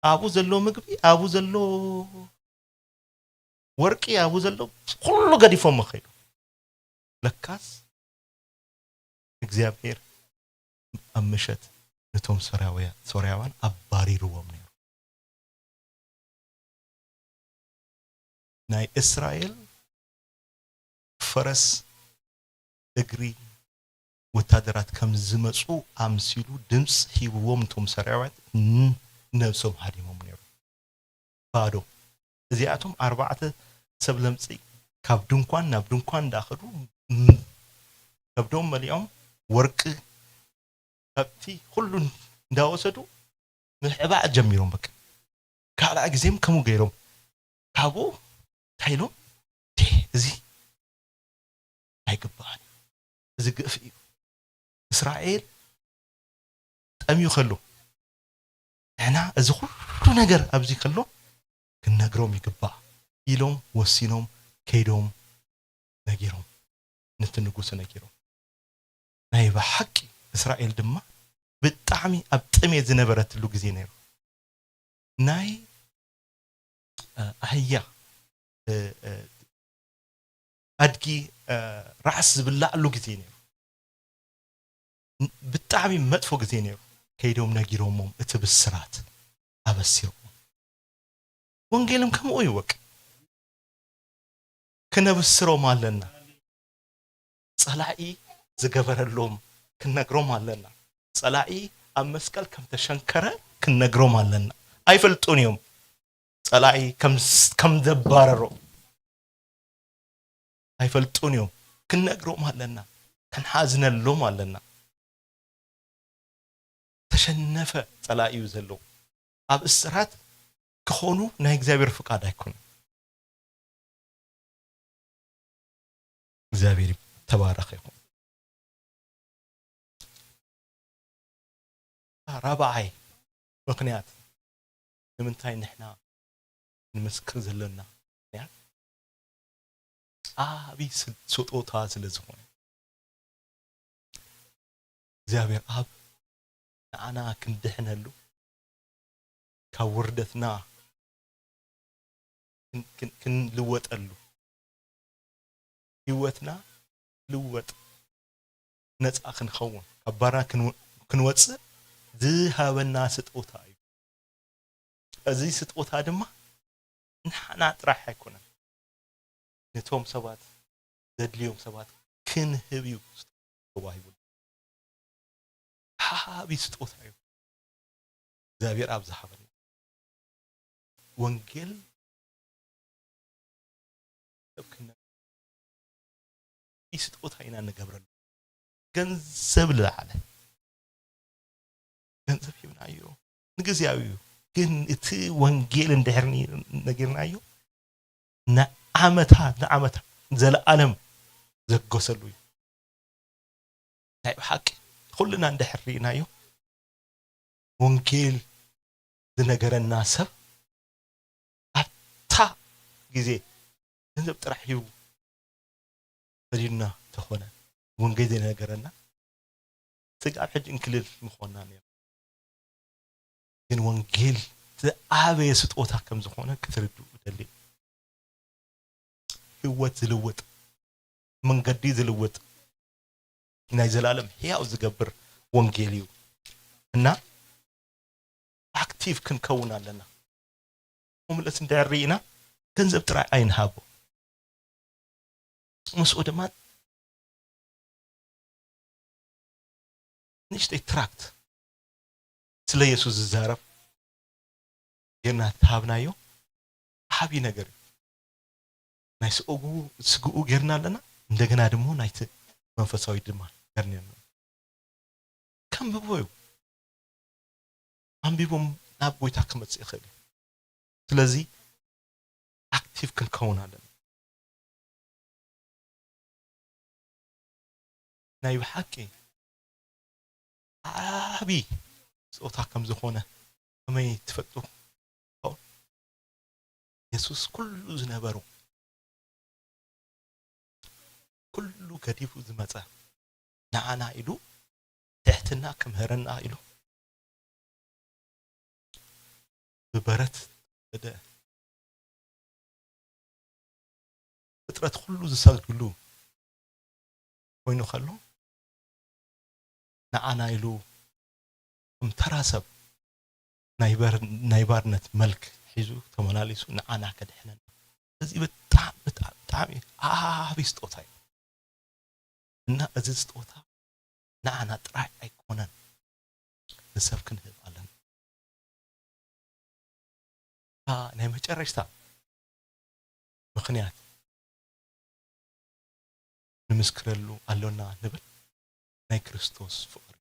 ኣብኡ ዘሎ ምግቢ፣ ኣብኡ ዘሎ ወርቂ፣ ኣብኡ ዘሎ ኩሉ ገዲፎሞ ከይዱ። ለካስ እግዚኣብሔር ኣብ ምሸት ነቶም ሶርያውያ-፣ ሶርያውያን ኣባሪርዎም ነይሩ። ናይ እስራኤል ፈረስ እግሪ ወታደራት ከም ዝመጹ ኣምሲሉ ድምፅ ሂብዎም፣ ነቶም ሶርያውያን ን-፣ ነብሶም ሃዲሞም ነይሩ። ባዶ። እዚኣቶም ኣርባዕተ ሰብ ለምጺ ካብ ድንኳን ናብ ድንኳን እንዳኸዱ ም-፣ ከብዶም መሊኦም ወርቂ ከብቲ ኩሉ እንዳወሰዱ ምሕባእ ጀሚሮም። በቃ ካልኣይ ግዜም ከምኡ ገይሮም። ካብኡ እንታይ ኢሎም? "ዴ፣ እዚ ኣይግባእን እዩ። እዚ ግእፍ እዩ። እስራኤል ጠምዩ ከሎ ንሕና እዚ ኩሉ ነገር ኣብዚ ከሎ ክንነግሮም ይግባእ ኢሎም ወሲኖም ከይዶም ነጊሮም፣ ነቲ ንጉስ ነጊሮም። ናይ ብሓቂ እስራኤል ድማ ብጣዕሚ ኣብ ጥሜት ዝነበረትሉ ግዜ ነይሩ። ናይ ኣህያ ኣድጊ ራዕሲ ዝብላዕሉ ግዜ ነይሩ። ብጣዕሚ መጥፎ ግዜ ነይሩ። ከይዶም ነጊሮሞም እቲ ብስራት ኣበሲሮም። ወንጌልም ከምኡ እዩ። በቃ ክነብስሮም ኣለና። ጸላኢ ዝገበረሎም ክንነግሮም ኣለና። ጸላኢ ኣብ መስቀል ከም ተሸንከረ ክንነግሮም ኣለና። ኣይፈልጡን እዮም ጸላኢ ከም ከም ዘባረሮ። ኣይፈልጡን እዮም። ክንነግሮም ኣለና። ክንሓዝነሎም ኣለና። ተሸነፈ ጸላኢ እዩ ዘሎ። ኣብ እስራት ክኾኑ ናይ እግዚኣብሔር ፍቃድ ኣይኮነን። እግዚኣብሔር ተባረኸ ይኹን። ራብዓይ ምኽንያት ንምንታይ ንሕና ንምስክር ዘለና ምኽንያት ዓቢ ስጦታ ስለ ዝኾነ እግዚኣብሔር ኣብ ንዓና ክንድሕነሉ ካብ ውርደትና ክንልወጠሉ ህይወትና ልወጥ ነፃ ክንኸውን ካብ ባርና ክንወፅእ ዝሃበና ስጦታ እዩ። እዚ ስጦታ ድማ ንሓና ጥራሕ ኣይኮነን፣ ነቶም ሰባት ዘድልዮም ሰባት ክንህብ እዩ ተዋሂቡ። ሓቢ ስጦታ እዩ እግዚኣብሔር ኣብ ዝሃበና። ወንጌል ሰብ ክነ ስጦታ ኢና እንገብረሉ። ገንዘብ ዝለዓለ ገንዘብ ሂብናዮ ንግዜያዊ እዩ፣ ግን እቲ ወንጌል እንድሕር ነጊርናዮ ንዓመታት ንዓመታት ዘለኣለም ዘገሰሉ እዩ። ናይ ብሓቂ ኩልና እንድሕር ርኢናዮ ወንጌል ዝነገረና ሰብ ኣብታ ግዜ ገንዘብ ጥራሕ ሂቡ ሰዲዱና ተኾነ ወንጌል ዘይነገረና ስጋብ ሕጂ እንክልል ምኾንና ነይሩ። ግን ወንጌል ዝዓበየ ስጦታ ከም ዝኾነ ክትርድኡ እደሊ። ህይወት ዝልውጥ መንገዲ ዝልውጥ ናይ ዘላለም ሕያው ዝገብር ወንጌል እዩ እና ኣክቲቭ ክንከውን ኣለና። መምለስ እንድሕር ርኢና ገንዘብ ጥራይ ኣይንሃቦ። ምስኡ ድማ ንእሽተይ ትራክት ስለ የሱስ ዝዛረብ ጌርና ተሃብናዮ ዓብዪ ነገር እዩ። ናይ ስእጉ ስግኡ ጌርና ኣለና፣ እንደገና ድማ ናይቲ መንፈሳዊ ድማ ጌርና ኣለና። ከንብቦ እዩ። ኣንቢቦም ናብ ጎይታ ክመጽእ ይኽእል እዩ። ስለዚ ኣክቲቭ ክንከውን ኣለና። ናይ ብሓቂ ዓቢ ስጦታ ከም ዝኾነ ከመይ ትፈልጡ? የሱስ ኩሉ ዝነበሮ ኩሉ ገዲፉ ዝመጸ ንዓና ኢሉ ትሕትና ክምህረና ኢሉ ብበረት ተወለደ። ፍጥረት ኩሉ ዝሰግድሉ ኮይኑ ከሎ ንዓና ኢሉ ከም ተራ ሰብ ናይ ባርነት መልክ ሒዙ ተመላሊሱ ንዓና ከድሕነና። እዚ ብጣዕሚ ብጣዕሚ ብጣዕሚ ዓቢ ስጦታ እዩ እና እዚ ስጦታ ንዓና ጥራይ ኣይኮነን ንሰብ ክንህብ ኣለና። ናይ መጨረሽታ ምኽንያት ንምስክረሉ ኣሎና ንብል ናይ ክርስቶስ ፍቕሪ።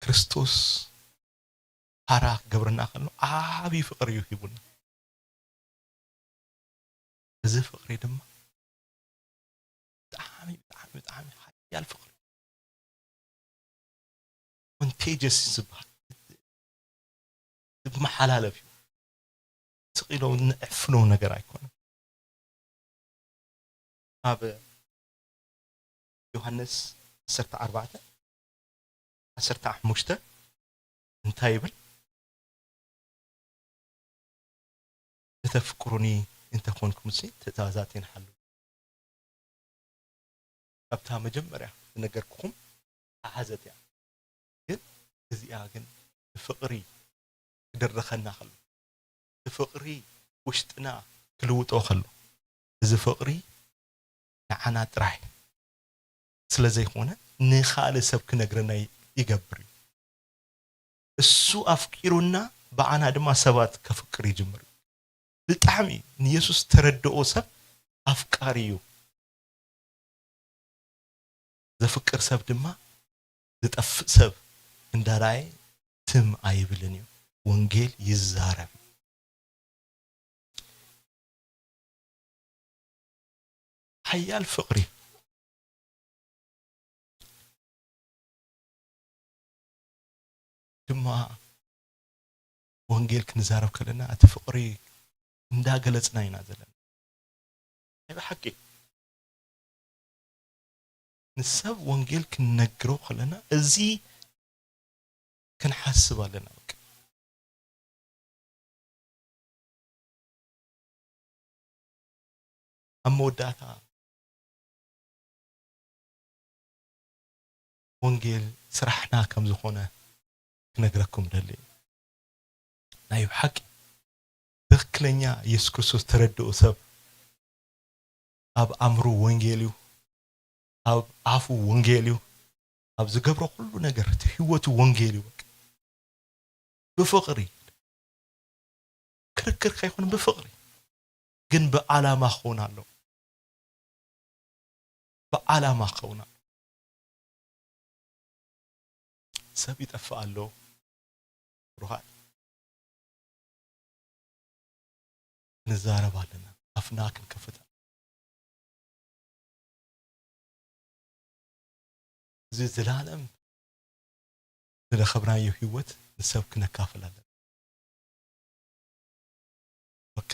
ክርስቶስ ሓራ ክገብረና ከሎ ዓብዪ ፍቕሪ እዩ ሂቡና። እዚ ፍቕሪ ድማ ብጣዕሚ ብጣዕሚ ብጣዕሚ ሓያል ፍቕሪ ኮንቴጀስ ዝበሃል ዝመሓላለፍ እዩ። ስቕ ኢሎ ንዕፍኖ ነገር ኣይኮነን። ኣብ ዮሃንስ ዓሰርተ ኣርባዕተ ዓሰርተ ሓሙሽተ እንታይ ይብል? "እተፍቅሩኒ እንተኾንኩምሲ ትእዛዛተይ ሓልዉ።" ካብታ መጀመርያ ዝነገርኩኹም ዝሓዘት እያ። ግን እዚኣ ግን ብፍቕሪ ክድርኸና ከሎ፣ እቲ ፍቕሪ ውሽጥና ክልውጦ ከሎ፣ እዚ ፍቕሪ ንዓና ጥራይ ስለ ዘይኮነ፣ ንኻልእ ሰብ ክነግረና ይ-፣ ይገብር እዩ። እሱ ኣፍቂሩና፣ ብዓና ድማ ሰባት ከፍቅር ይጅምር። ብጣዕሚ ንየሱስ ተረድኦ ሰብ ኣፍቃሪ እዩ። ዘፍቅር ሰብ ድማ ዝጠፍእ ሰብ እንዳረኣየ ትም ኣይብልን እዩ። ወንጌል ይዛረብ። ሓያል ፍቕሪ ድማ ወንጌል ክንዛረብ ከለና እቲ ፍቕሪ እንዳገለጽና ኢና ዘለና። ናይ ብሓቂ ንሰብ ወንጌል ክንነግሮ ከለና እዚ ክንሓስብ ኣለና። በቃ ኣብ መወዳእታ ወንጌል ስራሕና ከም ዝኾነ ክነግረኩም ደሊ። ናይ ብሓቂ ትኽክለኛ ኢየሱስ ክርስቶስ ተረድኦ ሰብ ኣብ ኣእምሩ ወንጌል እዩ፣ ኣብ ኣፉ ወንጌል እዩ፣ ኣብ ዝገብሮ ኩሉ ነገር እቲ ህይወቱ ወንጌል እዩ። በቃ ብፍቕሪ ክርክር ከይኮነ ብፍቕሪ ግን ብዓላማ ክኸውን ኣለዎ። ብዓላማ ክኸውን ኣለዎ። ሰብ ይጠፍእ ኣሎ። ብሩኻት፣ ክንዛረብ ኣለና። ኣፍና ክንከፍት ኣለና። እዚ ዘላለም ዝረኸብናዮ ህይወት ንሰብ ክነካፍል ኣለና። በቃ።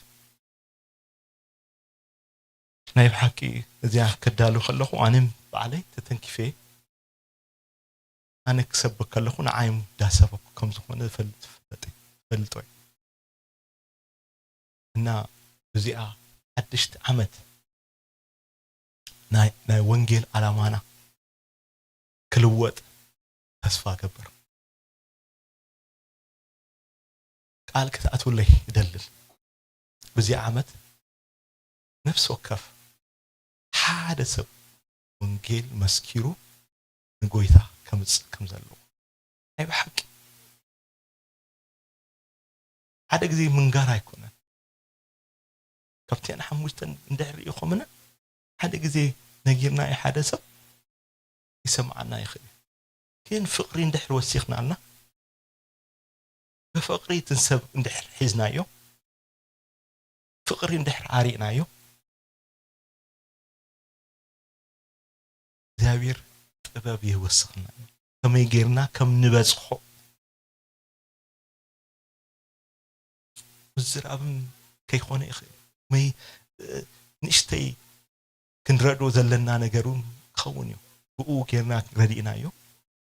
ናይ ብሓቂ እዚኣ ከዳሉ ከለኹ ኣነ ባዕለይ ተተንኪፈ፣ ኣነ ክሰብክ ከለኹ ንዓይ እንዳሰበኩ ከም ዝኾነ ዝፈልጥ፣ ዝፈልጥ፣ ዝፈልጦ እዩ። እና እዚኣ ሓድሽቲ ዓመት ናይ፣ ናይ ወንጌል ዓላማና ክልወጥ ተስፋ እገብር። ቃል ክትኣትውለይ ይደልን። በዚ ዓመት ነፍሲ ወከፍ ሓደ ሰብ ወንጌል መስኪሩ ንጎይታ ከምጽእ ከም ዘለዎ። ናይ ብሓቂ ሓደ ግዜ ምንጋር ኣይኮነን። ካብተን ሓሙሽተን እንድሕር ርኢኹምና፣ ሓደ ግዜ ነጊርናዮ ሓደ ሰብ ይሰምዓና ይኽእል እዩ። ግን ፍቕሪ እንድሕር ወሲኽናልና፣ ብፍቕሪ እቲ ሰብ እንድሕር ሒዝናዮ፣ ፍቕሪ እንድሕር ኣሪእናዮ፣ እግዚኣብሔር ጥበብ ይወስኽልና እዩ። ከመይ ጌርና ከም ንበጽሖ ምዝራብም ከይኾነ ይኽእል። ወይ፣ እ፣ ንእሽተይ ክንረድኦ ዘለና ነገር እውን ክኸውን እዩ። ብኡ ጌርና ረዲእናዮ፣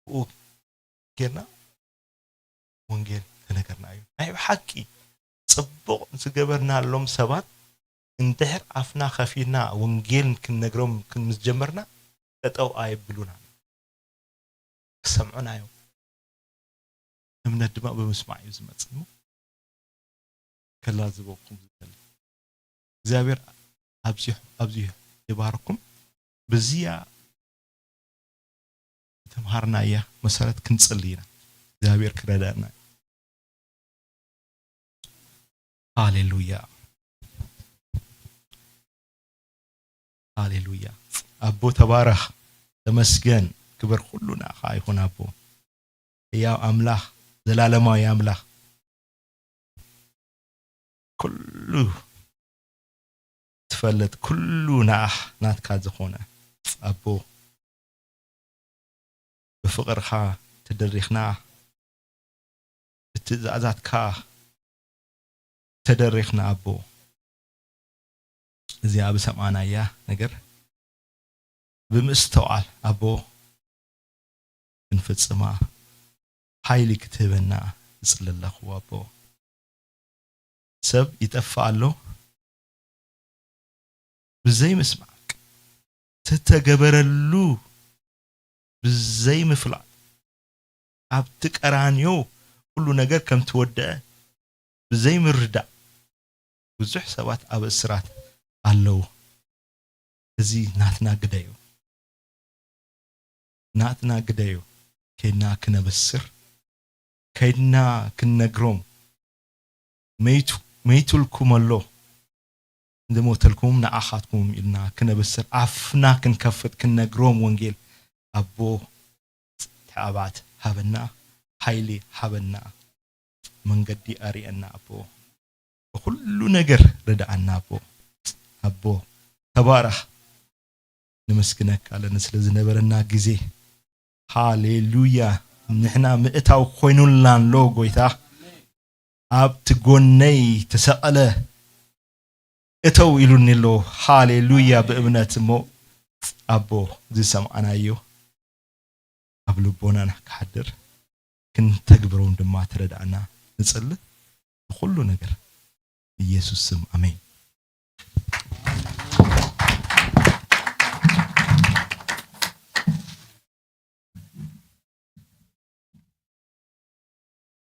ብኡ ጌርና ወንጌል ተነገርናዮ። ናይ ብሓቂ ጽቡቕ ዝገበርናሎም ሰባት እንድሕር ኣፍና ከፊትና ወንጌል ክንነግሮም ምስ ጀመርና፣ ጠጠው ኣየብሉናን። ክሰምዑና እዮም። እምነት ድማ ብምስማዕ እዩ ዝመጽእ። እሞ ከላዝበኩም ዝደሊ እግዚኣብሔር ኣብዚሑ፣ ኣብዚሑ ይባርኩም። ብዚያ ዝተምሃርናያ መሰረት ክንጽሊ ኢና። እግዚኣብሔር ክረዳእና እዩ። ሃሌሉያ። ሃሌሉያ። ኣቦ ተባረኽ፣ ተመስገን፣ ክብር ኩሉ ንዓኻ ይኹን ኣቦ። ህያው ኣምላኽ፣ ዘላለማዊ ኣምላኽ፣ ኩሉ ትፈልጥ፣ ኩሉ ንዓኽ ናትካ ዝኾነ ኣቦ፣ ብፍቕርኻ ተደሪኽና፣ እቲ ትእዛዛትካ ተደሪኽና ኣቦ፣ እዚኣ ብሰምዓናያ ነገር ብምስትውዓል ኣቦ ክንፍጽማ ሓይሊ ክትህበና እጽሊ ኣለኹ ኣቦ። ሰብ ይጠፍእ ኣሎ ብዘይ ምስማዕ፣ ተተገበረሉ ብዘይ ምፍላጥ፣ ኣብቲ ቀራንዮ ኩሉ ነገር ከም ትወደአ ብዘይ ምርዳእ ብዙሕ ሰባት ኣብ እስራት ኣለዉ። እዚ ናትና ግደ እዩ። ናትና ግደ እዩ። ከይድና ክነበስር፣ ከይድና ክንነግሮም፣ መይቱ-፣ መይቱልኩም ኣሎ፣ ዝሞተልኩም ንዓኻትኩም ኢልና ክነበስር፣ ኣፍና ክንከፍት፣ ክንነግሮም ወንጌል። ኣቦ፣ ተኣባት ሃበና፣ ሓይሊ ሃበና፣ መንገዲ ኣርእየና ኣቦ። ብኹሉ ነገር ርድኣና ኣቦ። ኣቦ፣ ተባረኽ። ነመስግነካ ኣለና ስለ ዝነበረና ግዜ። ሃሌሉያ። ንሕና ምእታው ኮይኑልና ኣሎ ጎይታ። ኣብቲ ጎነይ ተሰቐለ፣ እተው ኢሉኒ ኣሎ። ሃሌሉያ። ብእምነት እሞ ኣቦ ዝሰምዓናዮ ኣብ ልቦናና ክሓድር ክንተግብሮም ድማ ትረድኣና ንጽሊ ብኹሉ ነገር። ኢየሱስ ስም ኣሜን።